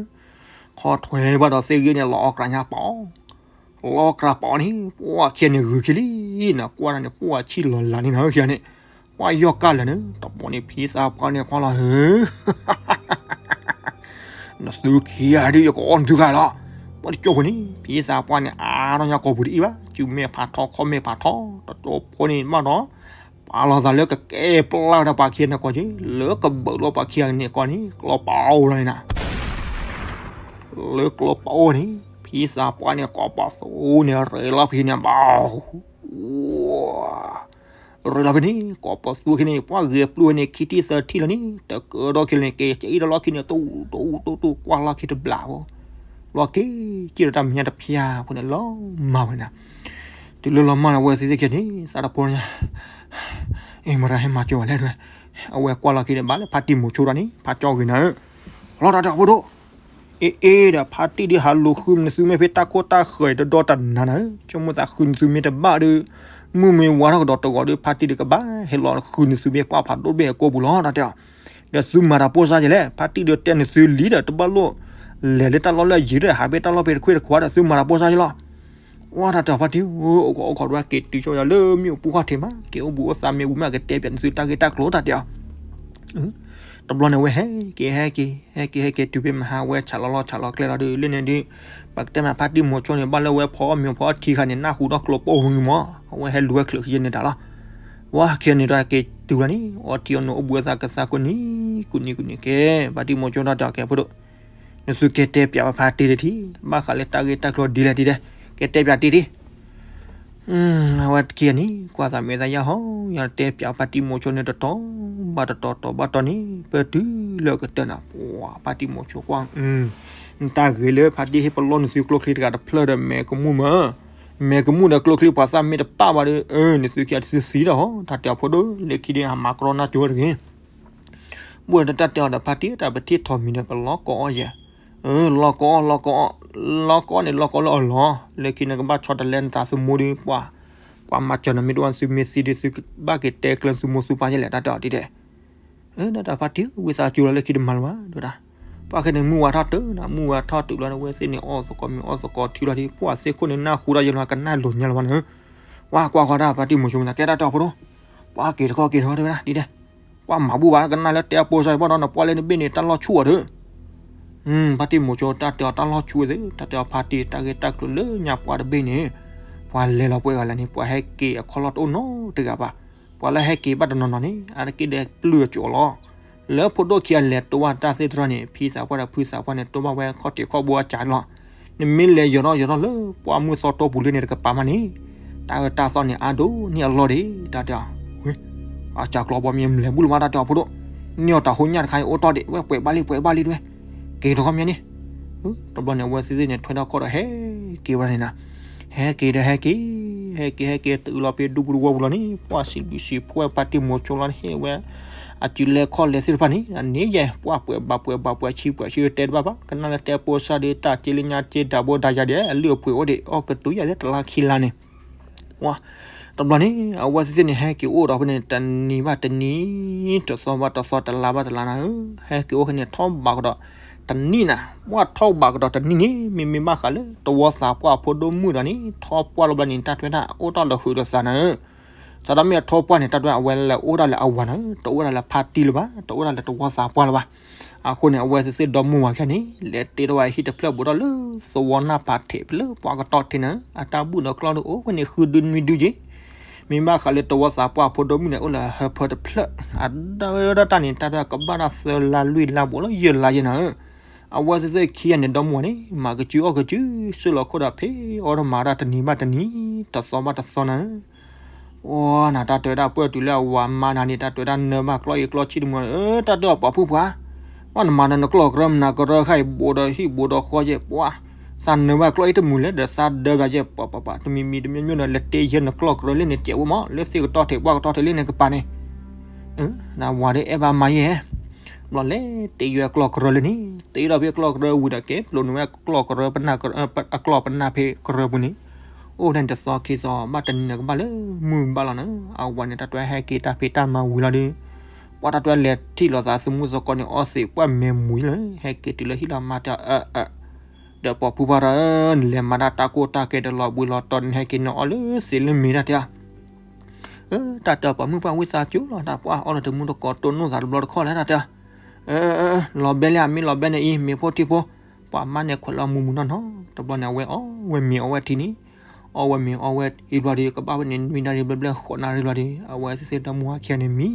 ခီထွဲဘၣ်ဒီးသ့ၣ်ဂံၢ်န့ၣ် လီၤအီၣ်ကြၢးညါပီၤ လီၤကြၢးပာ်အီၤန့ၣ် ပှၢ်ခံဂၤန့ၣ်ဂုာ်ခံလံနီၤ, ကွၢ်တၢ်န့ၣ် ပှၢ်ဆံၣ်လီၤလးန့ၣ်နီၤ, ခံဂၤန့ၣ် ပှၢ်ယီၢ်ကၢ်လၢာ်န့ၣ် တဘျီန့ၣ် ဖံသးပှၢ်န့ၣ်ကွၢ်လီၤဧၢ နသုခံဂၤဒုး ယကအီၣ်နသုဂၤလီၤ. ပှၤတကၠိဖိန့ၣ် ဖံသးပှၢ်န့ၣ် အါထီၣ်ညါကိာ်ပူၤတအံၤဘၣ်, စုမဲာ်ဖးထီ ခီၣ်မဲာ်ဖးထီ, တကၠိဖိန့ၣ်မးဒီး ပာ်လီၤသးလၢကကဲပျၢ်ဝဲဒၣ်ပှၤခံဂၤန့ၣ်ကီးက့, လၢကဘၢးလီၤပှၤခံဂၤန့ၣ်ကီးန့ၣ် ကျီပာ်အိၣ်လီၤန့ၣ်နီၤ. လၢကျီပာ်အိၣ်န့ၣ် ဖံသးပှၢ်န့ၣ် ကိးပသူန့ၣ် ရ့လီၤဖဲန့ၣ်ဘၣ် ရ့လီၤဖဲန့ၣ် ကိးပသူခံန့ၣ် ပှၢ်ဂဲၤပျုၢ်ဝဲန့ၣ် ခံထံၣ်သၢထံၣ်လီၤန့ၣ် တကၢထီၣ်ခံလီၤန့ၣ် ကဲကအံၣ်ဒီးလီၢ်ခံန့ၣ် တူၢ်တူၢ်တူၢ်တူၢ် ကွၢ်လီၢ်ခံတဘျီဖိ, လီၢ်ခံ ကံၣ်ဒီးတၢ်မဲာ်ညါတဖၠၣ်ဖိန့ၣ် လီၤမၢ်ဝဲန့ၣ်. တုၤလၢလီၤမၢ်န့ၣ် အဝဲသ့ၣ်သ့ၣ်ခံန့ၣ် သးတဖိညါ အ့ၣ် မတၤဟဲမၤစၢၤဝဲလဲၣ်တဲဝဲ, အဝဲကွၢ်လီၢ်ခံန့ၣ် ဘၣ်လၢဖါတံၢ်မိၤဆိတၢ်န့ၣ် ဖးကၠီဂ့ၤနၤဧၢ, လီၤတၢ်တဲအဖိဒိၣ် အ့ၣ်အ့ၣ်ဒီး ဖါတံၢ်ဒုး ဟးလူၤဃုနသုမ့ၢ်ဖဲတၢ်ခိၣ်တၢ်ဃၢၤတဒီတနၤနၤဧၢ, ဆိကမိၣ်သးဃုနသုမ့ၢ်တဘၣ်ဒီး မုၢ်မ့ၢ်ဝါထီၣ်ကဒီးတဂီၤဒီး ဖါတံၢ်ဒုးကဘၣ်ဟဲလီၤဃုနသုမ့ၢ်ပှၢ်ဖးဒိၣ်တဘ့ၣ်အကိာ်ပူၤလီၤ တၢ်တဲအီၤ. ဒီးသုမၤတၢ်ပိၢ်စၢ်ယဲလဲၣ်, ဖါတံၢ်ဒုးတဲနသုလံဒီး တဘၣ်လိၣ်လဲၤလၢတၢ်လီၢ်လၢအယံၤဒီး ဟးဖဲတၢ်လီၢ်ဖဲတခွ့တခွါဒီး သုမၤတၢ်ပိၢ်စၢ်ယဲလီၤ. ဝဲတၢ်တဲအီၤ ဖါတံၢ်ဧၢ, အိၣ်ခိးအိၣ်ခိးဒၣ် က့ၤတုၤဆိယၤလၢမ့ၣ်အူပူၤခီၣ်ထံးမး, က့ၤအိၣ်ဘူးအိၣ်သးမ့ၢ်ဝံၤမး ကတဲပၠးနသုတၢ်ဂ့ၢ်တၢ်ကျိၤ တၢ်တဲအီၤ. တဘျီန့ၣ် အဝဲဟဲက့ၤဟဲက့ၤ ဟဲက့ၤဟဲက့ၤတုၤဖဲမဟါ အဝဲဆးလီၤလီၢ်ဆးလီၤကျဲလီၤဒီး လၢန့ၣ်ဒုး ပကတဲမးဖါတံၢ်မိၤဆိန့ၣ် ဘၣ်လၢအဝဲဖီအီၣ်မ့ၤဖီအီၣ်ထံခါန့ၣ် နၢ်ဟူထီၣ်ကျိၤပိၢ်ဝဲမး, အဝဲဟဲလူၤဝဲချုးခံယဲန့ၣ်တၢ်လီၤ. ဝဲခံဂၤန့ၣ်ဒီးက့ၤတုၤလီၤန့ၣ် အီထံအီနိၣ်အိၣ်ဘူးအသးကသးကိးနံၤ ကိးနံၤကိးနံၤက့ၤ ဖါတံၢ်မိၤဆိတၢ်တဲအီၤ ကဲဖိဒိၣ် နသုကတဲပၠးဝဲဖါတံၢ်တထံၣ် ဘၣ်ဃးလၢတၢ်ဂ့ၢ်တၢ်ကျိၤဒ်လဲၣ်ဒ်လဲၣ် ကတဲပၠးတံၢ်တံၢ်. အဝဲခံဂၤန့ၣ် ကွၢ်သးမဲာ်သးယၢ်ဟီ ယတဲပၠးဖါတံၢ်မိၤဆိန့ၣ် တတီၤဘၣ်တတီၤ တီၤဘၣ်တီၤန့ၣ် ပတုၤလၢကတၢၢ်နၤ ပှၤဖါတံၢ်မိၤဆိကွၢ် နတၢ်ဂ့ၤလၢဖါတံၢ်ဟ့ၣ်ပလီၢ်နသုကျိချံတဂၤတဖျၢၣ်ဒီး မဲာ်ကမူၣ်မး, မဲာ်ကမူၣ်ဒီးကျိချံပှၤသၣ်မ့ၢ်တပာ်ဘၣ်ဒီး နသုခံဂၤတသုသံဒီးဟီ တၢ်တဲအီၤဖိဒိၣ် လၢခံဒုးဟးမၤကရီနၢ်ကၠိတဂ့ၤ ဘၣ်ဒီးတၢ်တဲအီၤဒီး ဖါတံၢ် တၢ်ပထံၣ်ထီၣ်မံၤဒီး ပလီၢ်ကအီၣ်ယဲ, လီၢ်ကအီၣ် လီၢ်ကအီၣ် လီၢ်ကအီၣ်န့ၣ် လီၢ်ကအီၣ်လၢအီၤလီၤ, လၢခံန့ၣ်ကဘၣ်ဆီတလဲနသးသမူဒီး ပှၤ ပှၤမၤစၢၤနၤမ့ၢ်တအိၣ် သုမ့ၢ်သံဒီး သုဘၣ်က့ၤတဲကျၢၤသုမိၢ်သုပၢ်ယဲလဲၣ် တၢ်တဲအီၤဒ်လဲၣ်. တၢ်တဲဖါတံၢ် ဝံသးစူၤလီၤ လၢခံတမၤလၢၤဘၣ် ဒ်ဝဲဒၣ်. ပှၢ်ခဲန့ၣ် မုၢ်ဝါထီၣ်တုၤနၤ မုၢ်ဝါထီၣ်တုၤလီၤန့ၣ် အဝဲသ့ၣ်န့ၣ် အီၣ်သကိးမ့ၤအီၣ်သကိးထံလီၤဒီး ပှၤသ့ၣ်ခိၣ်န့ၣ် နၢ်ဟူတၢ်ယဲလီၤ ကနၣ်လိာ်ညါလၢၤဘၣ်န့ၣ်, ပှၤကွၢ်ဃီတၢ်ဖါတံၢ်မိၤဆိန့ၣ် ကဲတၢ်တဲအီၤဖိဒိၣ်, ပှၤက့ၤတခီက့ၤတခီတဲဝဲဒၣ်ဒ်လဲၣ်. ပှၤမၤဘူၣ်ဘၣ် ကနၣ်လၢတဲအပိၢ်စၢ်ဘၣ်ဒီး နပှၢ်လၢနဘ့ၣ်န့ၣ် တၢ်လီၢ်ဆူၣ်အီၤဒီး ဖါတံၢ်မိၤဆိတၢ်တဲအီၤတၢ်လီၢ်ဆူၣ်ဝဲသ့ၣ် တၢ်တဲအီၤဖါတံၢ်တၢ်ဂ့ၢ်တၢ်ကျိၤလၢညါပှၢ်တဘ့ၣ်န့ၣ်, ပှၤလဲၤလီၤပှဲၤဂၤလဲၣ်န့ၣ် ပှၤဟဲက့ၤအခီၣ်လီၢ်တအိၣ်နီတဂၤဘၣ်. ပှၤလၢဟဲက့ၤဘၣ်တနီၤနီၤန့ၣ် အါတက့ၢ်ဒီးပျုၢ်အစိၤလီၤ. လၢဖိဒိၣ်ခံဂၤလဲၤတိၢ်ဘၣ်တၢ်သ့ၣ်တဖၣ်န့ၣ် ဖံသးပှၢ်ဒီးဖုသးပှၢ်န့ၣ် တိၢ်ဘၣ်ဝဲခီၣ်ထံးခီၣ်ဘိအစးလီၤ. နမ့ၢ်လဲၤယီၤထီၣ်ယီၤထီၣ်လၢပှၢ်မုၢ်သီတိၢ်ပူၤလၢန့ၣ်တကပၤမးန့ၣ်, တၢ်အၢတၢ်သီန့ၣ် အါဒိၣ်န့ၢ်အလီၢ်ဒံး တၢ်တဲအီၤ. အစးကျီဘီမ့ၢ်လဲၤဘူၣ်လၢၤဘၣ် တၢ်တဲအီၤဖိဒိၣ်, န့ၢ်အီၤတၢ်ဟိညၣ်တခါအံၤအိၣ်တီၢ်ဒံး ဝဲပှဲၤဘၣ်လံ ပှဲၤဘၣ်လံတဲဝဲ, က့ၤတခီမ့ၢ်န့ၣ် တဘျီန့ၣ် အဝဲသ့ၣ်သ့ၣ်န့ၣ် ထွဲထီၣ်ခီၣ်ဒီးဟဲက့ၤဝဲဒၣ်န့ၣ်နီၤ. ဟဲက့ၤဒီးဟဲက့ၤ, ဟဲက့ၤဟဲက့ၤတုၤလီၤဖဲဒူပူၤတဝီပူၤလီၤန့ၣ် ပှၢ်စံးဘျုးစံးဖှိၣ်ဖါတံၢ်မိၤဆိလီၤန့ၣ် ဟ့ၣ်ဝဲ အစုလဲခီၣ်လဲသ့ၣ်တဖၣ်န့ၣ် အန့ၣ်ယဲ ပှၢ်ပှဲၤဘၣ်ပှဲၤဘၣ်ပှဲၤဆံပှဲၤဆံတဲတဘၣ်ဘၣ် ကနၣ်လၢတဲပိၢ်စၢ်ဒီး တၢ်က့လၢညါက့ဒၣ်ဘိဒၣ်ယၤဒီး အလုၢ်အပှ့ၤအိၣ်ဒံး အီၣ်ကတုၤယၤလၢတလါခံလါန့ၣ် ဝါ, တဘျီန့ၣ် အဝဲသ့ၣ်သ့ၣ်န့ၣ် ဟဲက့ၤအိၣ်ဒီးဖဲန့ၣ် တနံၤဘၣ်တနံၤ, တသီဘၣ်တသီ, တလါဘၣ်တလါနၤဧၢ, ဟဲက့ၤအိၣ်ဖဲန့ၣ် ထီၣ်ဘးကဒီးတနံၣ်နၤ, ပှၢ်ထီၣ်ဘးကဒီးတနံၣ်န့ၣ် မ့မ့ၢ်ဘၣ်ဃးလၢ တဝီသးပှၢ်ဖိဒိၣ်မုၣ်ဒီးန့ၣ် ထီၣ်ပှၢ်လီၤဘျီန့ၣ် တၢ်ထွဲတၢ်အိၣ်တၢ်လီၤဃုာ်ဒီးသးနၤဧၢ, စးထီၣ်မ့ၢ်အထီၣ်ပှၢ်န့ၣ် တၢ်ထွဲအဝဲလဲၤအိၣ်ဒၣ်လၢအဝၤနၤဧၢ, တအိၣ်ဒၣ်လၢဖါတံၢ်လၢၤဘၣ်, တအိၣ်ဒၣ်လၢတဝီသးပှၢ်လၢၤဘၣ်. အဃိန့ၣ် အဝဲသ့ၣ်သ့ၣ်ဒီမုၢ်ဝၤခဲန့ၣ် လဲၤတ့ထီၣ်ဝဲဟံၣ်တဖျၢၣ်ဘူးထီၣ်လၢ သဝီနၢ်ပၤထံးဖဲလၢပှၤကတီၢ်ထံးနၤဧၢ, အတၢ်ဘူၣ်ဒီးကျီၢ်ဒီးအိၣ်ဖဲန့ၣ် ဃုဒုနွံဒုက့ၤ, မ့ၢ်ဘၣ်ဃးလၢတဝီသးပှၢ်ဖိဒိၣ်မုၣ်န့ၣ် အိၣ်လၢဟၢဖၢတဖျၢၣ်, အဒၢတၢ်န့ၣ် တၢ်ဒၢကဘၣ်တၢ်သၢလါလွံၢ်လါဘူးလီၤယဲၢ်လါယဲၢ်နၤဧၢ, အဝဲသ့ၣ်သ့ၣ်ခံဂၤန့ၣ် ဒီမုၢ်ဝၤန့ၣ် မၤကစုအီၣ်ကစု စုလီၤခိၣ်ဒီးဖဲအီၣ်ဒီးမၤတၢ်တနံၤဘၣ်တနံၤ, တသီဘၣ်တသီနၤဧၢ အိနၤတၢ်တဲဝဲဒၣ်ပှၢ်တုၤလၢအဝၤမါနၤန့ၣ် တၢ်တဲဝဲဒၣ်နၢဘၣ်ကျီၢ်အံၤကျီၢ်ဆံတမုာ်, တၢ်တဲအီၤပှၤဖုပှၢ်, ပှၢ်နမၤဒီးနကျီၢ်ကရၢမနၤကရၢခါအံၤ ဘူးဒီးဟံၣ်ဘူးဒီးဃီယဲၢ်ပှၢ်, သးနၢဘၣ်ကျီၢ်အံၤတမုာ်လဲၣ်ဒီးသးဒၢဘၣ်ယဲၢ်ပှၤပှၤပှၤ တမံၤမံၤတမံၤမံၤဒီး လဲၤတ့ယဲၢ်နကျီၢ်ကရၢလၢန့ၣ် ကဲးဝဲမး လၢသ့ၣ်ကတီၢ်ထံးပှၢ်ကတီၢ်ထံးလၢန့ၣ်ကပၤန့ၣ် နဝၤဒီးအဲၣ်ဘၣ်မါယဲၢ်, ဘျီလဲၤတ့ယဲၢ်ကျီၢ်ကရၢလၢန့ၣ်, တ့ထီၣ်ဖဲကျီၢ်ကရၢဝံၤဒီးက့ၤပျိးနုာ်ဝဲကျီၢ်ကရၢပနၢ်, အကျီၢ်ပနၢ်ဖဲကရၢပူၤန့ၣ်, အိၣ်ဖဲန့ၣ်တသီခံသီဘၣ်တနံၤန့ၣ်ကဘၣ်လၢမုၢ်ဘၣ်လီၤနၤ, အဝၤန့ၣ် တၢ်တဲဝဲဟဲက့ၤတၢ်ဖံးတၢ်မၤဝံၤလီၤဒီး ပှၢ်တၢ်တဲဝဲလဲၤထံၣ်လိာ်သးသမူသကိးန့ၣ် အီသံးပှၢ်မဲာ်မူၤလီၤ, ဟဲက့ၤတုၤလၢဟံၣ်လီၤမါတဲအီၤ အၢ အၢ ဒီးပိာ်ဖုပှၢ်တၢ်ဧၢ, နလဲၤမၤတၢ်တၢ်ကိၢ်တၢ်ဂီၤတလီၤဘှံးလီၤတီၤ နဟဲက့ၤနီၤအီၣ်လၢသ့ၣ်လၢမ့ၤတၢ်တဲ, တၢ်တဲပိာ်မုၣ်ပှၢ်ဝံသးစူၤလီၤ တၢ်ပှၢ်အီၣ်လီၤတမူတကိးတိၢ်နီၢ်သးတဘျီတခီၣ်လဲၣ်တၢ်တဲ, လီၤဘဲလံအမ့ၢ်လီၤဘဲန့ၣ်အံၤ မ့ၤဖိထံဖိ, ပှၤမါန့ၣ်ခွဲးလီၤမူးမူးနီၢ်နီၢ် တဘျီန့ၣ် အဝဲအီၣ်ဝဲမ့ၤအီၣ်ဝဲထံန့ၣ်, အီၣ်ဝဲမ့ၤအီၣ်ဝဲအံၤဘျီဒီး ကဘၣ်ဝဲန့ၣ်နွံနၣ်ရံၣ်ဘျဲၣ်ဘျဲၣ်ဃိးနၣ်ရံၣ်ဘျီဒီး အဝဲသ့ၣ်သ့ၣ်ဒီမါဝၤခံဂၤန့ၣ်မံ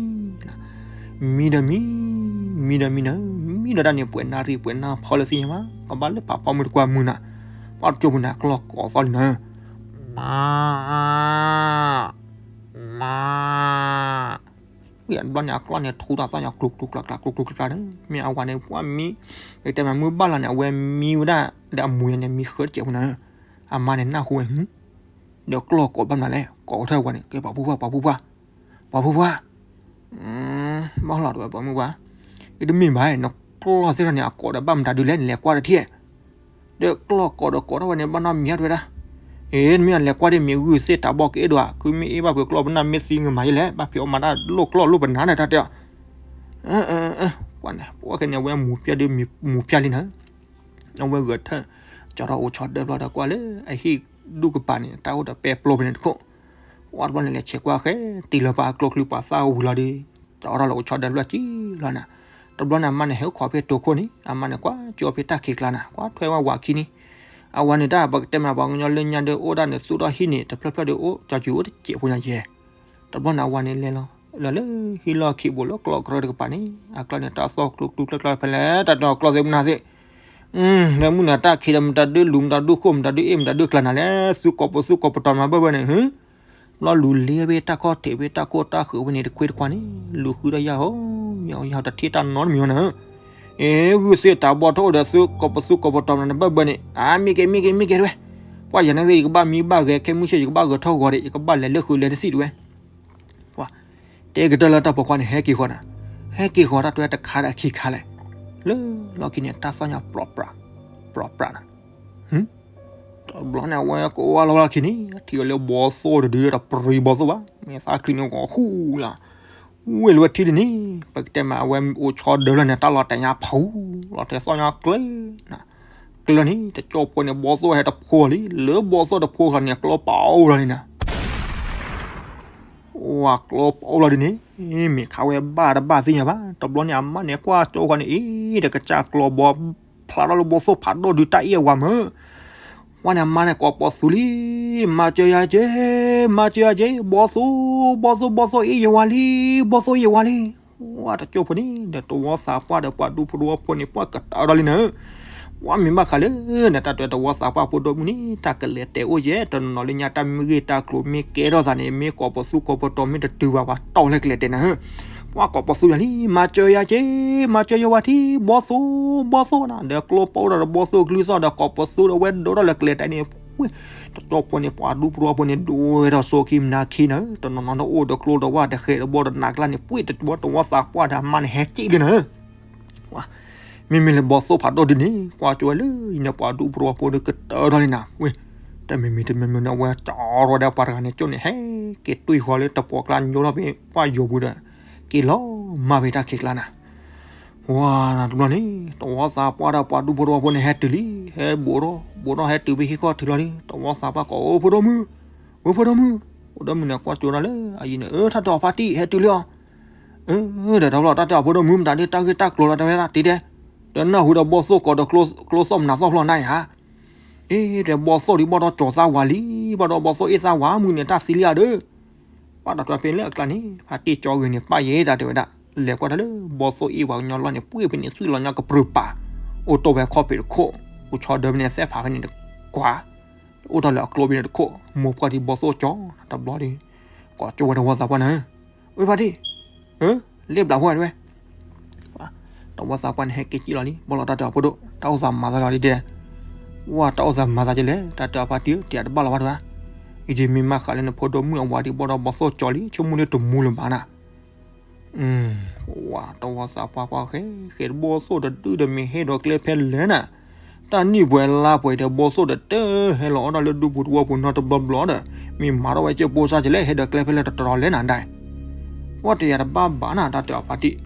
မံဒီးမံ, မံဒီးမံနၤ, မံဒီးတၢ်န့ၣ် ပှဲၤနၣ်ရံၣ်ပှဲၤနၣ်ဖီလၢသ့ၣ်ညါမး ကဘၣ်လၢဖးဖီမုၢ်တကွၢ်မုၢ်နၤ, ပှၤတကၠိဖိန့ၣ် အကျီၢ်ကိးသီလံနၤ, မါ, မါ, ဝံၤအဘျီန့ၣ် အကျီၢ်န့ၣ်ထူတၢ်သီၣ်ညါ ကျိၤကျိၤကျါကျါ ကျိၤကျိၤကျါကျါန့ၣ် မ့ၢ်အဝၤန့ၣ် ပှၤမံ, ပကတဲမးမုၢ်ဘၣ်လီၤန့ၣ် အဝဲမံဝဲဒၣ် ဒီးအမူၤယါန့ၣ် မံဃၢတစဲးဖိနၤ, အမါန့ၣ်နၢ်ဟူဝဲ ဒီးကျီၢ်ကိးဘၣ်မနုၤလဲၣ် ကိးထီၣ်ဝဲန့ၣ် ကဲပှၤဖုပှၢ် ပှၤဖုပှၢ်, ပှၤဖုပှၢ်, ဘၣ်လီၤတဝဲပှၤမုၣ်ပှၢ်, အတမ့ၢ်ဘၣ် နကျီၢ်သ့ၣ်ထီၣ်န့ၣ် အကိးဒီးဘၣ်မတၤဒုလဲၣ် နလဲၤကွၢ်တထံၣ်, ဒီးကျီၢ်ကိးဒီးကိးထီၣ်ဝဲန့ၣ် ဘၣ်နီၢ်မံၤဟဲတဝဲဒၣ်, အ့ နမ့ၢ်လဲၤကွၢ်ဒ်မ့ၢ်ဂုၢ်သ့ၣ်တၢ်ဘီၣ်ကအဲၣ်ဒိးဧါ ခုမ့ၢ်အ့ၣ်ဘၣ်ပှဲၤကျီၢ်ပနၢ်မ့ၢ်သံငမၤယဲလဲၣ် ဘၣ်ဖံးအီၣ်မၤတၢ်လိၣ်ကျီၢ်လိၣ်ပနၢ်န့ၣ် တၢ်တဲအီၤ ပှၤန့ၣ် ပှၤခဲန့ၣ် အဝဲမူၤဖျဲးဒုးမူၤဖျဲးလံနၤ, အဝဲဂဲၤထၢၣ် ကၠီထီၣ်အိၣ်ဆီဒၢဘျီဒီးကွၢ်လၢအဟံၣ်ဒူၣ်ကပၤန့ၣ် တၢ်အိၣ်ဒီးပဲပျိပူၤန့ၣ်တခိၣ်, ပှၤတဘျီန့ၣ်လဲၤဆဲးကွၢ်ဃဲ တံၤလီၤပှၤအကျိချံပှၤသၣ်ဝံၤလီၤဒီး ကၠီထီၣ်လၢအိၣ်ဆီဒၢဘျီကံလီၤနၤ, တဘျီန့ၣ်အမါန့ၣ်ဟဲအိၣ်ခိးဖဲတိခိၣ်န့ၣ် အမါန့ၣ်ကွၢ်ကၠိဖဲတၢ်ခံးကျါနၤ ကွၢ်ထွဲဝဲဝၤခံန့ၣ်, အဝၤန့ၣ်တၢ်ပကတဲမးပှၤကညီလၢညါဒီးအိၣ်ဒၣ်န့ၣ်သူၣ်ထီၣ်ဟံၣ်န့ၣ် တဖျၢၣ်ဖျၢၣ်ဒီးအိၣ်ကၠီကၠူၤအိၣ်တစဲးဖိညါယဲ တဘျီန့ၣ်အဝၤန့ၣ်လဲၤလီၤ လၢလၢဟံၣ်လီၢ်ခံးဘိးလၢကျီၢ်ကရၢတကပၤန့ၣ် အကျီၢ်န့ၣ် တၢ်သီၣ်ကျိကျူကျၢကျၢဖဲလဲၣ် တၢ်တဲအီၤကျီၢ်သ့ၣ်မနၤသ့ၣ်, လၢမုၢ်နၤတၢ်ခံးဒီးမတၤဒုးလူၤမတၤဒုးဃိၣ်မတၤဒုးအ့ၣ်မတၤဒုးကျါနၤလဲၣ် သုကိးပသူကိးပတီၤမၤဘၢၣ်ဘၢၣ်န့ၣ် ဘျီလူၤလ့ဖဲတၢ်ခီၣ်ထံးဖဲတၢ်ခိၣ်တၢ်ဃုာ်ဖဲန့ၣ်တခွ့တခွါန့ၣ် လူၤဃုဒၣ်ယၢ်ဟီ မ့ၢ်အီယၢ်တထံၣ်တၢ်နီတမံၤဝဲနၤ အ့ ဂုၢ်သ့ၣ်တၢ်ဘီၣ်ထီၣ်အိၣ်ဒီးသုကိးပသူကိးပတီၤမနၤတဘၢၣ်ဘၢၣ်န့ၣ် အါ မ့ၢ်က့ၤ မ့ၢ်က့ၤ မ့ၢ်က့ၤတဝဲ, ပှၤယၤန့ၣ်သ့ၣ် ယကဘၣ်မံဘၣ်ဂဲၤ ခဲမုၢ်ဆ့ၣ် ယကဘၣ်ဂဲၤထီၣ်ဂီၤဒီး ယကဘၣ်လဲၤလၢဃုာ်လဲၤတစံၣ်တဝဲ, ပှၤ တဲကတၢၢ်လၢတၢ်ပိာ်ခွါန့ၣ် ဟဲက့ၤဃီၤနၤ, ဟဲက့ၤဃီၤတၢ်တွဲတခါဒီးအခံခါလဲၣ်, လၢလီၢ်ခံန့ၣ် တၢ်သီၣ်ညါ ပြးပြး ပြးပြးနၤ တဘျီန့ၣ် အဝဲကဝၢ်လီၤဝဲလီၢ်ခံန့ၣ် ထံၣ်ဝဲလၢဘီသိၣ်တဒုဒီးတပြံဘီသိၣ်ဘၣ် မ့ၢ်သးချံန့ၣ်ဂီၤဃူလၢ်, ဝ့ၢ်လၢဝဲထံၣ်ဒ်န့ၣ် ပကတဲမး အဝဲအိၣ်ဆီဒၢလီၤန့ၣ် တၢ်လီၤတဲာ်ညါဖူ လီၤတဲာ်သီၣ်ညါကျၢၤနၤ, ကျၢၤန့ၣ် တကၠီၣ်ဖိန့ၣ် ဘီသိၣ်ဟဲတဖိလံ လၢဘီသိၣ်တဖိလီၤန့ၣ် ကျီၢ်ပာ်အိၣ်လီၤန့ၣ်နၤ ဝၤကျီၢ်ပာ်အိၣ်လီၤဒ်န့ၣ် မ့ၢ်ခးဝဲဘၣ်တဘၣ်သ့ၣ်ညါဘၣ် တဘျီန့ၣ် အမါန့ၣ်ကွၢ်ကၠီၣ်ဃီန့ၣ် အ့ ဒီးကစၢ်ကျီၢ်ဘီ ဖျါထီၣ်လၢဘီသိၣ်ဖးဒိၣ်ဒုးတၢ်အ့ၣ်အဝၤမၢ်, ဝဲန့ၣ်အမါန့ၣ်ကိးပသူလံ, မၤစၢၤယၤက့ၤ, မၤစၢၤယၤက့ၤ, ဘီသိၣ်, ဘီသိၣ်, ဘီသိၣ်အ့ၣ်ယဝၤလံ, ဘီသိၣ်အ့ၣ်ယဝၤလံ, ဝဲတကၠိၢ်ဖိန့ၣ် ဒီးတဝီသးပှၢ်ဒီးပှၤဒူဖိတဝီဖိန့ၣ် ပှၤကတၢၢ်ထီၣ်လံနၤ ပှၤမ့ၢ်ဘၣ်ဃးလၢ နတၢ်တဲတဝီသးပှၢ်ဖိဒိၣ်မုၢ်န့ၣ် တၢ်ကလဲၤတဲအိၣ်ယဲ တနီၤနီၤလၢညါတၢ်မ့ၢ်ဂ့ၢ်တၢ်ကျိၤမ့ၢ်ကဲထီၣ်သးန့ၣ် မ့ၢ်ကိးပသူကိးပတီၤမ့ၢ်တတုၤဘၣ် ပှၤတီၢ်လၢကလဲၤတဲနၤဧၢ, ပှၤကိးပသူယၤလံ မၤစၢၤယၤက့ၤ မၤစၢၤယဝၤထံ ဘီသိၣ် ဘီသိၣ်နၤ ဒီးကျိပအိၣ်ဒီးဘီသိၣ်ကလုၢ်သီၣ်ဒီးကိးပသူဒီးဝဲဒိးထီၣ်လၢကလဲၤတဲန့ၣ် တကၠိၢ်ဖိန့ၣ် ပှၤဒူဖိတဝီဖိန့ၣ် ဒိးဝဲဒီးစိခံမနၤခံနၤဧၢ, တနီၤနီၤဒီးအိၣ်ဒီးကျိဒီးဝဲတဃဲးဒီးဘီဒီးနးကျါန့ၣ် ပှ့ၤတဘီတဝီသးပှၢ်ဒီးအမါန့ၣ်ဟဲက့ၤလံနၤဧၢ မ့မ့ၢ်လၢဘီသိၣ်ဖးဒိၣ်ဒ်န့ၣ် ကွၢ်ကၠိဝဲလၢအံၤန့ၣ် ပှၤဒူဖိတဝီဖိဒီးကတၢၢ်ထီၣ်လံနၤ, ဝ့ၢ် တမံၤမံၤတမံၤမံၤန့ၣ် အဝဲကၠီထီၣ်ဝဲဒၣ်ပှၤတဂၤန့ၣ်ကၠိၢ်န့ၣ် ဟဲက့ၤတွံၢ်ဃီၤလၢတပှီၢ်ကျါညိထီၣ်ဖဲပှၢ်ယိာ်ပူၤဒီး က့ၤလီၤမၢ်ဖဲတၢ်ခံးကျါနၤ ဝါနၤတဘျီန့ၣ် တဝီသးပှၢ်ဒီးပှၤဒူဖိတဝီဖိန့ၣ် ဟဲတုၤလံ ဟဲဘူးထီၣ် ဘူးထီၣ်ဟဲတုၤဖဲဟံၣ်ခီၣ်ထံးလီၤလံ တဝီသးပှၢ်ကိး အိ ဖိဒိၣ်မုၣ် ဝ့ၢ်ဖိဒိၣ်မုၣ် ဖိဒိၣ်မုၣ်န့ၣ် ကွၢ်ကၠိဒၣ်လၢအအံၤန့ၣ် အၢ ထီၣ်တၢ်ဖါတံၢ် ဟဲတုၤလံအီၤ အၢ ဒီးတဘျီတၢ်တဲအီၤ ဖိဒိၣ်မုၣ် မတၤဒ်တၢ်ဂ့ၢ်တၢ်ကျိၤလီၤတဲဝဲဒၣ် တံၤတဲ ဒီးနၢ်ဟူဒီးဘီသိၣ်ကိးဒီးကျိသိၣ်မနၤသီၣ်ဖျီၣ်နၤအံၤဧါ အ့ ဒီးဘီသိၣ်ဒ်ဘီဒီးကၠီၤသးဝၤလံ ဘီဒီးဘီသိၣ်အ့ၣ်သးဝၤမုၢ်န့ၣ် တၢ်သံလံဧါဒီး ပှၤတၢ်တဲဖဲလၢအကျါန့ၣ် ဖါတံၢ်ကၠီဂ့ၤန့ၣ် ပၢ်ယဲတၢ်တဲဝဲဒၣ် လဲၤကွၢ်တၢ်လၢဘီသိၣ်အ့ၣ်ပှၤကညီလီၢ်န့ၣ် ပှ့ၤဖဲန့ၣ် သွံၣ်လီၤညါကပြုၤပၤ အိၣ်တ့ၢ်ဝဲခီၣ်ဖံးတခိၣ် အိၣ်ဆီဒၢဖဲန့ၣ် သဲဖးဖဲန့ၣ်တကွၢ် အိၣ်တ့ၢ်လၢအကျိဖဲန့ၣ်တခိၣ် မိၢ်ပှၢ်ဒ်ဘီသိၣ်ကၠီတဘျီဒီး ကိးကၠိဝဲတဝီသးပှၢ်န့ၣ် ဝ့ၢ်ဖါတံၢ် လ့ၣ်ဘျးဖိတဝဲ တဝီသးပှၢ်န့ၣ် ဟဲက့ၤကံၣ်လီၤလံ ဘီလီၤတၢ်တဲအီၤ ဖိဒိၣ် တၢ်အိၣ်သးမၤသးလီၤဒ်တဲ ဝဲတၢ်အိၣ်သးမၤသးကလဲၣ် တၢ်တဲအီၤဖါတံၢ် တယၤတဘၣ်လီၤဘၣ်တဝဲ အံၤဒ်မ့ၢ်မးဃးလၢနဖိဒိၣ်မုၣ်အဝၤဒ်ဘီဒီးဘီသိၣ်ကၠီလံ ဆိကမိၣ်လၢတမူလၢၤဘၣ်နၤ ဝဲတဝီသးပှၢ်ကွၢ်ဃဲ ဃဲတဘီသိၣ်တဒုဒီးမ့ၢ်ဟဲဒီးကျဲဖဲလဲၣ်နၤ တၢ်နံၣ်ပှဲၤလါပှဲၤဒီးဘီသိၣ်တတၢ်ဟဲလီၤအီၣ်တၢ်လၢဒူပူၤတဝီပူၤနီတဘျီဘျီဒီး မ့ၢ်မၤထီၣ်ဝဲကၠိဖိစၢ်ကလဲၣ် ဟဲဒီးကျဲဖဲလဲၣ်တတြီၤလဲၣ်နၤဒၣ် ဝဲတယၤတဘၣ်ဘၣ်နၤ တၢ်တဲအီၤဖါတံၢ်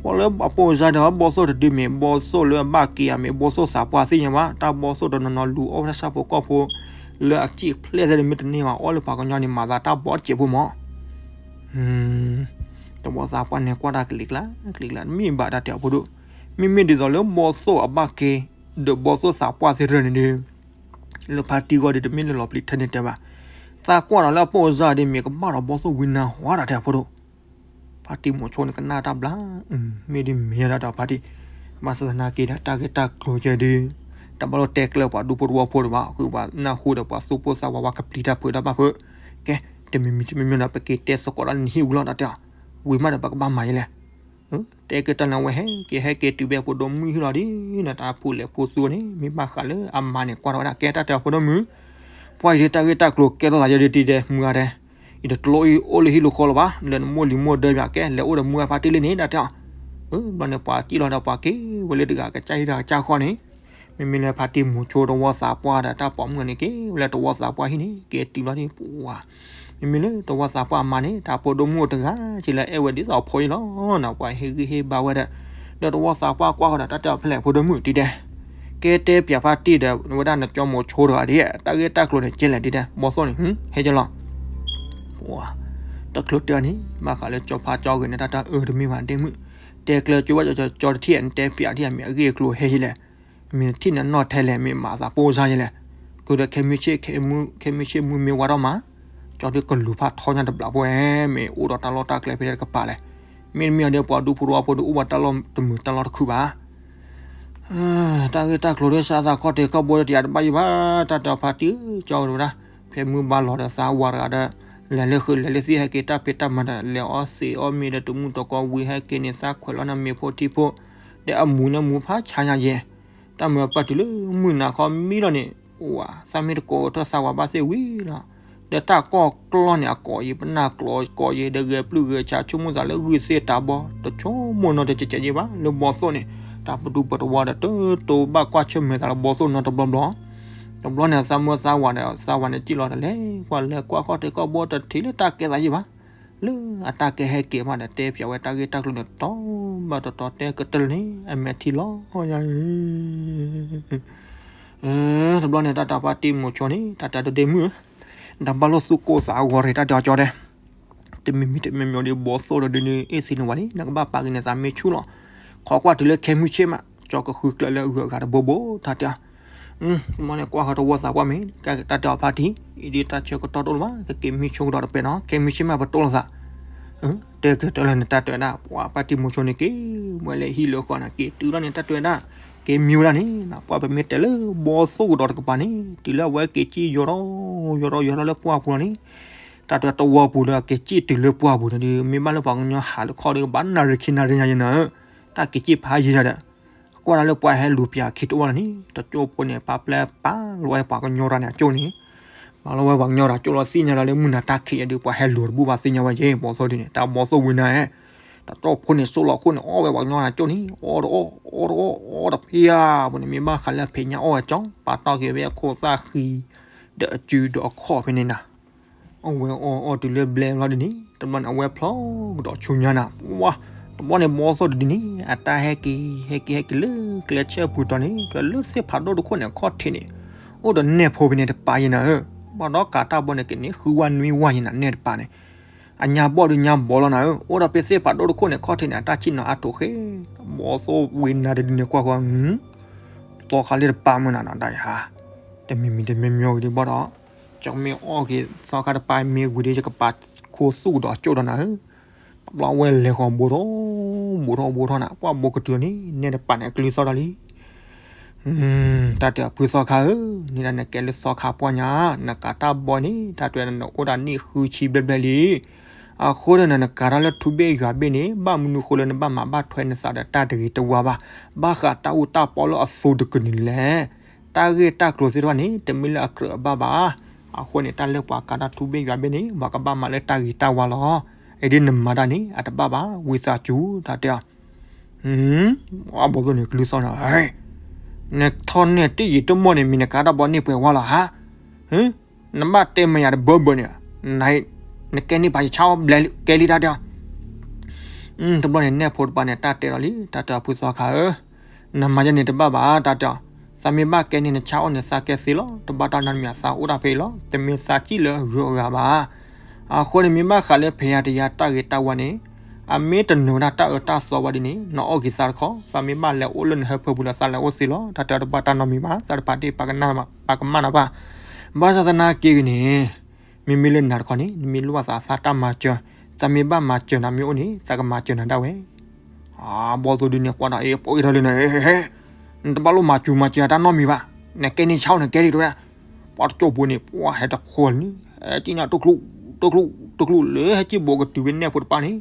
ကွၢ်လၢအပိၢ်စါဒီး ဘီၣ်သိၣ်တဒုမ့ၢ် ဘီၣ်သိၣ်လၢအဘၣ်က့ၤဧါ မ့ၢ်ဘီၣ်သိၣ်သးပှၢ်သ့ၣ်ညါဘၣ်, တၢ်ဘီၣ်သိၣ်တနီၤနီၤလူၤအီၣ်ဝဲဒၣ်ဆၣ်ဖိကီၢ်ဖိ လၢအစံၣ်ဖျဲၣ်သ့ၣ်တမ့ၢ်တန့ၢ်ဘၣ်, အီၣ်လၢပှၤကညီန့ၣ် မၤသးတၢ်ဘီၣ်တစဲးဖိမး, တဝီသးပှၢ်န့ၣ် ကွၢ်တၢ်ကလံၤကျါ ကလံၤကျါ တမ့ၢ်ဘၣ်တၢ်တဲအီၤဖိဒိၣ်, မ့မ့ၢ်ဒ်သိးလၢဘီၣ်သိၣ်အဘၣ်က့ၤ ဒီးဘီၣ်သိၣ်သးပှၢ်သ့ၣ်တဖၣ်န့ၣ်ဒီး လၢဖါတံၢ်ဂီၢ်ဒီး တမ့ၢ်လၢလီၤပျံၤထဲန့ၣ်တဲဘၣ်, သးကွၢ်ဒီးလၢအပိၢ်စါဒီး မ့ၢ်ကဘၣ်ဒီးဘီၣ်သိၣ်ဝံနါဟီဒၣ်တဲအီၤဖိဒိၣ်, ဖါတံၢ်မိၤဆိန့ၣ်ကနၣ်တၢ်ဘျါ, မ့ၢ်ဒ်မ့ၢ်ဒၣ်တၢ်ဖါတံၢ်, ဘၣ်ဆၣ်သနာ်က့ဒီး တၢ်ဂ့ၢ်တၢ်ကျိၤကဲဒုး, တၢ်ဘၣ်လိၣ်တဲကျၢၤပှၤဒူဖိတဝီဖိတဘၣ်, ဃုပှၤနၢ်ဟူဒီးပှၤသူၣ်ပိၢ်သးဝးဝါကပျံၤတၢ်ဖုးတၢ်ဘၣ်ဖုး, ကဲ, တမံၤမံၤတမံၤမံၤဒီး ပက့ၤတဲသကိးတၢ်လၢနဟံၣ်ဝံၤလီၤတၢ်တဲအီၤ, ဝံၤမးဒီးပကဘၣ်မၤယလဲၣ် တဲက့ၤတၢ်န့ၣ် အဝဲဟဲက့ၤဟဲက့ၤတုၤဖဲဖိဒိၣ်မုၣ်ဟံၣ်လီၤဒ်န့ၣ် တၢ်ဖိလဲၤဖိသူန့ၣ် မ့ၢ်ဘၣ်ဃးလၢအမါန့ၣ် ကွၢ်ထီၣ်ဝဲဒၣ် ကဲတၢ်တဲအီၤဖိဒိၣ်မုၣ်, ပှၢ်အံၤဒ်တၢ်ဂ့ၢ်တၢ်ကျိၤကဲထီၣ်သးယဲဒ်တံၤဒဲး မုၢ်ဂၤဒဲး, အံၤတကျိအံၤအိၣ်လၢဟံၣ်လၢဃီလၢၤဘၣ်, လၢနမိၢ်လံၤမိၢ်ဒၢယၤ ကဲ လဲၤအိၣ်ဒီးမုၢ်ဂၤဖါတံၢ်လံန့ၣ် တၢ်တဲအီၤ, ဘျီန့ၣ် ပှၤစံၣ်လီၤဒီးပှၤက့ၤဝဲလၢတဂၤကစၢ်ဟံၣ်တဂၤကစၢ်ဃီန့ၣ် မ့မ့ၢ်လၢဖါတံၢ်မိၤဆိတဝီသးပှၢ်ဒီးတၢ်ပိာ်မုၣ်န့ၣ် က့ၤဝဲလၢတဝီသးပှၢ်ဟံၣ်န့ၣ် က့ၤတုၤဘျီဒ်ပှၤ, မ့မ့ၢ်လၢတဝီသးပှၢ်အမါန့ၣ် တၢ်ဖိဒိၣ်မုၣ်အိၣ်တဂၤ က့ၤလၢအဲၣ်ဝဲဒ်သိးအဖိအံၤလီၤနီၤ ပှၤဟ့ၣ်ဂံၢ်ဟ့ၣ်ဘါဝဲဒီး, ဒီးတဝီသးပှၢ်ကွၢ်ဃီဒီး တၢ်တဲအီၤဖဲလဲၣ်ဖိဒိၣ်မုၣ်တံၤဒဲး, ကဲတဲပၠးဖါတံၢ်ဒီး ဝဲဒၣ်နကၠီမိၤဆိတဂၤဒ် တၢ်ဂ့ၢ်တၢ်ကျိၤန့ၣ် ကဲလဲၣ်ဒ်ဒဲး ဘီၣ်သိၣ်န့ၣ် ဟဲကလီၤ တချုးတဲန့ၣ် ဘၣ်ဃးလၢကၠီဖါကၠီဂ့ၤန့ၣ် တၢ်တဲအၢတမ့ၢ်ဘၣ်ဒ့မုၣ်, တဲကျၢၤကၠိဝဲကၠီတထံၣ် နတဲပၠးထံၣ် မ့ၢ်အဂ့ၢ်အကျိၤဟဲယလဲၣ်, မ့ၢ်နထံၣ်နနီၢ်ထဲလဲၣ် မ့ၢ်မၤသးပိၢ်စါယလဲၣ်, ကဒီးခဲမုၢ်ဆ့ၣ် ခဲမုၢ်ဆ့ၣ်မုၢ်မ့ၢ်ဝါထီၣ်မး, ကၠီဒုးကလူၤဖးထီညါတဘျီဖိဝဲ မ့ၢ်အိၣ်ဒီးတၢ်လီၢ်တၢ်ကျဲဖဲတကပၤလဲၣ်, မ့တမ့ၢ်အီၤဒီးပှၤဒူဖိတဝီဖိဒီးအိၣ်ဘၣ်တၢ်လီၢ်တမုာ်တၢ်လီၢ်တခုဘၣ် တၢ်ဂ့ၢ်တၢ်ကျိၤဒီးစးသးခီၣ်ထံးခီၣ်ဘိတယၤတဘၣ်ယံၤဘၣ်, တၢ်တဲအီၤဖါတံၢ်ကၠီဝဲဒၣ်, ဖဲမုၢ်ဘါလီၤဒီးသးဝးတဂၤဒီး, လဲၤလၢဃုာ်လဲၤလၢသံၣ်ဟဲက့ၤတၢ်ဖံးတၢ်မၤဒီး လဲၤအီၣ်သံးအီၣ်မ့ၤဒီးတမုၢ်တကိးဝံၤဟဲက့ၤန့ၣ် သးခွဲးလီၤန့ၣ်မ့ၤဖိထံဖိ, ဒီးအမူန့ၣ်မူဖးဆါညါယဲၢ်, တၢ်မုၢ်ပၢ်တုၤလၢမုၢ်နၤခီမံလီၤန့ၣ်, ဝၤ သးမ့ၢ်တကိးကထၢၣ်သးဝးဘၣ်သ့ၣ်ဝံၤလီၤ ဒီးတၢ်ကီၢ်ကျီၢ်န့ၣ် အကိးယံၤ ပနၢ်ကျိးကိးယံၤ ဒီးဂဲၤပျုၢ်ဂဲၤဆး ဆိကမိၣ်သးလၢဂုၢ်သ့ၣ်တၢ်ဘီ တဆိကမိၣ်နီတကဲးကဲးယံၤဘၣ် လၢဘီသိၣ်န့ၣ် တၢ်ပဒူပတဝီဒီး တတိဘၣ်ကွၢ်ဆၢၣ်မဲာ်သးလၢဘီသိၣ်နီတဘျီဘျီ တဘျီန့ၣ် သးမုၢ်သးဝးဒီး သးဝးန့ၣ်စံၣ်လီၤဒီး လဲၤကွၢ်လဲၤကွၢ်ခီၣ်ထံးခီၣ်ဘိတထံးလၢတၢ်ကဲသးယံၤဘၣ် လၢအတၢ်ကဲဟဲက့ၤမးဒီး တဲပၠးဝဲတၢ်ဂ့ၢ်တၢ်ကျိၤန့ၣ် တီဘၣ်တီတီတဲကတၢၢ်လၢန့ၣ် အမဲာ်ထံလီၤယၤဧၢ တဘျီန့ၣ် တၢ်တၢ်ဖါတံၢ်မိၤဆိန့ၣ် တၢ်တဲဒိးဒ့မုၣ်ဧၢ, ဒီးဘၣ်လိာ်သူၣ်ကိၢ်သးဂီၤတဂ့ၤ တၢ်တဲအီၤကၠီတဲ, တမံၤမံၤတမံၤမံၤဒီး ဘီသိၣ်ဒီးဒုးန့ၣ် အ့ၣ်သံန့ၣ်ဝဲလံ နကဘၣ်ပာ်က့ၤန့ၣ်သးမ့ၢ်ဆူၣ်လီၤ, ခိးကွၢ်တုၤလၢခဲမုၢ်ဆ့ၣ်မး ကၠီကဃုကျၢၤလၢအဂုၤအဂၤတဘိဘိ တၢ်တဲအီၤ တဘျီန့ၣ် ကွၢ်ဃီတဝီသးပှၢ်မ့ၢ် တၢ်တဲအီၤဖါတံၢ် အံၤဒ်တၢ်ဆၢကတီၢ်တအိၣ်လၢၤဘၣ် ကက့ၤမ့ၢ်ဆူၣ်ကဒီးတပဲနီၤ ခဲမုၢ်ဆ့ၣ်မးပတိၢ်လိာ်သး တဲကတၢၢ်လၢနတၢ်တဲဝဲဒၣ် ပှၤဖါတံၢ်မိၤဆိန့ၣ်က့ၤဝဲလၢဟံၣ်လၢဃီန့ၣ် က့ၤတုၤလီၤန့ၣ် တၢ်တဲဝဲဒၣ် က့ၤမံဝဲဒၣ်န့ၣ် ပှၤပမ့ၢ်တဲလၢဘီသိၣ်ကဒီးတကပၤန့ၣ် တုၤလၢအဝဲက့ၤစံၣ်ယီၤထီၣ် ယီၤထီၣ်ယီၤထီၣ်လၢပှၢ်ပူၤလီၤန့ၣ် တၢ်တဲတဝီပူၤဒီးက့ၤစံၣ်တုၤလၢပှၢ်ပူၤန့ၣ်ဒီး မ့ၢ်ဘၣ်လၢပှၤကညီဟးလၢခီၣ်ဒီး ကဘၣ်နၣ်ရံၣ်ခံနၣ်ရံၣ်ညါယဲၢ်နၤဧၢ, တၢ်က့ၤစံၣ်ဖးယံၤယၤဒီး ကွၢ်ဒၣ်လၢပှၤဟဲလူၤပၠးခံတအိၣ်လီၤန့ၣ် တကၠိၢ်ဖိန့ၣ် ပာ်ပျဲပာ်လီၤဝဲပှၤကညီတၢ်န့ၣ်အကၠိၢ်န့ၣ် ပာ်လီၤဝဲပှၤကညီတၢ်ကၠိၢ်လီၤသ့ၣ်ညါလီၤလၢမုၢ်နၤတၢ်ခံးယဲၢ်ဒီး ပှၤဟဲလူၤတဘူၣ်ဘၣ်သ့ၣ်ညါဝဲယဲၢ် ဘီသိၣ်ဒ်န့ၣ် တၢ်ဘီသိၣ်ဝံၤနၤဧၢ, တၢ်တိၢ်ဖိန့ၣ် စိၣ်လီၤခိၣ်န့ၣ် အီၣ်ဝဲပှၤကညီတၢ်ကၠိၢ်န့ၣ် အီၣ်တအီၣ် အီၣ်တအီၣ် အီၣ်တဖျါဘိန့ၣ် မ့ၢ်ဘၣ်ဃးလၢအဖံးညါအီၣ်ဝဲကၠီ ပာ်တီၢ်က့ၤဝဲအခိၣ်သၣ်ဃံ ဒီးအစုဒီးအခီၣ်ဖဲန့ၣ်နၤ အဝဲအီၣ်အီၣ်တုၤလၢဘျဲဘျီဒ်န့ၣ် တဘျီန့ၣ် အဝဲဖျီကဒီးဆူညါနၤ ဝါ တဘျီန့ၣ် ဘီသိၣ်တဒ်န့ၣ် အတၢ်ဟဲက့ၤ ဟဲက့ၤ ဟဲက့ၤလၢကျဲဆၢပူၤတီၤန့ၣ် လၢသ့ၣ်ဖးဒိၣ်တခိၣ်န့ၣ် အခီၣ်ထံးန့ၣ် အိၣ်ဒီးနဲၣ်ဖိဖဲန့ၣ်တပၤယဲၢ်နၤဧၢ, ဘၣ်ဒီးကးတၢ်ဘီန့ၣ်က့ၤန့ၣ် ဃုဝဲနွံဝဲယဲၢ်နၤ နဲၣ်တပၤန့ၣ် အညါဘီၣ်ဒုးညါဘီလီၤနၤဧၢ, အိၣ်ဒီးဖဲသ့ၣ်ဖးဒိၣ်တခိၣ်န့ၣ် အခီၣ်ထံးန့ၣ် အတၢ်ဆ့ၣ်နီၤအါထီၣ်ဃဲ, ဘီသိၣ်ဝံၤနၤတဒ်န့ၣ် ကွၢ်ဃီ သီခါလၢတပၤမုၢ်နၤနီၤ တၢ်ယဟါ, တမံၤမံၤတမံၤမံၤဂ့ၤဒ်ဘၣ်ဒီး ကမ့ၢ်အီၣ်က့ၤသီခါတပၤ မ့ၢ်ဝံၤဒီး ယကပာ်ခိၣ်သူၣ်ကဒီးကၠိၣ်ဒီးနၤဧၢ, တဘျီဝဲလဲၤဃီၤဘိထီၣ် ဘိထီၣ်ဘိထီၣ်နၤ ပှၢ်ဘိကတုၤလီၤန့ၣ် နဲၣ်တပၤန့ၣ် အကလုၢ်သီၣ်တၢ်လံ တၢ်တဲအီၤဖုသီခါဧၢ, န့ၣ်ဒၣ်နကဲလၢသီခါပှၢ်ညါ, နကးတၢ်ဘီန့ၣ် တၢ်တဲနအိၣ်ဒၣ်နံၣ်ဃုဆံဘျဲၣ်ဘျဲၣ်လံ, အဃိဒီးနကးတၢ်လၢထူဘ့ၣ်ယွၤဘ့ၣ်န့ၣ် ဘၣ်မနုၤဃိလၢနဘၣ်မၤဘၣ်ထွဲနသးဒီးတၢ်တဂ့ၤတဝါဘၣ်, ဘၣ်ဃးတၢ်အူတၢ်ပီလၢအသိတကနံၤန့ၣ်လဲၣ်, တၢ်ဂ့ၢ်တၢ်ကျိၤသ့ၣ်တဖၣ်န့ၣ် တမ့ၢ်လၢအကြၢးအဘၣ်ဘၣ်, အဃိန့ၣ် တၢ်လၢပှၤကးတၢ်ထူဘ့ၣ်ယွၤဘ့ၣ်န့ၣ် ပှၤကဘၣ်မၤလၢတၢ်ဂ့ၤတၢ်ဝါလီၤ, အဒ်နမၤတၢ်န့ၣ် အတဘၣ်ဘၣ်, ဝံသးစူၤ တၢ်တဲအီၤ အဘီသိၣ်န့ၣ် ကလုၢ်သီၣ်နၤ, နထီၣ်နဲၣ်တ့ၢ်ယံၤတမီၢ်န့ၣ် မ့ၢ်နကးတၢ်ဘီန့ၢ်ပှဲၤဝါလီၤဧါ, နဘၣ်တဲမၤယၤတဘၢဘၢန့ၣ်, နကဲန့ၢ်ပှၤယဆါအီၣ်ဘျဲၣ်ကဲလံတၢ်တဲအီၤ, တဘျီန့ၣ် နဲၣ်ဖိတပၤန့ၣ် တၢ်တဲဒီးလံ, တၢ်တဲအီၤ ဖုသီခါဧၢ, နမၤယဲန့ၣ်တဘၣ်ဘၣ် တၢ်တဲအီၤ, သးမ့ၢ်ဘၣ်ကဲန့ၣ် နဆါအီၣ်န့ၣ် သးကဲသ့လီၤ, တဘၣ်တၢ်နီတမံၤ သးအိၣ်တၢ်ဖဲအံၤလီၤ, တမ့ၢ်သးစံၣ်လၢဂုၤအဂၤဘၣ်. အဃိန့ၣ် မ့ၢ်ဘၣ်ဃးလၢဖဲယၤတယၤတၢ်ဂ့ၤတၢ်ဝါန့ၣ်, အမ့ၢ်တနုာ်ဝဲဒၣ်တၢ်အၢတၢ်သီဝဲဒ်န့ၣ် နအီၣ်က့ၤသးတခီ, သးမ့ၢ်ဘၣ်လဲၤအိၣ်လၢနဟၢဖၢပူၤဒီး သးလဲၤအိၣ်သ့လီၤ, တၢ်တဲတဘၣ်တၢ်နီတမံၤဘၣ်, သးတဖးတ့ၢ်ပာ်ကနၣ်ဘၣ်, ပာ်ကမၣ်နၤဘၣ်. ဘၣ်ဆၣ်သနာ်က့ဂ့ၤန့ၣ် မ့မ့ၢ်လၢနၤတခီန့ၣ် နမ့ၢ်လိၣ်ဘၣ်သးသးတၢ်မၤစၢၤ, သးမ့ၢ်ဘၣ်မၤစၢၤနၤမ့ၢ်အိၣ်န့ၣ် သးကမၤစၢၤနၤဒၣ်ဝဲ. ဘီသိၣ်ဒုန့ၣ် ကွၢ်ဒီး အ့ ပိာ်အ့ၣ်ထီၣ်လံန့ၣ်, နတဘၣ်လိၣ်မၤစူၤမၤစၢၤတၢ်နီတမံၤဘၣ်, နကဲန့ၣ်ဆါအီၣ်န့ၣ်ကဲလံတဲဝဲဒၣ်. ပှၤတကၠိၢ်ဖိန့ၣ် ပှၤဟဲတခီလၢန့ၣ်, ဟဲကံၣ်ညါတကျူၣ်, တကျူၣ်, တကျူၣ်လၢဟဲကံၣ်ဘိးကတုၤဖဲနဲၣ်ဖိတပၤန့ၣ်,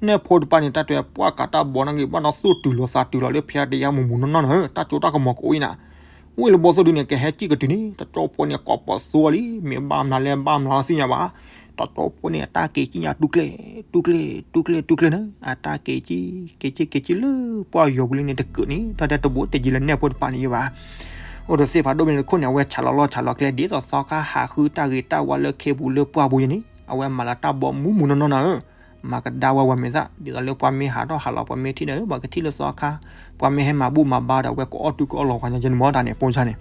နဲၣ်ဖိတပၤန့ၣ် တၢ်တဲပှၢ်ကးတၢ်ဘီနီၣ်ဂံၢ်ဘၣ်နီၣ်သိၣ်တုၤလီၤသးတုၤလီၤလၢဖဲယၤတယၤမူးမူးနီၢ်နီၢ်န့ၣ်, တၢ်ကၠိတၢ်ကမီၤကအိၣ်အံၤနၤ ဝံၤလၢဘီသိၣ်ဒုန့ၣ် ကဟဲကံၣ်ကတုၤန့ၣ် တကၠိၢ်ဖိန့ၣ် ကိးပီသိလံ, မ့ၢ်ဘၣ်မနုၤလဲၣ်ဘၣ်မနုၤလီၤသ့ၣ်ညါဘၣ်. တကၠိၢ်ဖိန့ၣ် အတၢ်က့ၤကံၣ်ညါတူၢ်ကျဲ, တူၢ်ကျဲ, တူၢ်ကျဲ, တူၢ်ကျဲန့ၣ်, အတၢ်က့ၤကံၣ်, က့ၤကံၣ်, က့ၤကံၣ်လၢပှၢ်ယီၤပူၤလံန့ၣ် တကုးန့ၣ် တၢ်တဲတဘိးတယံၤလၢနဲၣ်ဖိတပၤန့ၣ်ယဘၣ်. အိၣ်ဒီးသ့ၣ်ဖးဒိၣ်မ့ၢ်တခိၣ်န့ၣ် အဝဲဆးလီၤလီၢ်ဆးလီၤကျဲ ဒ်သိးသီခါဟးဃုတၢ်ဂ့ၤတၢ်ဝါလၢခ့ပူၤလၢပှၢ်ပူၤယဲန့ၣ် အဝဲမၤလၢတၢ်ဘီမူးမူးနီၢ်နီၢ်နၤဧၢ မၤကဒါဝဲဝဲမဲာ်သၣ် ဒ်သိးလၢပှၤမ့ၢ်ဟးထီၣ်ဟးလီၤ ပှၤမ့ၢ်ထံၣ်ဒီး ပှၤကထံၣ်လၢသီခါ, ပှၤမ့ၢ်ဟဲမၤဘူၣ်မၤဘါဒီး အဝဲကအီၣ်တုကအီၣ်လီၤပှၤညီယဲန့ၣ်မ့ၢ်တၢ်န့ၣ် ပိစါန့ၣ်,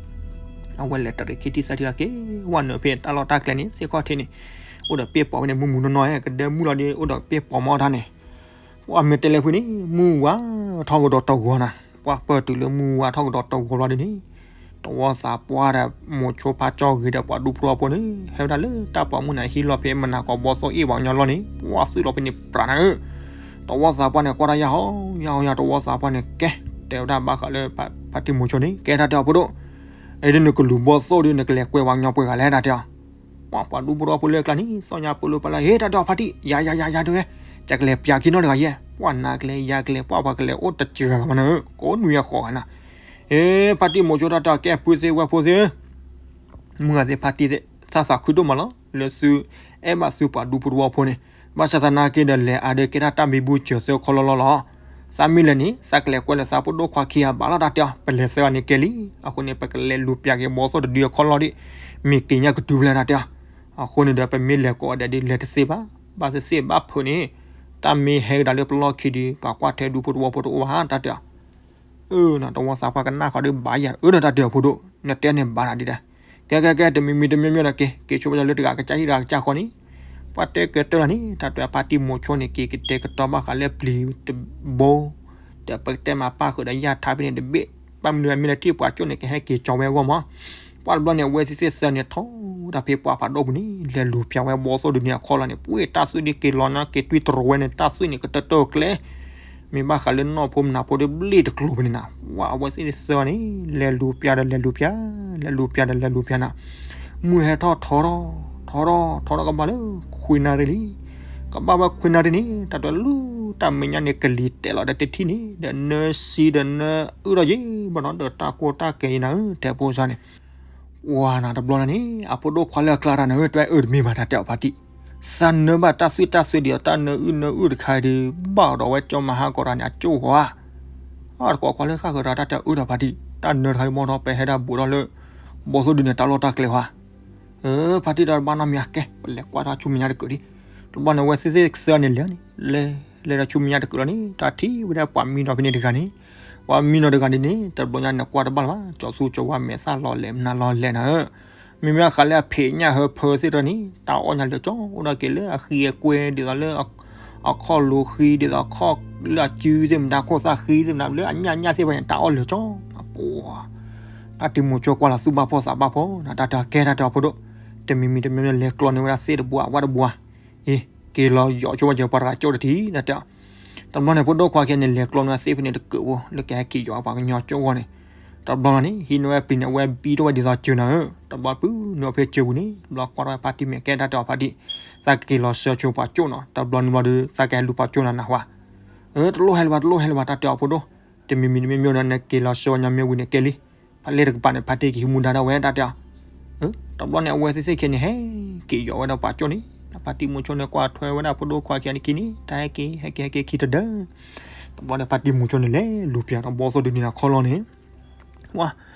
အဝဲလဲၤတရံးခံထံၣ်သၢထံၣ်လီၤက့ၤ ဝဲနုာ်ဖဲတၢ်လီၢ်တၢ်ကျဲန့ၣ် သ့ၣ်ခီၣ်ထံးန့ၣ်, အိၣ်ဒီးပ့ၢ်ပိာ်ဖဲန့ၣ် မူးမူးနီၢ်နီၢ် ကဒဲမုၢ်လီၤဒီး အိၣ်ဒီးပ့ၢ်ပိာ်မ့ၢ်တၢ်န့ၣ်, ပှၤမ့ၢ်တဲလၢဖုန့ၣ် မုၢ်ဝါထီၣ်ကဒီးတဂီၤနၤ, ပှၢ်ပၢၢ်တုၤလၢမုၢ်ဝါထီၣ်ကဒီးတဂီၤလီၤဒ်န့ၣ် တဝီသးပှၢ်ဒီးမိၤဆိဖါကၠီဂ့ၤဒီးပှၤဒူဖိတဝီဖိန့ၣ် ဟဲဝဲဒၣ်လၢတၢ်ပိာ်မုၣ်န့ၣ် ဟံးလီၤဖဲမနၤကိးဘီသိၣ်အ့ၣ်ပှၤကညီလီၢ်န့ၣ် ပှၤသုးလီၤဖဲန့ၣ်ပြးနၤဧၢ, တဝီသးပှၢ်န့ၣ် ကွၢ်တၢ်ယၢ်ဟီ ယၢ်ဟီယၢ် တဝီသးပှၢ်န့ၣ် ကဲ တဲဝဲဒၣ်ဘၣ်ဃးလၢ ဖါတံၢ်မိၤဆိန့ၣ် ကဲတၢ်တဲအီၤဖိဒိၣ်, အဒ်နကလူၤဘီသိၣ်ဒီး နကလဲၤကွဲပှၤကညီပှဲၤဂၤလဲၣ် တၢ်တဲအီၤ ပှၤဒူဖိတဝီဖိလၢအကျါန့ၣ် သီၣ်ညါပၢလၢပှၤလၢ ဟ့ တၢ်တဲအီၤဖါတံၢ် ယၤယၤယၤယၤတဲဝဲ, ယကလဲၤပၠးခံနီတဂၤယဲ, ပှၤနၤကလဲၤယၤကလဲၤ ပှၤပှၤကလဲၤအိၣ်တစှၤဂၤမးနၤဧၢ ကိးနွံအဃိးဂၤနၤ, ဟ့ ဖါတံၢ်မိၤဆိတၢ်တဲအီၤ ကဲပုၢ်သ့ၣ်ဝဲၢ်ဖိသ့ၣ်ဧၢ မုၢ်ဂၤသ့ၣ်ဖါတံၢ်သ့ၣ် သးသးခုဒိၣ်မးလီၤ လၢသုအဲၣ်ဘၣ်သုပှၤဒူဖိတဝီဖိန့ၣ်, ဘၣ်ဆၣ်သနာ်က့ဒီး လဲၤအါဒၢးကဲတၢ်တၢ်ဘံဘူစၢၤသၢခီလီၢ်လီၢ်လီၤ. သးမ့ၢ်လဲၤန့ၣ် သးကလဲၤကွဲလၢသးဖိဒိၣ်ခွါခံဂၤဘၣ်လီၤ တၢ်တဲအီၤ, ပလဲၤသၢဂၤန့ၣ်ကဲလံ, အဃိန့ၣ် ပကလဲၤလူၤပၠးက့ၤဘီသိၣ်တဒုအခီလီၢ်ဒံး, မ့ၢ်က့ၤညါကတုၤဖဲလဲၣ် တၢ်တဲအီၤ, အဃိန့ၣ်ဒီး ပမ့ၢ်လဲၤကိးဂၤဒဲးဒ်လဲၤတသ့ဘၣ်, ဘၣ်သ့ၣ်သ့ၣ်ဘၣ်ဖုးန့ၣ်, တၢ်မ့ၢ်ဟဲကဒါလၢပလီၢ်ခံဒီး ပှၤကွၢ်ထွဲဒူဖိတဝီဖိတအိၣ်ဘၣ် တၢ်တဲအီၤ အၢ တဝီသးပှၢ်ကနၣ်ဃီဒီးဘၣ်ယၤ အၢ ဒီးတၢ်တဲအီၤဖိဒိၣ် နတဲန့ၣ်ဘၣ်နၤဒ်လဲၣ်, ကဲကဲကဲ တမံၤမံၤတမံၤမံၤဒီး က့ၤ က့ၤဆိပာ်ယီၤလၢတဂၤကစၢ်ဟံၣ်တဂၤကစၢ်ဃီန့ၣ်, ပှၤတဲကတၢၢ်လီၤန့ၣ် တၢ်တဲဖါတံၢ်မိၤဆိန့ၣ် က့ၤကတဲာ်ကတီၤဘၣ်ဃးလၢပျံၤတဘိ, ဒီးပကတဲမၤပၣ်ဃုာ်ဒီးယၢ်ထါဖဲန့ၣ်တဘ့ၣ်, ဘၣ်မနုၤအမ့ၢ်လၢထံၣ်ပှၤကၠိၣ်န့ၣ် ကဟဲက့ၤကၠီဝဲအဂီၢ်မး, ပှၤတဘျီန့ၣ် အဝဲသ့ၣ်သ့ၣ်သၢန့ၣ် ထီၣ်တၢ်ဖဲပှၤဖးဒိၣ်ပူၤန့ၣ် လဲၤလူၤပၠးဝဲဘီသိၣ်ဒုန့ၣ်အခီလီၢ်န့ၣ် ပှ့ၢ်တၢ်သွံၣ်ဒ်က့ၤလီၤနါက့ၤတွံၢ်တရူးဝဲန့ၣ် တၢ်သွံၣ်န့ၣ် ကတၢၢ်တၢၢ်ကျဲ မ့ၢ်ဘၣ်ဃးလၢနီၢ်ဖိမနၤဖိဒီးဘျ့ၣ်တကျိၤဖဲန့ၣ်နၤ, ဝဲအဝဲသ့ၣ်သၢန့ၣ် လဲၤလူၤပၠးဒီးလဲၤလူၤပၠး, လဲၤလူၤပၠးဒီးလဲၤလူၤပၠးနၤ, မုၢ်ဟဲထီၣ်ထီထီၣ်, ထီထီၣ်ထီထီၣ်ကဘၣ်လၢခွံနၣ်ရံၣ်လံ, ကဘၣ်ဝဲခွံနၣ်ရံၣ်န့ၣ် တၢ်တဲလၢတၢ်မဲာ်ညါန့ၣ် ကလံၤတဲာ်လီၤဒီးတထံၣ်န့ၣ် ဒီးနၢစံဒီးနၢအုၣ်ထီၣ်ယံၤဘၣ်နီၤ ဒီးတၢ်ကိၢ်တၢ်ကဲအံၤနၤဧၢ တဲဖိစါန့ၣ် ဝၤနၤတဘျီနၤန့ၣ် အဖိဒိၣ်ခွါလၢအကျါတၢ်နၤဧၢ တၢ်အၢတမ့ၢ်ဘၣ် တၢ်တဲအီၤဖါတံၢ်, သးနၢဘၣ်တၢ်သွံၣ်တၢ်သွဲဒ်အီၤ တၢ်နၢအုၣ်နၢအုၣ်တခါဒီး ဘၣ်ဒီးဝဲကၠီမၤဟါကီးတၢ်န့ၣ် အကၠိၣ်ဃီဧါ, အတကိးခွါလၢဃၣ်ဃၢၤတၢ် တၢ်တဲအၢဒီးဖါတံၢ် တၢ်နၢတခါဒီး ဘၣ်ဒီးပဟဲဒၣ်ဘူးထီၣ်လၢ ဘီသိၣ်ဒုန့ၣ် တၢ်လီၢ်တၢ်ကျဲဧါ ဖါတံၢ်တၢ်တဘၣ်နီတမံၤဧါ ကဲ ပလဲၤကွၢ်ထီၣ်ဆူမဲာ်ညါတကုးဒံး, တဘျီန့ၣ် အဝဲသ့ၣ်သ့ၣ်သၢန့ၣ်လဲၤန့ၣ် လဲၤ လဲၤဒီးဆူမဲာ်ညါတကုးလီၤန့ၣ် တၢ်ထံၣ်ဝဲဒၣ်ပှၤမံနီၤဖဲန့ၣ်တဂၤန့ၣ်, ပှၤမံနီၤတဂၤန့ၣ်န့ၣ် တဘျီညါန့ၣ် ကွၢ်တဘၣ်လၢၤဘၣ် ကၠီသူကၠီဝါမဲာ်သၣ်လီၤလဲၤမနုၤလီၤလဲၤနၤဧၢ, မ့မ့ၢ်ဘၣ်ဃးလၢအဖံးညၣ်ဟၢဖၢသ့ၣ်တဖၣ်န့ၣ် တၢ်အီၣ်ညါလၢာ်ကၠီ အိၣ်ဒီးက့ၤလၢအဃံအကွဲ ဒ်သိးလၢ အခီၣ်လိၤဃံ ဒ်သိးအခီၣ်လၢအစုသ့ၣ်မတၤ ခိၣ်သၣ်ဃံသ့ၣ်မတၤ လၢအညၣ်ညၣ်သ့ၣ်တဖၣ်န့ၣ် တၢ်အီၣ်လၢာ်ကၠီ, ပှၤ တၢ်တံၤမိၤဆိကွၢ်လီၤသူၣ်ဘၣ်ဖှီၣ်သးဘၣ်ဖှီၣ်နၤ တၢ်တဲကဲတၢ်တဲအီၤဖိဒိၣ်, တမံၤမံၤတမံၤမံၤလဲၤကျီန့ၢ်ဝဲဒၣ်သ့ၣ်တဘိ အဝဲတဘိဧါ, အ့ က့ၤလီၤယီၤဆိဝဲယပှၤတဂၤကၠိၣ်တထံၣ် တၢ်တဲအီၤ, တဘျီန့ၣ် ဖိဒိၣ်ခွါခံဂၤန့ၣ် လဲၤကျီန့ၢ်ဝဲသ့ၣ်ဖဲန့ၣ်တကုးဖိ လၢကဟဲက့ၤယီၤပှၤကညီကၠိၣ်အဂီၢ်န့ၣ်, တဘျီလီၤန့ၣ် ဟံးန့ၢ်ဝဲပျံၤန့ၣ် အဝဲဘံထီၣ်ဝဲဒ်သိးစၢၤနၤဧၢ, တဘျီပုၢ်န့ၢ်အီၤဖဲစၢၤပူၤန့ၣ် တဘျီကွၢ်ထီၣ်ဝဲဖါတံၢ်မဲာ်ကဲတၢ်တဲအီၤဖါတံၢ်, သးကက့ၤလီၤဆှၢဆိပှၤကၠိၣ်နီၤ တဘျီန့ၣ်ဘျီဒီး သးကဟဲလူၤပှၤကၠိၣ်နၤနၢ်ဟူဧါ, အၢ တလိၣ်ဟဲလၢၤဘၣ် တလိၣ်ဟဲလၢၤဘၣ် တၢ်တဲအီၤဖိဒိၣ်, တမံၤမံၤတမံၤမံၤဒီး နက့ၤလီၤဆှၢဝဲညါမ့ၢ်ဝံၤန့ၣ်ကဲလံ, ဖဲလၢတကပၤန့ၣ် ဖါတံၢ်ကဟံးမူဒါဒၣ်ဝဲ တၢ်တဲအီၤ, တဘျီန့ၣ် အဝဲသ့ၣ်သ့ၣ်ခံဂၤန့ၣ် ဟဲက့ၤယီၤဝဲဒီးပှၤကၠိၣ်န့ၣ်, ဖါတံၢ်မိၤဆိန့ၣ် ကွၢ်ထွဲဝဲဒၣ်ဖိဒိၣ်ခွါခံဂၤန့ၣ်ခံန့ၣ် တၢ်ဟဲက့ၤ ဟဲက့ၤ ဟဲက့ၤခံတဒၢ တဘျီန့ၣ် ဖါတံၢ်မိၤဆိန့ၣ် လဲၤလူၤပျၢ်ဒီးဘီသိၣ်ဒုန့ၣ်အခီလီၢ်န့ၣ်, ဝါ,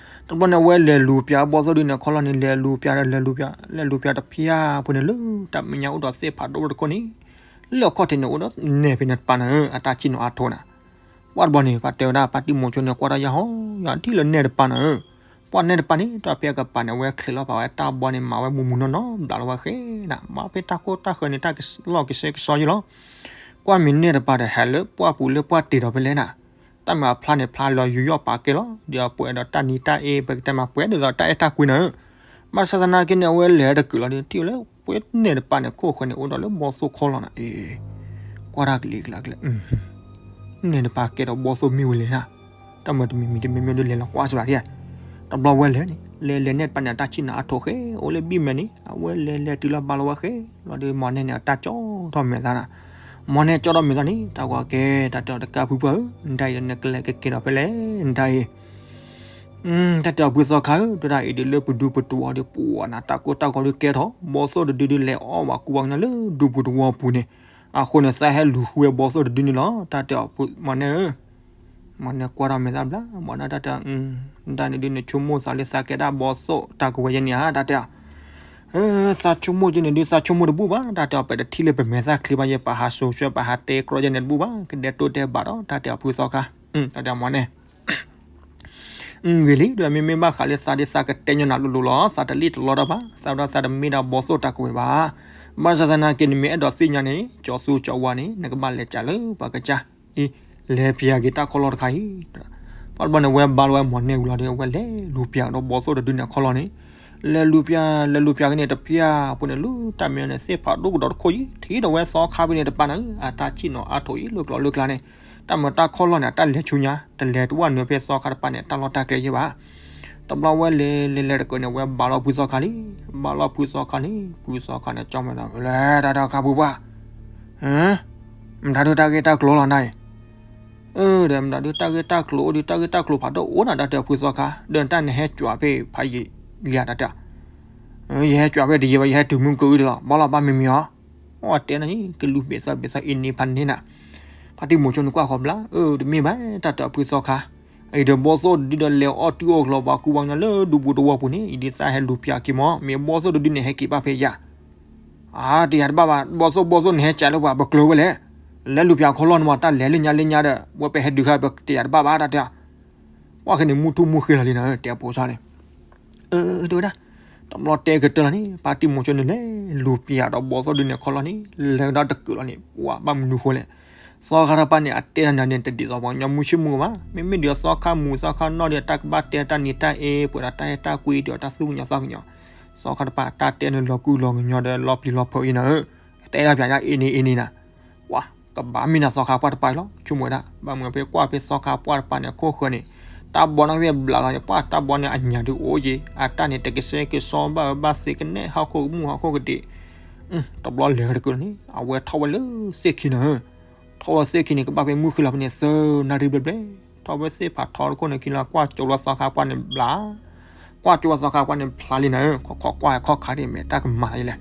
တဘျီန့ၣ် အဝဲလဲၤလူၤပျၢ်ဘီသိၣ်ဒုန့ၣ်အခီလီၢ်န့ၣ် လဲၤလူၤပျၢ်ဒီး လဲၤလူၤပျၢ် လဲၤလူၤပျၢ်တဖျၢၣ်ဖိန့ၣ်လၢ တၢ်မဲာ်ညါအိၣ်ဒီးသ့ၣ်ဖးဒိၣ်တခိၣ်န့ၣ်, လၢအခီၣ်ထံးန့ၣ်အိၣ်ဒီးနဲၣ်ဖဲန့ၣ်တပၤနၤဧၢ, အတၢ်ဆံၣ်နီၤအါထီၣ်နၤ. ပှၢ်တဘျီန့ၣ် ပှၤတဲဝဲဒၣ် ဖါတံၢ်မိၤဆိန့ၣ် ကွၢ်တၢ်ယၢ်ဟီယၢ် ထံၣ်လၢနဲၣ်တပၤနၤဧၢ. ပှၢ်နဲၣ်တပၤန့ၣ် တၢ်ဖဲအကပၤန့ၣ် အဝဲချံးလီၤပာ်ဝဲတၢ်ဘီန့ၣ် မၤဝဲမူးမူးနီၢ်နီၢ် ဘျးလီၤဝဲဃဲနၤ, မၤဖဲတၢ်ခိၣ်တၢ်ဃၢၤန့ၣ် တၢ်ကလီၢ်ကဆှဲကဆှီယံလီၤ. ကွၢ်မ့ၢ်နဲၣ်တပၤဒီး ဟဲလၢပှၢ်ပူၤလၢပှၢ်တ့ၢ်ဒီးဖဲလဲၣ်နၤ. တၢ်မၤအဖျါန့ၣ် ဖျါလီၤယူးယီၣ်ပာ်ကဲလီၤ, ဒီးပှဲၤဒီးတၢ်နံၤတၢ်အ့ ပကတဲမၤပှဲၤဒ်သိးတၢ်အဲၣ်တၢ်ကွံနၤဧၢ. ဘၣ်ဆၣ်သနာ်က့န့ၣ် အဝဲလဲၤတကုာ်လီၤဒီး ထံၣ်ဝဲလၢပှဲၤနဲၣ်တပၤန့ၣ် ခိၣ်ဃၢၤန့ၣ် အိၣ်ဒီးလၢဘီသိၣ်ခီၣ်လီၤနၤ. အ့ ကွၢ်တၢ်ကလံၤကျါကျဲ နဲၣ်တပၤကဲဒီးဘီသိၣ်မ့ၢ်ဝဲလဲၣ်နၤ. တၢ်မၤတမံၤမံၤတမံၤမံၤဒီးလဲၤလီၤကွၢ်စှၤဒံးဧါ. တဘျီဝဲလဲၤန့ၣ် လဲၤလဲၤနဲၣ်တပၤန့ၣ် အတၢ်ဆံၣ်နီၤအါထီၣ်ဃဲ အိၣ်လၢဘံၣ်မဲာ်န့ၣ် အဝဲလဲၤလဲၤတုၤလီၤဘၣ်လီၤဝဲဃဲလီၤဒီး မီၢ်နဲၣ်န့ၣ် အတၢ်ကၠီထီၣ်မဲာ်သးနၤ. မီၢ်နဲၣ်ကၠီထီၣ်မဲာ်သးန့ၣ် တၢ်ကွၢ်ကဲ တၢ်တဲအီၤတကးဖုပှၢ်ဧၢ, နတၢ်အံၤဒီးနကလဲၤကကဲထီၣ်ဖဲလဲၣ် နတၢ်အံၤ တၢ်တဲအီၤဖုသီခါဧၢ, တၢ်အံၤဒ်လၢပဒူပတဝီၤဒီး ပှၤနၤတၢ်ကိၢ်တၢ်ဂီၤဒုးကဲထီၣ် ဘီသိၣ်တဒုဒုးလဲၤအီၣ်ဝဲကူဝဲကညီလၢ ဒူပူၤတဝီၤပူၤန့ၣ်, အဃိန့ၣ် သးဟဲလူၤဃုဝဲဘီသိၣ်တဒုန့ၣ်လီၤ. တၢ်တဲအီၤဖု မီၢ်နဲၣ်ဧၢ, မီၢ်နဲၣ်ကွၢ်ထီၣ်မဲာ်သးဘျါ, မီၢ်နဲၣ်တၢ်တဲအီၤ, နတၢ်န့ၣ်ဒုး နဆိကမိၣ်သးလၢသးကဲဒၣ်ဘီသိၣ်တၢ်ကဝဲၤယဲန့ၣ်ဧါ, တၢ်တဲအီၤ သးဆိကမိၣ်က့န့ၣ်ဒုး သးဆိကမိၣ်တဘူၣ်ဘၣ်, တၢ်တဲအီၤ ပတထံၣ်လၢပမဲာ်သၣ်ချ့ဘၣ်ယဲ ပဟးစိၤဆှၢ ပဟးတဲကြီယဲန့ၣ်တဘူၣ်ဘၣ်, ကဒဲတိၢ်တဲဘၣ်ဒီး တၢ်တဲအီၤဖုသီခါ, တၢ်တဲအီၤမီၢ်နဲၣ် ဂ့ၤလံ, ဒီးမ့မ့ၢ်ဘၣ်ဃးလၢသးဒ်သးကတဲညီနၤလိၤလိၤလီၤ, သးတလံၣ်တလီတၢ်ဘၣ်, သးဝဲဒၣ်သးတမ့ၢ်ဒၣ်ဘီသိၣ်တၢ်ကဝဲၤဘၣ်. ဘၣ်ဆၣ်သနာ်က့ နမ့ၢ်အဲၣ်ဒိးသ့ၣ်ညါန့ၣ် ကၠီသူကၠီဝါန့ၣ် နကဘၣ်လဲၤကးလၢပှၤကစၢ်အံၤ, လဲၤပျးက့ၤတၢ်ခီၣ်လီၢ်တခါအံၤ. ပှၢ်တဘျီန့ၣ် ဝဲဘါလီၤဝဲမီၢ်နဲၣ်ဝံၤလီၤဒီး အဝဲလဲၤလူၤပျးဒီးဘီသိၣ်တဒုန့ၣ်အခီၣ်လီၢ်န့ၣ်, လဲၤလူၤပျး လဲၤလူၤပျးက့ၤန့ၣ် တပျးဖိန့ၣ် လူၤတၢ်မ့ၢ်န့ၣ် သ့ၣ်ဖးဒိၣ်ကဒီးတခိၣ်အံၤ ထံၣ်ဒီးဝဲသီခါဖဲန့ၣ်တပၤနၤဧၢ, အတၢ်ဆံၣ်နီၤအါထီၣ်အံၤ လၢကျိၤလၢကျါန့ၣ်, တၢ်မၤတၢ်ခီၣ်လီၢ်န့ၣ် အတၢ်လဲၤဆူညါ တလဲၤတဝၢ်နုာ်ဖဲသီခါတပၤန့ၣ် တၢ်လီၢ်တၢ်ကျဲယဲဘၣ်. တဘျီဝဲလဲၤလဲၤလဲၤတကၢန့ၣ် ဝဲဘါလီၤဖုသီခါလံ, ဘါလီၤဖုသီခါန့ၣ် ဖုသီခါန့ၣ် ကၠီမၤဒီး လဲၤတၢ်တၢ်ခါဖုပှၢ် မတၤဒုးတၢ်ဂ့ၢ်တၢ်ကျိၤလီၤနၤအံၤ, ဒီးမတၤဒုးတၢ်ဂ့ၢ်တၢ်ကျိၤအိၣ်ဒီး တၢ်ဂ့ၢ်တၢ်ကျိၤဖးဒိၣ်အိၣ်နၤ တၢ်တဲအီၤဖုသီခါ, ဒီးနတၢ်နဟဲကွၢ်ဖဲဖးယံာ်လံဧါ တၢ်တဲအီၤ, ယဟဲကွၢ်ဖဲတယံာ်ဘၣ် ယဟဲတုၤမုၢ်ကၢအံၤလီၤ ဘၣ်လီၤဘၣ်မံၤမံၤအီၤ, အတဲနၤန့ၣ် ကလူၤဘ့ၣ်သီဘ့ၣ်သီအံၤန့ၣ်ဖးန့ၢ်နၤ, ဖါတံၢ်မိၤဆိန့ၣ်ကွၢ်ဃီၤဘျါ, တမ့ၢ်ဘၣ် တၢ်တဲအီၤဖုသီခါ, အံၤဒီးဘီသိၣ်တဒုဒီးလဲၤအီၣ်တုၤအီၣ်ကျီၤပှၤကူပှၤကညီလၢဒူပူၤတဝီပူၤန့ၣ် အံၤဒ်သးဟဲလူၤပျးက့ၤမီၢ် မ့ၢ်ဘီသိၣ်တဒုန့ၣ်ဟဲက့ၤဘၣ်ဖဲယၤ အါ တယၤတဘၣ်ဘၣ် ဘီသိၣ်ဘီသိၣ်န့ၣ် ဟဲကးလၢပှၤ ပကျၢၤဝဲလဲၣ်, လဲၤလူၤပျးခီၣ်လီၢ်န့ၣ်မး တၢ်လဲၤလၢညါလၢညါဒီး ဝဲပဟဲဒုးခါ ပတယၤတဘၣ်ဘၣ် တၢ်တဲအီၤ, ပှၢ်ခဲန့ၣ် မူထူမူဃ့လီၤလံနၤ တဲအဖိသၣ်န့ၣ်, အၢ တဲဝဲဒၣ်, တဘျီတဲကတၢၢ်လီၤန့ၣ် ဖါတံၢ်မိၤဆိန့ၣ်လဲၤလူၤပျးဒီးဘီသိၣ်ဒုန့ၣ်ခီၣ်လီၢ်န့ၣ် လဲၤကဒီးတကုာ်လီၤန့ၣ် ပှၤဘၣ်မနုၤဃိလဲၣ်, သီခါတပၤန့ၣ် အတဲတၢ်နၤန့ၣ် တဒ်သိးပှၤကညီမုၢ်ဆ့ၣ်မုၢ်ဂီၤဘၣ်, မ့မ့ၢ်ဒုးသီခါမူးသီခါနီၢ်ဒီး တၢ်ကဘၣ်တဲတၢ်နံၤတၢ်အ့ ပှဲၤဒီးတၢ်အဲၣ်တၢ်ကွံဒီးတၢ်သူၣ်ကညီၤသးကညီၤ, သီခါတပၤ တၢ်တဲန့ၣ်လီၤကုလီၤကညီၤဒီးလီၤပျံၤလီၤဖုးအံၤနၤဧၢ, တဲဒၣ်ပျးညါအ့န့ၣ်အ့န့ၣ်နၤ, ပှၤကဘၣ်မ့ၢ်နၤသီခါပှၢ်တပၤအံၤလီၤ ဆိကမိၣ်ဝဲဒၣ်, ဘၣ်မနုၤဖဲကွၢ်ဖဲသီခါပှၢ်တပၤန့ၣ် ခိၣ်ဃၢၤန့ၣ် တၢ်ဘီန့ၣ်ကသ့ၣ်ဘျးလီၤန့ၣ် ပှၢ်တၢ်ဘီန့ၣ်အညၣ်ဒုးအိၣ်က့ၤ အတၢ်န့ၣ်တကဆှဲကဆှီဘၣ်ဝဲဘၣ်သ့ကနဲၣ် ဟီၣ်ခိၣ်ကမူၣ်ဟီၣ်ခိၣ်ကဒံး, တဘျီလဲၤတကုာ်လီၤန့ၣ် အဝဲထီၣ်ဝဲလၢသ့ၣ်ခံနၤဧၢ, ထီၣ်ဝဲသ့ၣ်ခံန့ၣ် ကဘၣ်ဖဲမုၢ်ဃ့လီၤဖဲန့ၣ် သၢနၣ်ရံၣ်ဘျဲၣ်ဘျဲၣ်, ထီၣ်ဝဲသ့ၣ်ဖးထီတခိၣ်န့ၣ်ခံလီၤ ကွၢ်ကၠိလီၤသီခါပှၢ်န့ၣ်ဘျး, ကွၢ်ကၠိလီၤသီခါပှၢ်န့ၣ်ဖျါလံနၤဧၢ, ခီခီကွၢ်ခီၣ်ခါဒ်မဲာ်တၢ်ကမၤယလဲၣ်,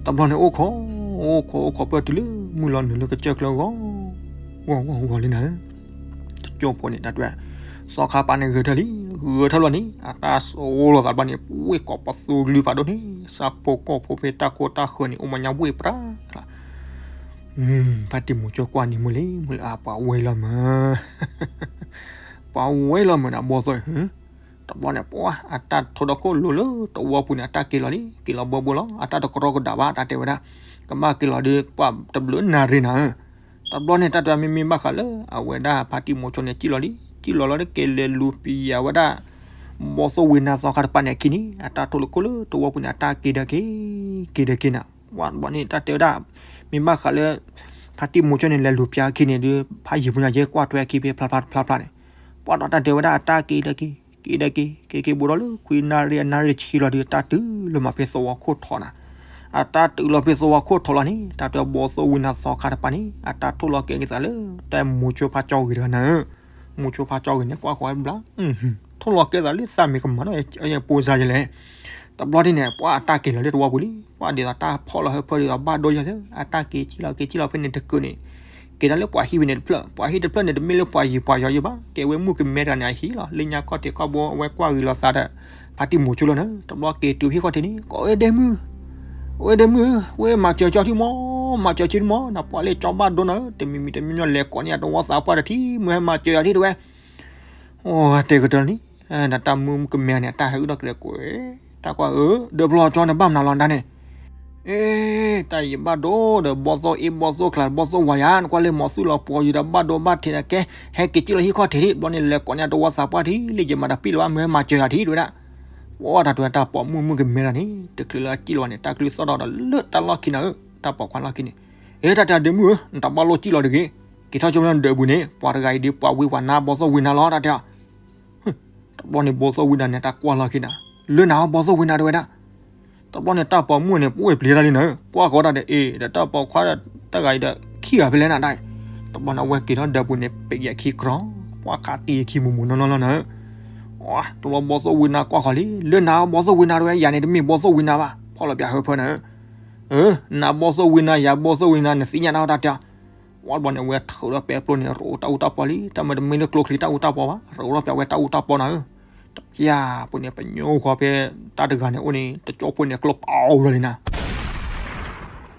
တဘျီန့ၣ်အိၣ်ခိး, အိၣ်ခိး အိၣ်ခိးပၢၢ်တုၤလၢမုၢ်လီၤနုာ်လၢကစၢၢ်ကျၢၤဂီၤ, ဂီၤဂီၤဂီၤလံနၤဧၢ, တကၠိဖိန့ၣ် တၢ်တဲ သီခါပှၢ်န့ၣ်ဂဲၤထၢၣ်လံ, ဂဲၤထၢၣ်လီၤန့ၣ် အတၢ်စိာ်လီၤသးတဘျီန့ၣ် ဝ့ၢ်ကိးပသူကလုၢ်ဖးဒိၣ်န့ၣ် ဆၣ်ဖိကီၢ်ဖိဖဲတၢ်ခိတၢ်ဃၢၤန့ၣ် အိၣ်မးညါဝ့ၢ်ပြးလီၤ, ဖါတံၢ်မိၤဆိကွၢ်န့ၣ်မုၢ်လံ မုၢ်လၢအပှၤဝဲလီၤမး, ပှၤဝဲလီၤမးန့ၣ် ဘီသိၣ်, တဘျီန့ၣ် ပှၤအတၢ်ထိၣ်ဒီခိၣ်လိၤလၢတဝီပူၤန့ၣ် အတၢ်က့ၤလီၤလံ က့ၤလီၤဘၢဘၢလီၤ အတၢ်တကရီကဒးဘၣ် တၢ်တဲဝဲဒၣ်, ကဘၣ်က့ၤလီၤဒီး ပှၤတဘျုးနၣ်ရံၣ်နၤဧၢ, တဘျီန့ၣ် တၢ်တဲမ့မ့ၢ်ဘၣ်ဃးလၢ အဝဲဒၣ်ဖါတံၢ်မိၤဆိန့ၣ် စံၣ်လီၤလံ, စံၣ်လီၤလီၤဒီးက့ၤလဲၤလူၤပျးဝဲဒၣ် ဘီသိၣ်ဝံနါသီခါတပၤန့ၣ်အခံန့ၣ် အတၢ်ထိၣ်လိာ်ခိၣ်လၢတဝီပူၤန့ၣ် အတၢ်က့ၤဒီးက့ၤ, က့ၤဒီးက့ၤနၤ, ပှၤတဘျီန့ၣ် တၢ်တဲဝဲဒၣ်, မ့ၢ်ဘၣ်ဃးလၢ ဖါတံၢ်မိၤဆိန့ၣ် လဲၤလူၤပျးအခံန့ၣ်ဒီး ဖးယံၤဖိညါယဲကွၢ်ထွဲအခံဖဲဖျါဖျါတဖျါဖျါန့ၣ်, ပှၤဒီးတၢ်တဲဝဲဒၣ်အတၢ်က့ၤဒီးက့ၤ, က့ၤဒီးက့ၤ, က့ၤက့ၤဘိဒီးလၢခွံနၣ်ရံၣ်အနၣ်ရံၣ်ဆံလီၤဒီး တၢ်တုၤလီၤမးဖဲသဝီခိၣ်ထီးနၤ, အတၢ်တုၤလီၤဖဲသဝီခိၣ်ထီးလီၤန့ၣ် တၢ်တဲဘီသိၣ်ဝံနါသီခါတပၤန့ၣ် အတၢ်ထိၣ်လီၤကဲက့ၤသးလၢ တၢ်မိၤဆိဖါကၠီဂ့ၤတဂၤနၤဧၢ, မိၤဆိဖါကၠီဂ့ၤန့ၣ် ကွၢ်ဃီၤဝဲဘျါ, ထိၣ်လီၤကဲသးလၢသးမ့ၢ်ကမၤနီၣ် ယပိစါယလဲၣ်, တဘျီဒ်န့ၣ် ပှၤအတၢ်က့ၤလီၤလၢတဝီပူၤလံ, ပှၤဒ်သိးတၢ်ဖီၣ်လီၤဟၢဖၢဒ်သိးဘၣ်ဒိယဲၢ်သၢ, အတၢ်က့ၤစံၣ်လီၤက့ၤစံၣ်လီၤဖဲန့ၣ်တကုာ်န့ၣ် က့ၤဒၣ်လၢပှၤဟံၣ်ဖဲန့ၣ်တဖျၢၣ်, ပှၤဟံၣ်တဖျၢၣ်န့ၣ် တမ့ၢ်လၢပှၤယံၤပှၤယီၤယံၤဘၣ်, ကဲဝဲမုၣ်ကမဲတဂၤန့ၣ်အဟံၣ်လီၤ, လၢညါခီၣ်ထံးခီၣ်ဘိ အဝဲကွၢ်ဂ့ၤလီၤသးဒီး ဖါတံၢ်မိၤဆိလီၤနၤ, တဘျီက့ၤတုၤဟံၣ်ခီၣ်ထံးန့ၣ် ကိးဝဲဒဲမုၣ်, ဝဲဒ့မုၣ်ဧၢ, ဝဲမၤစၢၤကၠီထံမီၤ, မၤစၢၤကၠီထံမီၤ, နပှၢ်လၢကၠီဘၣ်ဒိနၤဧၢ, တမံၤမံၤတမံၤမံၤလဲၤကိးန့ၢ်အတဝီသးပှၢ်တထံၣ်, မုၢ်ဟဲမၤစၢၤယၤထံၣ်တဝဲ, အိ တဲကတၢၢ်လံ, နတၢ်မုၣ်ကမဲန့ၣ် တၢ်ဟဲအုၣ်ဒီးကရဲၤကွဲး, တၢ်ကွၢ်ဧၢ, ဒၢးဖျီကၠီန့ၣ်ဘၣ်မနုၤလီၤဒၣ်န့ၣ်, အ့, တၢ်ယဘၣ်ဒိဒီး ဘီသိၣ်အ့ၣ်ဘီသိၣ်ကျါ ဘီသိၣ်ဝါယၤ, နကွၢ်လၢမီၤသူၣ်လီၤပှီၤယံၤဒီးဘၣ်ဒိဘၣ်ထံးနၤကဲ, ဟဲက့ၤစံၣ်လီၤဟံၣ်ခီၣ်ထံးထံၣ်, ဘျီန့ၣ်လဲၤကိးန့ၢ်အတဝီသးပှၢ်ထံၣ်, လံက့ၤမၤတၢ်ပံၣ်လၢၤဘၣ်, မုၢ်ဟဲမၤစၢၤယၤထံၣ်တဝဲဒၣ်, ဝဲတၢ်တဝဲတၢ်ပိာ်မုၣ်မုၣ်ကမဲလီၤန့ၣ် တချုးလၢအစံၣ်လီၤဘၣ်န့ၣ် တၢ်ကလုၢ်သီၣ်ဒီးလၢတၢ်လီၢ်ခံနၤဧၢ, တၢ်ပိာ်ခွါလီၢ်ခံန့ၣ်, အ့ တၢ်တဲဒ့မုၣ်ဧၢ, နတဘၣ်လိၣ်စံၣ်လီၤတဂ့ၤ, က့ၤထီၣ်ဆိမ့ၢ်နဒၢးပူၤန့ၣ် ပှၤတဂၤအံၤဒ်ပှၤဝံပှၤနါဘီသိၣ်ဝံနၤလီၤ တၢ်တဲအီၤ တဘျီန့ၣ်ဘီသိၣ်ဝံနၤန့ၣ် တၢ်ကွၢ်လီၢ်ခံနၤ, လၢနၤဘီသိၣ်ဝံနၤတဝဲဒၣ်, တဘျီန့ၣ်တၢ်ပိာ်မုၣ်န့ၣ် ပဝဲပျံၤတၢ်လံနၤဧၢ, ကွၢ်ဃီတၢ်ဒီး အ့ ဒီးတၢ်ပိာ်ခွါတဂၤအံၤဒီး ခံဂၤဖဲလဲၣ်နၤဒၣ်, တဘျီန့ၣ်အဝဲက့ၤထီၣ်ဒၢးပူၤန့ၣ် ပကဲခံကြီ, ပှၤခးတံၢ်ခံမူးမူးနီၢ်နီၢ်လီၤနၤဧၢ, တဘျီဘီသိၣ်ဝံနၤကွၢ်ဃီလံ, လၢနၤဘီသိၣ်ဝံနၤတဝဲ, ယၤန့ၣ်တမ့ၢ်ဘီသိၣ်ဝံနၤဘၣ်, ဖီၣ်လီၤပၠးဟၢဖၢနၤဧၢ, နၤဘီသိၣ်ဝံနၤ ယၤဘီသိၣ်ဝံနၤ နသ့ၣ်ညါတၢ်တၢ်တဲအီၤ ဝံၤဘျီန့ၣ် အဝဲထုးထီၣ်ပဲပျိန့ၣ် ရိးတၢ်အူတၢ်ပီလံ, တၢ်မ့ၢ်တမ့ၢ်လၢကျိချံတၢ်အူတၢ်ပီဘၣ်, ရိးထီၣ်ပၠးဝဲတၢ်အူတၢ်ပီနၤဧၢ, တပျၢ်ပူၤန့ၣ် ပညိၣ်ဃီဖဲတၢ်တဂၤန့ၣ်အိၣ်န့ၣ် တကၠိဖိန့ၣ် ကျိပီအူလီၤလံနၤ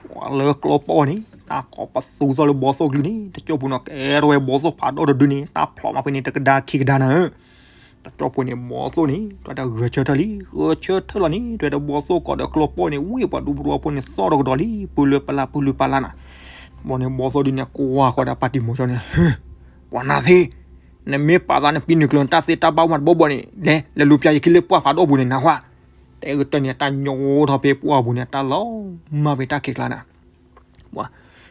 ပှၤလၢကျိပီန့ၣ် တၢ်ကိးပသူသီၣ်လၢဘီသိၣ်ကလုၢ်န့ၣ် တကၠိဖိန့ၣ် ကဲထီၣ်ဝဲဘီသိၣ်ဖးဒိၣ်တဒုန့ၣ် တၢ်ဖျိးမးဖဲန့ၣ် တကဒါခံကဒါနၤဧၢ, တကၠိဖိန့ၣ် ဘီသိၣ်န့ၣ် တၢ်ဂဲၤဆၢထၢၣ်လံ, ဂဲၤဆၢထၢၣ်လီၤန့ၣ် တဝဲဒီးဘီသိၣ်ကိးဒီးကျိပီန့ၣ် ဝ့ၢ်ပှၤဒူဖိတဝီဖိန့ၣ် သီၣ်ဒီးကဒီးလံ, ပုၢ်လုၢ်ပလၢ် ပုၢ်လုၢ်ပလၢ်နၤ, ဘီန့ၣ် ဘီသိၣ်ဒ်န့ၣ် ကွၢ်ဃီဒီးပၢ်တံၢ်မိၤစိန့ၣ် ပှၤနၢ်သ့, နမ့ၢ်ပာ်သးနပံနုာ်ကျၢၤ တၢ်သ့တၢ်ဘၣ်မးတဘီဘီန့ၣ် လဲၤ လဲၤလူၤပၠးယခံလၢပှၢ်ဖးဒိၣ်ပူၤန့ၣ် နၢ်ဟူဧါ, တဲကတၢၢ်န့ၣ် တၢ်ညိထီၣ်ဖဲပှၢ်ပူၤန့ၣ် တၢ်လီၤမၢ်ဖဲတၢ်ခံးကျါနၤ, ပှၤ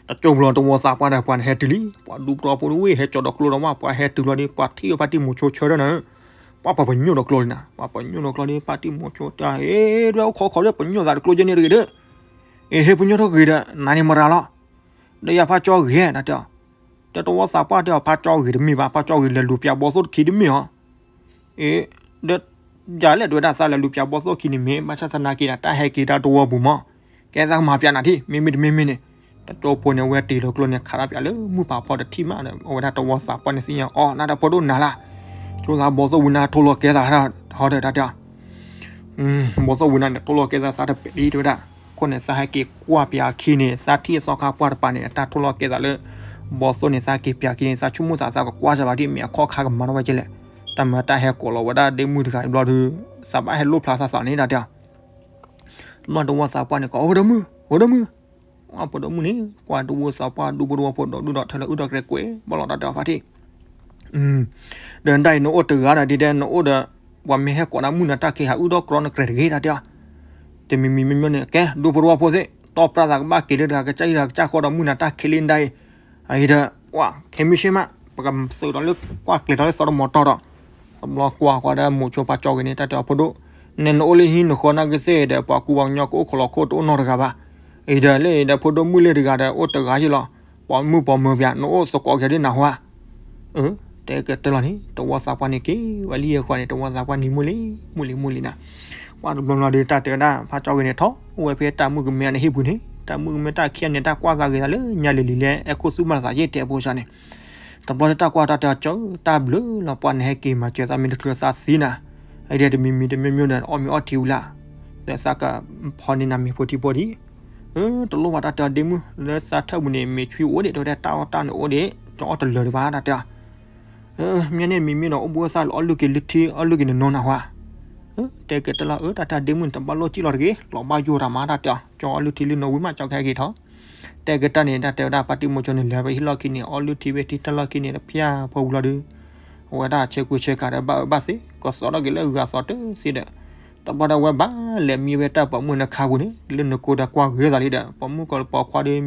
တကၠိဖိလီၤ တဝီသးပှၢ်ဒီး ပှၤန့ၣ်ဟဲတုၤလံ, ပှၤဒူဖိတဝီဖိဝ့ၢ်ဟဲကၠီဒီးကျိဒီးမး ပှၤဟဲတုၤလီၤဒီး ပှၤထံၣ်ဝဲပၢ်တံၢ်မိၤစိဆၢထၢၣ်နၤ, ပှၤပှၤပညိၣ်ဒီးကျိလံနၤ, ပှၤပညိၣ်ဒီးကျိဒီး ပၢ်တံၢ်မိၤစိတဲ ဟ့ၣ် ဒွဲၣ်အိၣ်ခိးခိးဒီး ပညိၣ်သးတကျိယဲၢ်န့ၣ်တဂ့ၤဒီး, အ့ ဟ့ၣ်ပညိၣ်ထီၣ်ဂ့ၤဒီး နၤန့ၣ်မရၤလီၤ ဒီးယၤဖးကၠီဂ့ၤ တၢ်တဲအီၤ, ဒီးတဝီသးပှၢ်တဲအီၤ ဖးကၠီဂ့ၤတမ့ၢ်ဘၣ်, ဖးကၠီဂ့ၤလဲၤလူၤပၠးဘီသိၣ်တခံတမ့ၢ်အီၤ, အ့ ဒီး ယၤလဲၣ်တဝဲဒၣ်သးလဲၤလူၤပၠးဘီသိၣ်ခံန့ၣ်မ့ၢ် ဘၣ်ဆၣ်သနာ်က့ဒီး တၢ်ဟဲက့ၤတၢ်တဝီပူၤမး, ကဲသးကမၤပၠးနၤထံၣ် မ့မ့ၢ်တမ့မ့ၢ်န့ၣ်, တကၠိဖိန့ၣ် အဝဲတ့ၢ်လီၤကျိန့ၣ် ခးတၢ်ပၠးလၢမုၢ်ပာ်ဖီတထံၣ်မးဒီး အဝဲဒၣ်တဝီသးပှၢ်န့ၣ်သ့ၣ်ညါအီၤ နၤဒီးဖိဒိၣ်နၤလၢ်, ဆိသးဘီသိၣ်ဝံနၤထိလီၤကဲသးဟီဒီးတၢ်တဲအီၤ ဘီသိၣ်ဝံနၤန့ၣ် ထိလီၤကဲသးသးတပဲာ်လံတဝဲဒၣ်, အဃိန့ၣ် သးဟဲက့ၤကွၢ်ပၠးအခံန့ၣ် သးထံၣ်အသီခါပှၢ်တပၤန့ၣ် အတၢ်ထိလီၤကဲသးလၢ ဘီသိၣ်န့ၣ် သးက့ၤပၠးအခံန့ၣ် သးဆိကမိၣ်သးသးကကွၢ်စၢၤဘၣ်ဒ်မ့ၢ်အခီၣ်ခါကမၤထီၣ်ဝဲကဲလဲၣ်, တၢ်မၤတၢ်ဟဲကိးလီၤဝဲဒၣ်ဒ့မုၣ်တဂၤအံၤဘျီဒီး သးဘၣ်ဟဲလိၣ်ဖျါသးသးန့ၣ်တၢ်တဲအီၤ, တဘျီတဝီသးပှၢ်န့ၣ်ကိး ဖိဒိၣ်မုၣ် ဖိဒိၣ်မုၣ် အဖိဒိၣ်မုၣ်န့ၣ် ကွၢ်ဒူဖိတဝီဖိဒီးဒုၣ်ဒီးထၢလၢအုၣ်ဒီးကရဲၤကွဲး ဘၣ်လီၤတၢ်တဲအီၤဖါတံၢ် ဒီးနဒၣ်အံၤနအိၣ်တဂၤဒီးဒ်တဲနအိၣ်ဒီး ပှၤမ့ၢ်ဟဲကိးနၤမုၢ်နၤတၢ်ခံးဟးအုၣ်ဒီးကြီနကရဲၤတဂ့ၤတၢ်တဲအီၤ, တမံၤမံၤမ့မ့ၢ်န့ၣ် ကဲ ဒူဖိတဝီဖိသ့ၣ် တီၢ်ပြၢ်သးကဘၣ်က့ၤလၢတဂၤကစၢ်ဟံၣ်တဂၤကစၢ်ဃီဒီးမုၢ်နၤတၢ်ခံးလံနဒၣ်အံၤ, အံၤဒီး ပှၤ ခဲမုၢ်ဆ့ၣ်မး ပကသုးဒီးလၢကွၢ်ကျဲၤဒီးလၢသီတမီၤတီၢ်ဒီး, တဘျီကွၢ်ဃီဒီးမိၤဆိဖါကၠီဂ့ၤန့ၣ် တၢ်တဲအီၤဖိဒိၣ်, နဲနအိၣ်လၢဟံၣ်နဃီနာ်က့သ့ၣ်ဒီး ပှၤကူပှၤကညီကအိၣ်ခိးလီၤခိၣ်တအိၣ်နီတဂၤဘၣ်, အံၤဒီးလၢအံၤဒီးဖိဒိၣ်မုၣ်လၢတဂၤဒီး အိၣ်တဂၤယ့ၢ်လီၤ, ပှၤမုၣ်ပှၤမၢၤပၠး နအိၣ်သကိးက့ၤဒ်နၢ်ဟူဧါ အၢ တဲကတၢၢ်လီၤန့ၣ် တဝီသးပှၢ်န့ၣ်က့ၤဝဲလံအဃီန့ၣ် တဝီသးပှၢ်န့ၣ်မုၢ်လံ မုၢ်လံ မုၢ်လံနၤ, ပှၤတဘျီဘျီဒီးတၢ်တဲဝဲဒၣ် ဖါကၠီဂ့ၤန့ၣ် ထီၣ်ဝဲဖဲတၢ်မုၣ်ကမဲအနဟံၣ်ပူၤန့ၣ် တၢ်မုၣ်ကမဲတၢ်ခံဂၤန့ၣ် တၢ်ကွၢ်သးဂ့ၤသးလၢညါလံၤလံၤလၢ အဲၣ်ခိၣ်သူၣ်မၤသးယ့ၢ်တဲအဖိစၢ်န့ၣ်, တဘျီတၢ်ကွၢ်တၢ်တဲအီၤ ကၠီဧၢ တၢ်ဘျုးလီၤ ပှၤနဟဲက့ၤမၤစၢၤသးမ့ၢ်တချုးသးသံနၤ, အံၤဒီးတမံၤမံၤတမံၤမံၤဒီး အီၣ်မ့ၤအီထံဝံၤလၢ်, ဒီးသးကဖီန့ၢ်နၤမ့ၤဖိထံဖိဒံး အၢ တလိၣ်ဘၣ်တၢ်တဲအီၤဒ့မုၣ် လၢသးထၢၣ်ပူၤန့ၣ် မ့ၤဆွံအိၣ်ဒံး တဲဝဲဒၣ်တၢ်အီၣ်တၢ်နအီၣ်ဒံး ကၠီအီၣ်တလၢာ်ဒံးဘၣ်တၢ်တဲအီၤ, မ့ၢ်န့ၣ်မံၤမ့ၢ်ဒီး အိၣ်ဘှံးသၣ်လၢအီၣ်လုၢ်က့ၤလၢထံ အီၣ်လုၢ်က့ၤနနီနၢ်ဟူဧါ, တဲကဲတၢ်လီၤ အၢ တၢ်တဲဒ့မုၣ်န့ၣ် တဘၣ်လိၣ်စံၣ်လီၤတဂ့ၤ လီၤဘၣ်ယိၣ်တၢ်မၤတၢ်တဲအီၤ ကၠီအီၣ်လုၢ်ထံလုၢ်နီၢ်ဝံၤမး ကၠီကဟဲက့ၤထီၣ် တဲကတၢၢ်န့ၣ် တၢ်တဲဝဲဒၣ် ဖါတံၢ်မိၤစိန့ၣ် လဲၤဝဲဟံၣ်လီၢ်ခံန့ၣ် အီၣ်လုၢ်ထံဝဲထံတၢ်လီၢ်ခံန့ၣ် တဖၠၣ်ဖိဝံၤလီၤဒုး, အဝဲဒၣ်ဆဲးကူဆဲးကၤဒီး ဘၣ်အၢဘၣ်သီ ကသီထီၣ်က့ၤလၢဂၤသီတသ့ဒီး, တဘျီဒီးဝဲဘၣ်လဲၤမံဝဲတၢ်ပိာ်မုၣ်နခါပူၤန့ၣ် လၢနကိးဒီးကွၢ်ဂ့ၤသးလံဒီး ပိာ်မုၣ်ကီးပိာ်ခွါဒီး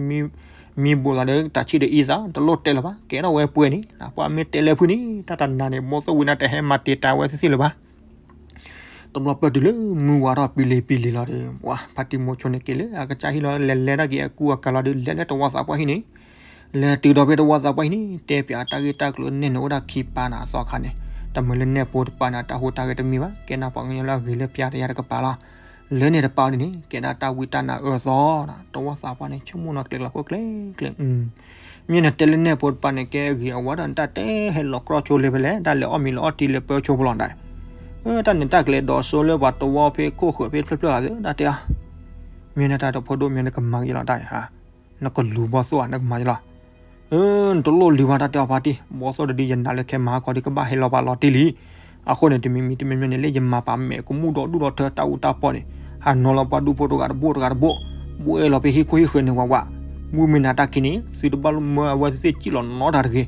မံဘူးသးဒီး တၢ်ဆံၣ်ဒီးအံသး တလိၣ်တဲလၢၤဘၣ် ကဲထီၣ်ဝဲပှဲၤန့ၣ် ပှၤမ့ၢ်တဲလၢဖုန့ၣ် တၢ်တနၤန့ၣ် ဘီသိၣ်ဝံနၤတဟဲမၤတံာ်တာ်ဝဲသ့ၣ်သ့ၣ်လၢၤဘၣ် တဘျီပၢၢ်တုၤလၢမုၢ်ဝါထီၣ်ပံၤလံၤပံၤလံၤလီၤဒီး ပှၤဖါတံၢ်မိၤစိန့ၣ် က့ၤလၢအကစၢ်ဟံၣ်လီၤ လဲၤလဲၤထီၣ်က့ၤအကူအကၤလီၤဒီး လဲၤလၢတဝီသးပှၢ်ဟံၣ်န့ၣ်, လဲၤတုၤဒီးဖဲတဝီသးပှၢ်ဟံၣ်န့ၣ် တဲပၠးတၢ်ဂ့ၢ်တၢ်ကျိၤန့ၣ် နအိၣ်ဒၣ်ခံပၢ်နၤအသီခါန့ၣ်, တမုာ်လၢနဲၣ်ဖိတပၢ်န့ၣ် တၢ်ဟူးတၢ်ဂဲၤတမံၤဘၣ် ကဲနၤပှၤကညီလၢအဂ့ၤလၢပျၢ်တယါတကပၤလီၤ. လၢန့ၣ်တပၢ်ဒ်န့ၣ် ကဲဒၣ်တၢ်ဝံတၢ်နါအၢသီ, တဝီသးပှၢ်န့ၣ် ဆိကမိၣ်နီၤကျဲၤလီၤခိၣ်ကျဲၤကျဲၤ မ့ၢ်နတဲလၢနဲၣ်ဖိတပၢ်န့ၣ် ကဲအဂ့ၤအဝါဒီး နတၢ်တဲဟဲလီၤကြီဆိလၢဖဲလဲၣ် တၢ်လဲၤအီၣ်မ့ၤလီၤအီထံလၢပၢဆိဖိလီၤဒၣ်, တၢ်န့ၣ်တၢ်ကလဲၤဒိးစိလၢပှၤတဝီဖဲခိၣ်ဃၢၤဖဲတဖျၢၣ်ဖျၢၣ်ဂၤသ့ တၢ်တဲအီၤ, မ့ၢ်နတၢ်တဖိဒိၣ်မ့ၢ်နကမၤက့ၤလီၤတၢ်အံၤဧါ, နကလူၤဘီသိၣ်ဧါ နကမၤက့ၤလီၤ. အၢ နတလိၣ်လူၤဘၣ်တၢ်တဲအီၤဖါတံၢ်, ဘီသိၣ်တဒုယနာ်လၢခဲမၤဟါခီဒီးကဘၣ်ဟဲလီၤပာ်လီၤတံၢ်လံ. အဃိန့ၣ် တမံၤမံၤတမံၤမံၤန့ၣ် လၢယမၤပာ်မဲာ်ကမူၣ်ဒီးဒူၣ်ဒီးထၢတၢ်အူတၢ်ပီန့ၣ် ဟးနီၤလီၤပှၤဒူဖိတဂၤတဘိတဂၤတဘိ, ဘှဲလီၤဖဲဟံၣ်ခိၣ်ဟံၣ်ဃၢၤန့ၣ်ဝးဝး, မုၢ်မ့ၢ်နၤတၢ်ခံန့ၣ် သုတဘၣ်မၢအဝဲသ့ၣ်စံၣ်လီၤနီတၢ်တဂ့ၤ.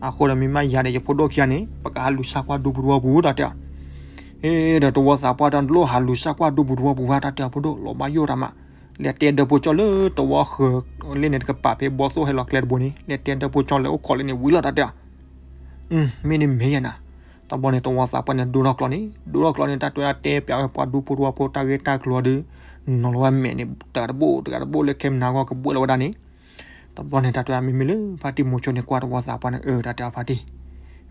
အဃိဒီးမ့ၢ်မးယၤဒီးယဖိဒိၣ်ခံဂၤန့ၣ် ပကဟးလူၤဆါကွၢ်ဒူပူၤတဝီပူၤတၢ်တဲအီၤ. အ့ ဒီးတဝီသးပှၢ်တၢ်နတလိၣ်ဟးလူၤဆါကွၢ်ဒူပူၤတဝီပူၤဘၣ်တၢ်တဲအီၤဖိဒိၣ် လီၤဘၣ်ယိၣ်တၢ်မး, လဲၤတဲဒၢဖိကၠီလၢတဝီဃၢၤလၢန့ၣ်တကပၤဖဲဘီသိၣ်ဟဲလီၤကျဲတဘိန့ၣ် လဲၤတဲဒၢဖိကၠီလၢအိၣ်ခိးလၢန့ၣ်ဝံၤလီၤတၢ်တဲအီၤ. မ့ၢ်န့ၣ်မ့ၢ်ယၤနၤ. တဘျီန့ၣ် တဝီသးပှၢ်န့ၣ် ဒိထီၣ်ကျီန့ၣ် ဒိထီၣ်ကျီန့ၣ် တၢ်တဲတဲပျးဝဲပှၤဒူဖိတဝီဖိတၢ်ဂ့ၢ်တၢ်ကျိၤဒီး နီၤလီၤဝဲမဲာ်န့ၣ် တဂၤတဘိတဂၤတဘိလၢခဲမနၤဂီၢ်ကဘှဲလီၤဝဲဒၣ်န့ၣ် တဘျီန့ၣ်တၢ်တဲမ့မ့ၢ်လၢဖါတံၢ်မိၤဆိန့ၣ်ကွၢ်တဝီသးပှၢ်န့ၣ် အၢ တၢ်တဲအီၤဖါတံၢ်,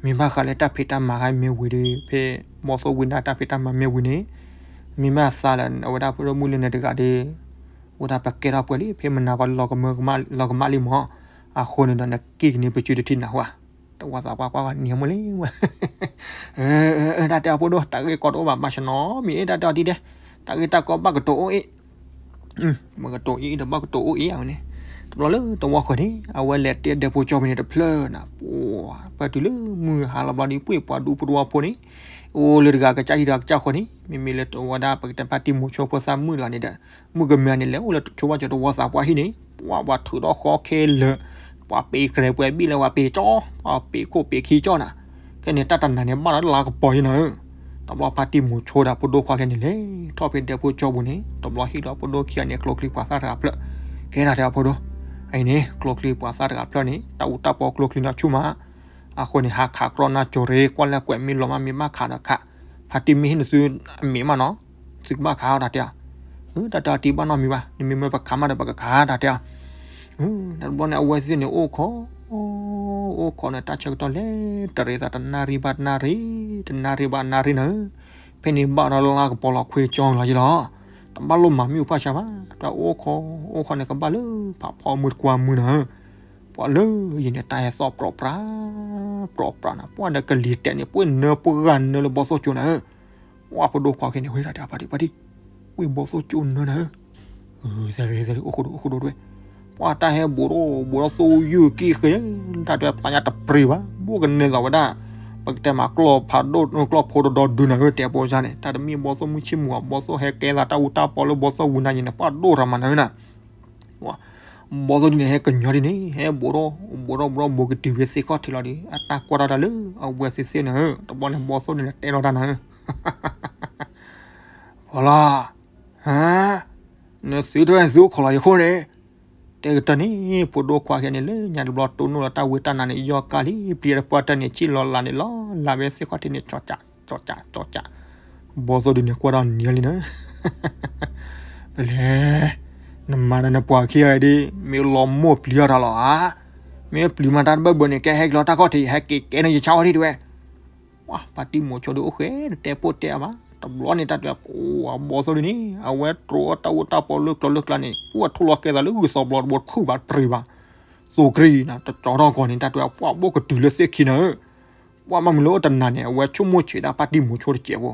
မ့ၢ်ဘၣ်ဃးလၢတၢ်ဖံးတၢ်မၤဟဲမ့ၢ်ဝံၤဒီး ဖဲဘီသိၣ်ဝံၤဒၣ်တၢ်ဖံးတၢ်မၤမ့ၢ်ဝံၤန့ၣ် မ့ၢ်ဘၣ်သးလၢအဝဲဒၣ်ဖိဒိၣ်မုၣ်လၢန့ၣ်တဂၤဒီး ဝဲဒၣ်ပကဲထီၣ်ပှဲၤလံ ဖဲမနၤဂီၢ်လီၤကမၢကမၣ်လီၤကမၣ်လံမး, အဃိန့ၣ်ဒီးနကံၣ်ကန့ၢ်ပစုတထံၣ်နၢ်ဟူဧါ. တဝီသးပှၢ်ကွၢ်ဝဲနံၤမ့ၢ်လံဝဲ တၢ်တဲအီၤဖိဒိၣ် တၢ်ဂ့ၢ်ကီတအိၣ်ဘၣ် ဘၣ်ဆၣ်နီၤမံၤအ့ တၢ်တဲအီၤဒ်ဒဲး, တၢ်ဂ့ၢ်တၢ်ကီဘၣ်ကတိၤအိၣ်အ့ၣ်, ဘၣ်ကတိၤအ့ၣ်ဒီးဘၣ်ကတိၤအိၣ်အ့ၣ်အဝဲန့ၣ်, တဘျီလၢတဝီဃၢၤန့ၣ် အဝဲလဲၤတဲဒၢးဖိကၠီဖဲန့ၣ်တဖျၢၣ်နၤ, ပှၤပတုၤလၢမုၢ်ဟါလီၤဘျီဒီး ပှ့ၤပှၤဒူဖိတဝီဖိန့ၣ် အိၣ်လၢတဂၤကစၢ်ဟံၣ်တဂၤကစၢ်ဃီန့ၣ် မ့မ့ၢ်လၢတဝီဒၣ်ပကတဲဖါတံၢ်မိၤဆိဖိသၣ်မုၣ်တဂၤန့ၣ်ဒီး မုၣ်ကမဲန့ၣ် လဲၤအိၣ်လၢဆိဘၣ်စၢၤတဝီသးပှၢ်ဟံၣ်န့ၣ် ပှၤပှၤထုးထီၣ်ဃီခဲလၢာ်, ပှၤပ့ၤကြဲးပှဲၤဘံၣ်လၢပှၤပ့ၤကၠီ, ပှၤပ့ၤခိၣ်ပ့ၤခံကၠီနၤ, ခဲန့ၣ်တၢ်တနၤန့ၣ်ဘၣ်ဒီးလါကပီၤယံၤနၤဧၢ, တဘျီဖါတံၢ်မိၤဆိဒီးဖိဒိၣ်ခွါခဲန့ၣ်လဲၤထီၣ်ဖဲဒၢးဖိကၠီပူၤန့ၣ် တဘျီဟ့ၣ်လီၤဖိဒိၣ်ခံဂၤန့ၣ် ကျိချံပှၤသၣ်တဂၤဖျၢၣ်, ကဲထီၣ်တဲအဖိဒိၣ်, အံၤန့ၣ် ကျိချံပှၤသၣ်တဂၤဖျၢၣ်န့ၣ် တၢ်အူတၢ်ပီကျိချံနီၤဆူၣ်မး, အဃိန့ၣ် ဟးခးကြီနၢ်ကၠိၤရ့ ကွၢ်လၢကွဲးမ့ၢ်လီၤမး မ့ၢ်ဘၣ်ခးဒီးခး, ဖါတံၢ်မ့ၢ်ဟ့ၣ်နသုအမ့ၢ်မးနီၤ, သုကဘၣ်ခးအီၤတၢ်တဲအီၤ, တၢ်တဲအီၤတံၢ်ဘၣ်နီတမံၤဘၣ် နမ့ၢ်မၢပခးမးဒီးပကခးတၢ်တဲအီၤ, တဘျီန့ၣ် အဝဲသ့ၣ်န့ၣ်အိၣ်ခိး အိၣ်ခိးန့ၣ် တၢ်ဆၢကတီၢ်လဲၤတရံးသးတနၣ်ရံၣ်ဘၣ်တနၣ်ရံၣ်, တနၣ်ရံၣ်ဘၣ်တနၣ်ရံၣ်နၤဧၢ, ဖဲန့ၣ်ဘၣ်ဒီးလါကပီၤလီၤခွ့ကၠီလီၤယံၤလီၤ, တဘၣ်လိၣ်မၤမ့ၣ်အူဖၣ်ဆါဘၣ်, တၢ်အိၣ်ခိး အိၣ်ခိးန့ၣ် ကဘၣ်လၢဖးဖီမုၢ်တကွၢ်မုၢ်နၤဧၢ, ပှၤလၢယံၤန့ၣ် တၢ်ဟဲသီၣ်ပြီပြး ပြီပြးနၤ, ပှၤဒီးကလံၤတဲာ်န့ၣ် ပှ့ၤနၢပှၤဂၤနၢလၢဘီသိၣ်ကၠိနၤဧၢ, ပှၤဖိဒိၣ်ခွါခဲန့ၣ် ဝဲဒၣ်တၢ်ဖါတံၢ်ဖါတံၢ်, ပှ့ၤဘီသိၣ်ကၠိနၢနၤဧၢ, သရ့သရ့ အိၣ်ခိးဒိၣ်အိၣ်ခိးဒိၣ်တဝဲ, ပှၤတၢ်ဟဲဘူးဒီးဘူးဒီးသိယုၢ်ကံၢ်ဃ့, တၢ်တဲပျၢ်ညါတပျံၤဘၣ် ဘိၣ်ကနဲသိးဝဲဒၣ်, ပကတဲမးကျီၢ်ဖးဒိၣ် ကျီၢ်ဖိဒီဒီဒုနၤဧၢ တဲပိစါန့ၣ် တၢ်တမ့ၢ်ဘီသိၣ်မုၢ်ဆ့ၣ်မူၤဘၣ်, ဘီသိၣ်ဟဲကဲသးတၢ်အူတၢ်ပီလၢဘီသိၣ်ဝံၤနၤယံၤန့ၣ် ပှၤဒိၣ်ရၤမးနၤဧၢနၤ ဘီသိၣ်ဒ်န့ၣ် ဟဲကညီဒ်န့ၣ် ဟဲဘူးဒီး ဘူးဒီးဘူးဒီးဘူးကတုၤဝဲသ့ၣ်ခီၣ်ထံးလီၤဒီး အတၢ်ကွၢ်ထီၣ်တၢ်လၢအဝဲသ့ၣ်သ့ၣ်နၤဧၢ, တဘျီန့ၣ် ဘီသိၣ်ဒ်န့ၣ် တဲလီၤတၢ်နၤဧၢ, ဖီလီၤ, ဟါ, နသုတရၢၣ်သုအိၣ်ခိးလီၤယခိၣ်န့ၣ်, တဲကတၢၢ်န့ၣ် ဖိဒိၣ်ခွါခဲန့ၣ် လၢညါတဘျီတိၢ်နီၣ်လီၤတၢ်ဝံတၢ်နါန့ၣ် ယီၢ်ကၢ်လံ ပျံၤတပှၢ်တၢၢ်န့ၣ် ဆံၣ်လီၤလးန့ၣ်လီၤ လါဝဲသ့ၣ်ခီၣ်ထံးန့ၣ် ကၠီကၠး ကၠီကၠး ကၠီကၠး, ဘီသိၣ်ဒ်န့ၣ် ကွၢ်ဒီးနံၤလံနၤ ပလဲၤ, နမၤဒီးနပှၤခံဂၤဒ် မ့ၢ်လီၤမိၢ်ပျံၤအီၤတၢ်လီၤဧါ, မ့ၢ်ပျံၤမးတၢ်တဘၢဘၢန့ၣ် ကဲဟဲက့ၤလီၤတၢ်ခီၣ်ထံး ဟဲက့ၤကဲန့ၣ်ယဆါအီၤဒ်တဝဲ, ပှၤဖါတံၢ်မိၤဆိဒီးအိၣ်ဃဲ တတဲပိၢ်တဲအါဘၣ်, တဘျီန့ၣ်တၢ်တဲ ပှၤဘီသိၣ်ဒ်န့ၣ် အဝဲတြီတၢ်အူတၢ်ပီလၢကျီလၢကျါန့ၣ် ပှၤထိၣ်လီၤကဲသးလၢဂုၢ်သီဘျီတဘိတဖုဘၣ်တပျံၤဘၣ်, သိကရံၣ်နၤ တကၠီထီၣ်ကီၢ်န့ၣ် တၢ်တဲပှၤဘီကတုၤလၢသ့ၣ်ခံနၤဧၢ ပှၤဘၣ်မနုၤလၢအိၣ်တနၤန့ၣ် အဝဲဆိကမိၣ်ဆံးဒၣ်ဖါတံၢ်မိၤဆိတစဲးဖိ,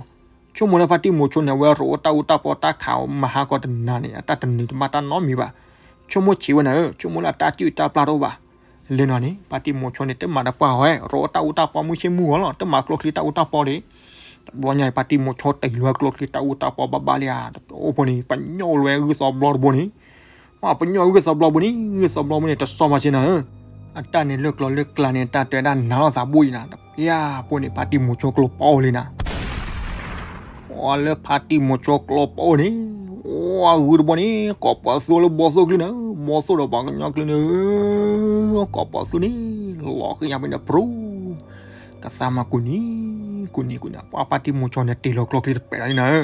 ဆိကမိၣ်လၢဖါတံၢ်မိၤဆိန့ၣ် အဝဲရိးအိၣ်တၢ်အူတၢ်ပီတၢ်ခးမဟါကီတနၤန့ၣ် အတၢ်တနုၤတမၣ်တၢ်နီတမံၤဘၣ်, ဆိကမိၣ်ဆံးဝဲနၤဧၢ ဆိကမိၣ်လၢအတၢ်စုၣ်တၢ်ပျၢ်တအိၣ်ဘၣ်, လဲၤနီၤန့ၣ် ဖါတံၢ်မိၤဆိန့ၣ် တမၤတပှၢ်ဝဲ ရိးအိၣ်တၢ်အူတၢ်ပီမုၢ်ဆ့ၣ်မူၤဂီၤလီၤ တမၤကျိချံတၢ်အူတၢ်ပီဒံး, တဘျီညါအံၤ ဖါတံၢ်မိၤဆိတ့ၢ်လီၤကျိချံတၢ်အူတၢ်ပီဘၣ်ဘၣ်လံဧါ, အိၣ်ဖိန့ၣ် ပညိၣ်လၢဂုၢ်သီဘျီတဘိန့ၣ် ပှၤပညိၣ်ဂုၢ်သီဘျီဘိန့ၣ် ဂုၢ်သီဘျီဘိန့ၣ် တစီၤပၤစ့နၤဧၢ, အတၢ်န့ၣ်လၢကျီလၢကျါန့ၣ် တၢ်တဲဒၣ်နၤလီၤသးဘိအံၤနၤ, ပယါဖိန့ၣ် ဖါတံၢ်မိၤဆိကျိပီအိၣ်လံနၤ, ပှၤလၢဖါတံၢ်မိၤဆိကျိပီအိၣ်န့ၣ်, ပှၤဂုၢ်တဘိန့ၣ် ကိးပသူလၢဘီသိၣ်ကျုန့ၣ်, ဘီသိၣ်ဒီးပှၤကညီကျုန့ၣ်, ကိးပသူန့ၣ် လီၤဃံညါဖဲန့ၣ်ပြူၤ ကသးမၤကူၣ်နံၤ ကူၣ်နံၤကူၣ်နံၤ ပှၤဖါတံၢ်မိၤဆိန့ၣ် တ့ၢ်လီၤကျိချံတပဲာ်လီၤန့ၣ်နၤ,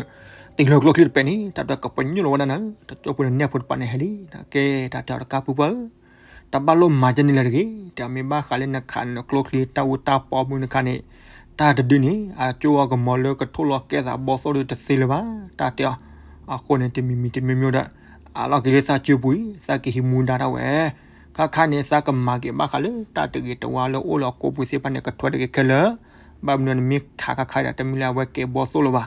တ့ၢ်လီၤကျိချံတပဲာ်န့ၣ် တၢ်တဲကပညိၣ်လီၤဝဲဒၣ်နၤ, တကၠိဖိန့ၣ်နဲၣ်ဖိတပၤန့ၣ်ဟဲလံနၤ, ကဲတၢ်တဲအီၤတကါပူၤပှၢ်ဧၢ တဘၣ်လိၣ်မၤကဲန့ၣ်လၢၤတဂ့ၤ, တၢ်မ့ၢ်ဘၣ်ဃးလၢနခးနကျိချံတၢ်အူတၢ်ပီမုၢ်နခါန့ၣ်, တၢ်တဒုန့ၣ် အကၠိအကမီၤလၢကထိၣ်လီၤကဲသးဘီသိၣ်ဒီးတသ့လၢၤဘၣ်, တၢ်တဲအီၤ, အဃိန့ၣ် တမံၤမံၤတမံၤမံၤဒီး, အလီၢ်က့ၤလၢသးစၢပူၤအံၤ သးကဟံးမူဒါတၢ်ဝဲ, ခါခါန့ၣ် သးကမၤက့ၤဘၣ်ဃးလၢတၢ်တဂ့ၤတဝါလၢအိၣ်လၢအကိာ်ပူၤသ့ၣ်တဖၣ်န့ၣ် ကထွဲတဂ့ၤခဲလၢာ်, ဘၣ်မနုၤနမ့ၢ်ခးခါခါဒီး တမ့ၢ်လၢအဝဲကဲဘီသိၣ်လၢၤဘၣ်,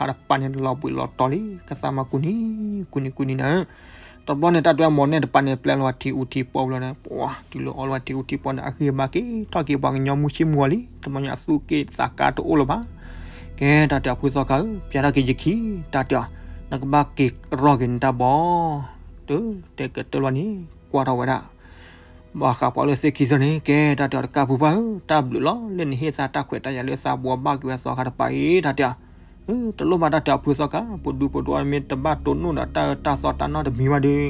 စီၤခါတပၤန့ၣ် လီၤဘှံးလီၤတီၤလံ ကသးမၤကူၣ်နံၤ ကူၣ်နံၤ ကူၣ်နံၤနၤဧၢ. တဘျီန့ၣ် တၢ်တဲအီၤ မိၢ်နဲၣ်တပၤန့ၣ် ပျဲလီၤဝဲထံအူထံပီဘျီန့ၣ် ပှၤ တုၤလၢအီလီၤဝဲထံအူထံပီန့ၣ် အဂံၢ်အဘါက့ၤထီၣ်က့ၤ ပှၤကညီမုၢ်ဆ့ၣ်မုၢ်ဂီၤလံ တဘျီညါအသူၣ်က့ၣ်သးကါတအိၣ်လၢၤဘၣ်. ကဲ တၢ်တဲအီၤ ဖုသီခါဧၢ ပျဲထီၣ်က့ၤယခံ တၢ်တဲအီၤ နကဘၣ်က့ၤရီၢ်က့ၤနတၢ်ဘီ တုၤတဲကတၢၢ်လီၤန့ၣ် ကွၢ်ထီၣ်ဝဲဒၣ် ဘၣ်ဃးပှၤလၢသ့ၣ်ခံသၢန့ၣ် ကဲ တၢ်တဲအီၤ တကးဖုပှၢ်ဧၢ တၢ်ဘျုးလီၤ လၢနဟ့ၣ်သးတၢ်ခွဲးတၢ်ယာ်လၢသးဘှီဘၣ်က့ၤဝဲစီၤခါတပၤအံၤ တၢ်တဲအီၤ တလိၣ်ဘၣ်တၢ်တဲအီၤ ဖုသီခါ ပဒူပတဝီမ့ၢ်တဘၣ်တိၢ်နီၣ်ဒီးတၢ်အၢတၢ်သီတၢ်နီတမံၤဘၣ်ဒီး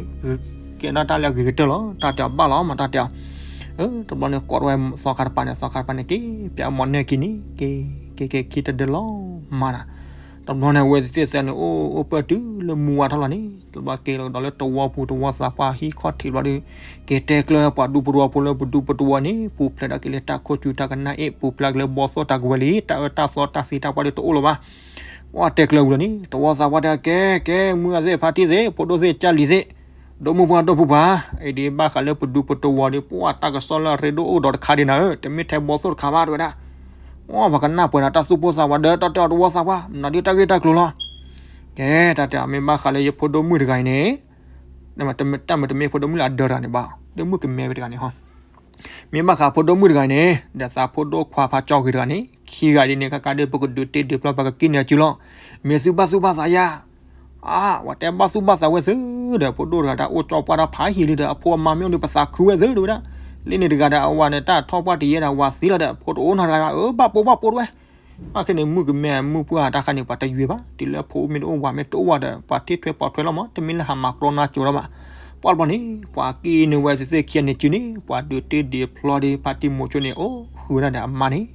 ကဲထီၣ်တၢ်လၢအဂ့ၤကတၢၢ်လီၤ တၢ်တဲအီၤ ဘၣ်လီၤမး တၢ်တဲအီၤ တဘျီန့ၣ် ကိးထီၣ်ဝဲစီၤခါတပၤန့ၣ် စီၤခါတပၤန့ၣ် က့ၤ ပျဲအမိၢ်နဲၣ်က့ၤန့ၣ် က့ၤ က့ၤ က့ၤ ခံတဒၢလီၤမးနီၤ တဘျီန့ၣ် အဝဲသ့ၣ်သၢန့ၣ် အိၣ်အိၣ်ပၢၢ်တုၤလၢမုၢ်ဝါထီၣ်လီၤန့ၣ် တဘျီက့ၤလီၤကဒီးလၢတဝီပူၤတဝီသးပှၢ်ဟံၣ်ခီၣ်ထံးဘျီဒီး က့ၤတဲကျၢၤပှၤဒူပတဝီဖိလၢပဒူပတဝီန့ၣ် ပူၤဖျဲးဒီးက့ၤလၢတၢ်ခိၣ်ဆူတၢ်ကနၣ်အ့ၣ် ပူၤဖျဲးက့ၤလၢဘီသိၣ်တၢ်ကဝဲၤလံ တၢ်အၢတၢ်သီတၢ်သံတၢ်ပှၢ်ဒီးတအိၣ်လၢၤဘၣ် ပှၤတဲကျၢၤဝံၤလီၤန့ၣ် တဝီသးပှၢ်တဲ ကဲ ကဲ မုၢ်ဂၤသ့ၣ် ဖါတံၢ်သ့ၣ် ဖိဒိၣ်သ့ၣ် ကၢ်လံၤသ့ၣ် ဒိၣ်မုၢ်ပှၢ်ဒိၣ်ဖုပှၢ် အံၤဒ်ဘၣ်ဃးလၢပဒူပတဝီဒီး ပှၤတၢ်ကစီၣ်လၢအရ့ဒိၣ်အိၣ်ဒီးတခါဒံးနၤဧၢ တမ့ၢ်ထဲဘီသိၣ်တခါဘၣ် တဲဝဲဒၣ် အိ ပှၤကနၣ်ပှဲၤဒီးတၢ်သူၣ်ပိၢ်သးဝးဒီး တၢ်တဲအီၤတဝီသးပှၢ် မနုၤဒ်တၢ်ဂ့ၢ်တၢ်ကျိၤလီၤ ကဲ တၢ်တဲအီၤ မ့ၢ်ဘၣ်ဃးလၢယဖိဒိၣ်မုၣ်တဂၤအံၤန့ၣ် တၢ်မ့ၢ်တမ့ၢ်ဖိဒိၣ်မုၣ်လၢအဒၢတဂၤန့ၣ်ဘၣ် ဒိၣ်မုၣ်ကမဲဝဲတဂၤန့ၣ်ဟီ မ့ၢ်ဘၣ်ဃးဖိဒိၣ်မုၣ်တဂၤန့ၣ် ဒီးသးဖိဒိၣ်ခွါဖးကၠီဂ့ၤတဂၤန့ၣ် ခံဂၤဒ်န့ၣ် ခါခါဒီး ပကဒုးတ့ဒုးဖျီ ပှၤကကံၣ်န့ၢ်အစုလီၤ မ့ၢ်သုဘၣ်သူၣ်ဘၣ်သးယၤ အါ ဝဲတဲဘၣ်သူၣ်ဘၣ်သးဝဲသုဒီး ဖိဒိၣ်တဂၤဒီး အိၣ်ကၠီပှၢ်တၢ်ဖးဟံၣ်လံဒီး အဖိအမါမ့ၢ်အိၣ်ဒီး ပသးခုဝဲသု တဲဝဲဒၣ် လၢန့ၣ်တဂၤဒီး အဝၤန့ၣ် တၢ်ထီၣ်ပှၢ်တယဲဒီး ဝၤသံလီၤဒီး ဖိတအိၣ်နီတဂၤဘၣ် အၢ ဘၣ်ပိာ်ဘၣ်ပိာ်တဝဲ အခဲန့ၣ် မုၣ်ကမဲ မုၣ်ပှၢ်တၢ်ခါန့ၣ် ပှၤတယွဲဘၣ် တုၤလၢဖိမ့ၢ်တအိၣ် ဝၤမ့ၢ်တအိၣ်ဒီး ပှၤထံၣ်ထွဲပိာ်ထွဲလီၤမး တမ့ၢ်လၢဟးမၤကြီနါကၠိလီၤဘၣ် ပှၤတဘျီန့ၣ် ပှၤကံၣ်န့ၢ်ဝဲသ့ၣ်ခံဂၤန့ၣ်စုန့ၣ် ပှၤဒုးတ့ဒုးဖျီဒီး ဖါတံၢ်မိၤဆိန့ၣ် အိၣ်ဃုာ်ဝဲဒၣ်ဒီးအမါန့ၣ်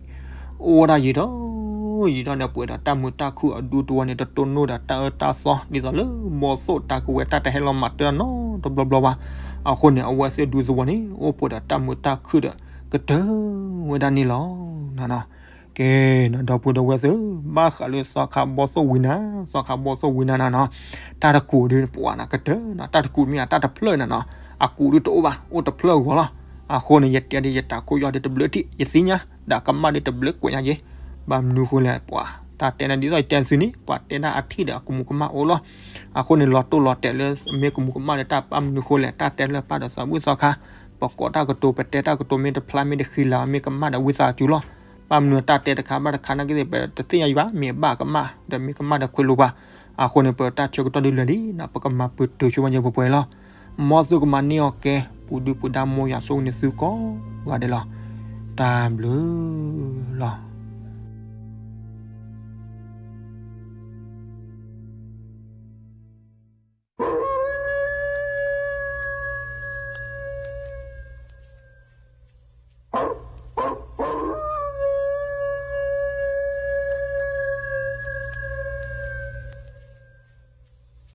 အိၣ်ဝဲဒၣ်ယံာ်ထီၣ် ယံာ်ထီၣ်န့ၣ် ပှဲၤဒီးတၢ်မုာ်တၢ်ခုၣ်အဒူတဝီန့ၣ် တတိၢ်နီၣ်ဒီးတၢ်အၢတၢ်သီ ဒ်သိးလၢဘီသိၣ်တၢ်ကဝဲၤတၢ်တဟဲလီၤမၤတၢ်နီတဘျီဘျီဘၣ် အဃိန့ၣ် အဝဲသ့ၣ်ဒူသဝီန့ၣ် အိၣ်ပှဲၤဒီးတၢ်မုာ်တၢ်ခုၣ်ဒီး ကတၢၢ်ဝဲဒၣ်န့ၣ်လီၤ. ကဲ ဒီပုၢ်ဒီဝဲၢ်သ့ၣ်ဧၢ, ဘၣ်ဃးလၢသီခါဘီသိၣ်ဝံၤနၤ, သီခါဘီသိၣ်ဝံၤနၤနၤနီၤ, တၢ်တကူးဒုးပှၤနၤကတၢၢ်နီၤ, တၢ်တကူးမ့ၢ်အတၢ်တဖျၢၣ်နၤနီၤ, အကူးဒုးတအိၣ်ဘၣ်, အိၣ်တဖျၢၣ်အဂီၢ်လီၤ. အဃိန့ၣ် ယတဲဒ်ယတၢ်ခိၣ်ယီၢ်ဒုးတဘျုးထံၣ် ယသ့ၣ်ညါ, ဒီးကမၣ်ဒုးတဘျုးကွဲးညါယဲ, ဘၣ်မနုၤဃိလဲၣ် ပှၤ တၢ်တဲန့ၣ်ဒ်သိးယတဲသုန့ၣ် ပှၤတဲဒၣ်အထံၣ်ဒီးအကမူးကမၣ်အိၣ်လီၤ. အဃိန့ၣ် လီၤတိၢ်လီၤတဲာ်လၢမ့ၢ်ကမူးကမၣ်လၢတၢ်ဘၣ်မနုၤဃိလဲၣ် တၢ်တဲလၢပၢ်ဒီးသးဝံၣ်သီခါ, ပကိးတၢ်ကတိၤ ပတဲတၢ်ကတိၤမ့ၢ်တဖျါမ့ၢ်တဃံလၤ မ့ၢ်ကမၣ်ဒီးဝံသးစူၤလီၤ. ဘၣ်မနုၤတၢ်တဲတခါဘၣ်တခါနာ်က့သ့ၣ် ပတသ့ၣ်ညါယံၤဘၣ်, မ့ၢ်ဘၣ်ကမၣ် ဒီးမ့ၢ်ကမၣ်ဒီးခွဲးလိာ်ပှၤ. အဃိန့ၣ် ပတၢ်ဆၢကတီၢ်ဒုးလၢာ်လံနီၤ, ပကမၤပတုာ်ဆိပှၤယဲၢ်ပှဲၤပှဲၤလီၤ. မ်သုကမၤန့ၢ်အီၤကဲ ပူၤဒုၣ်ပူၤဒါ မ်ယွၤဆိၣ်ဂ့ၤန့ၢ်သုကိးဂၤဒဲးလီၤ. တၢ်ဘျုးလီၤ.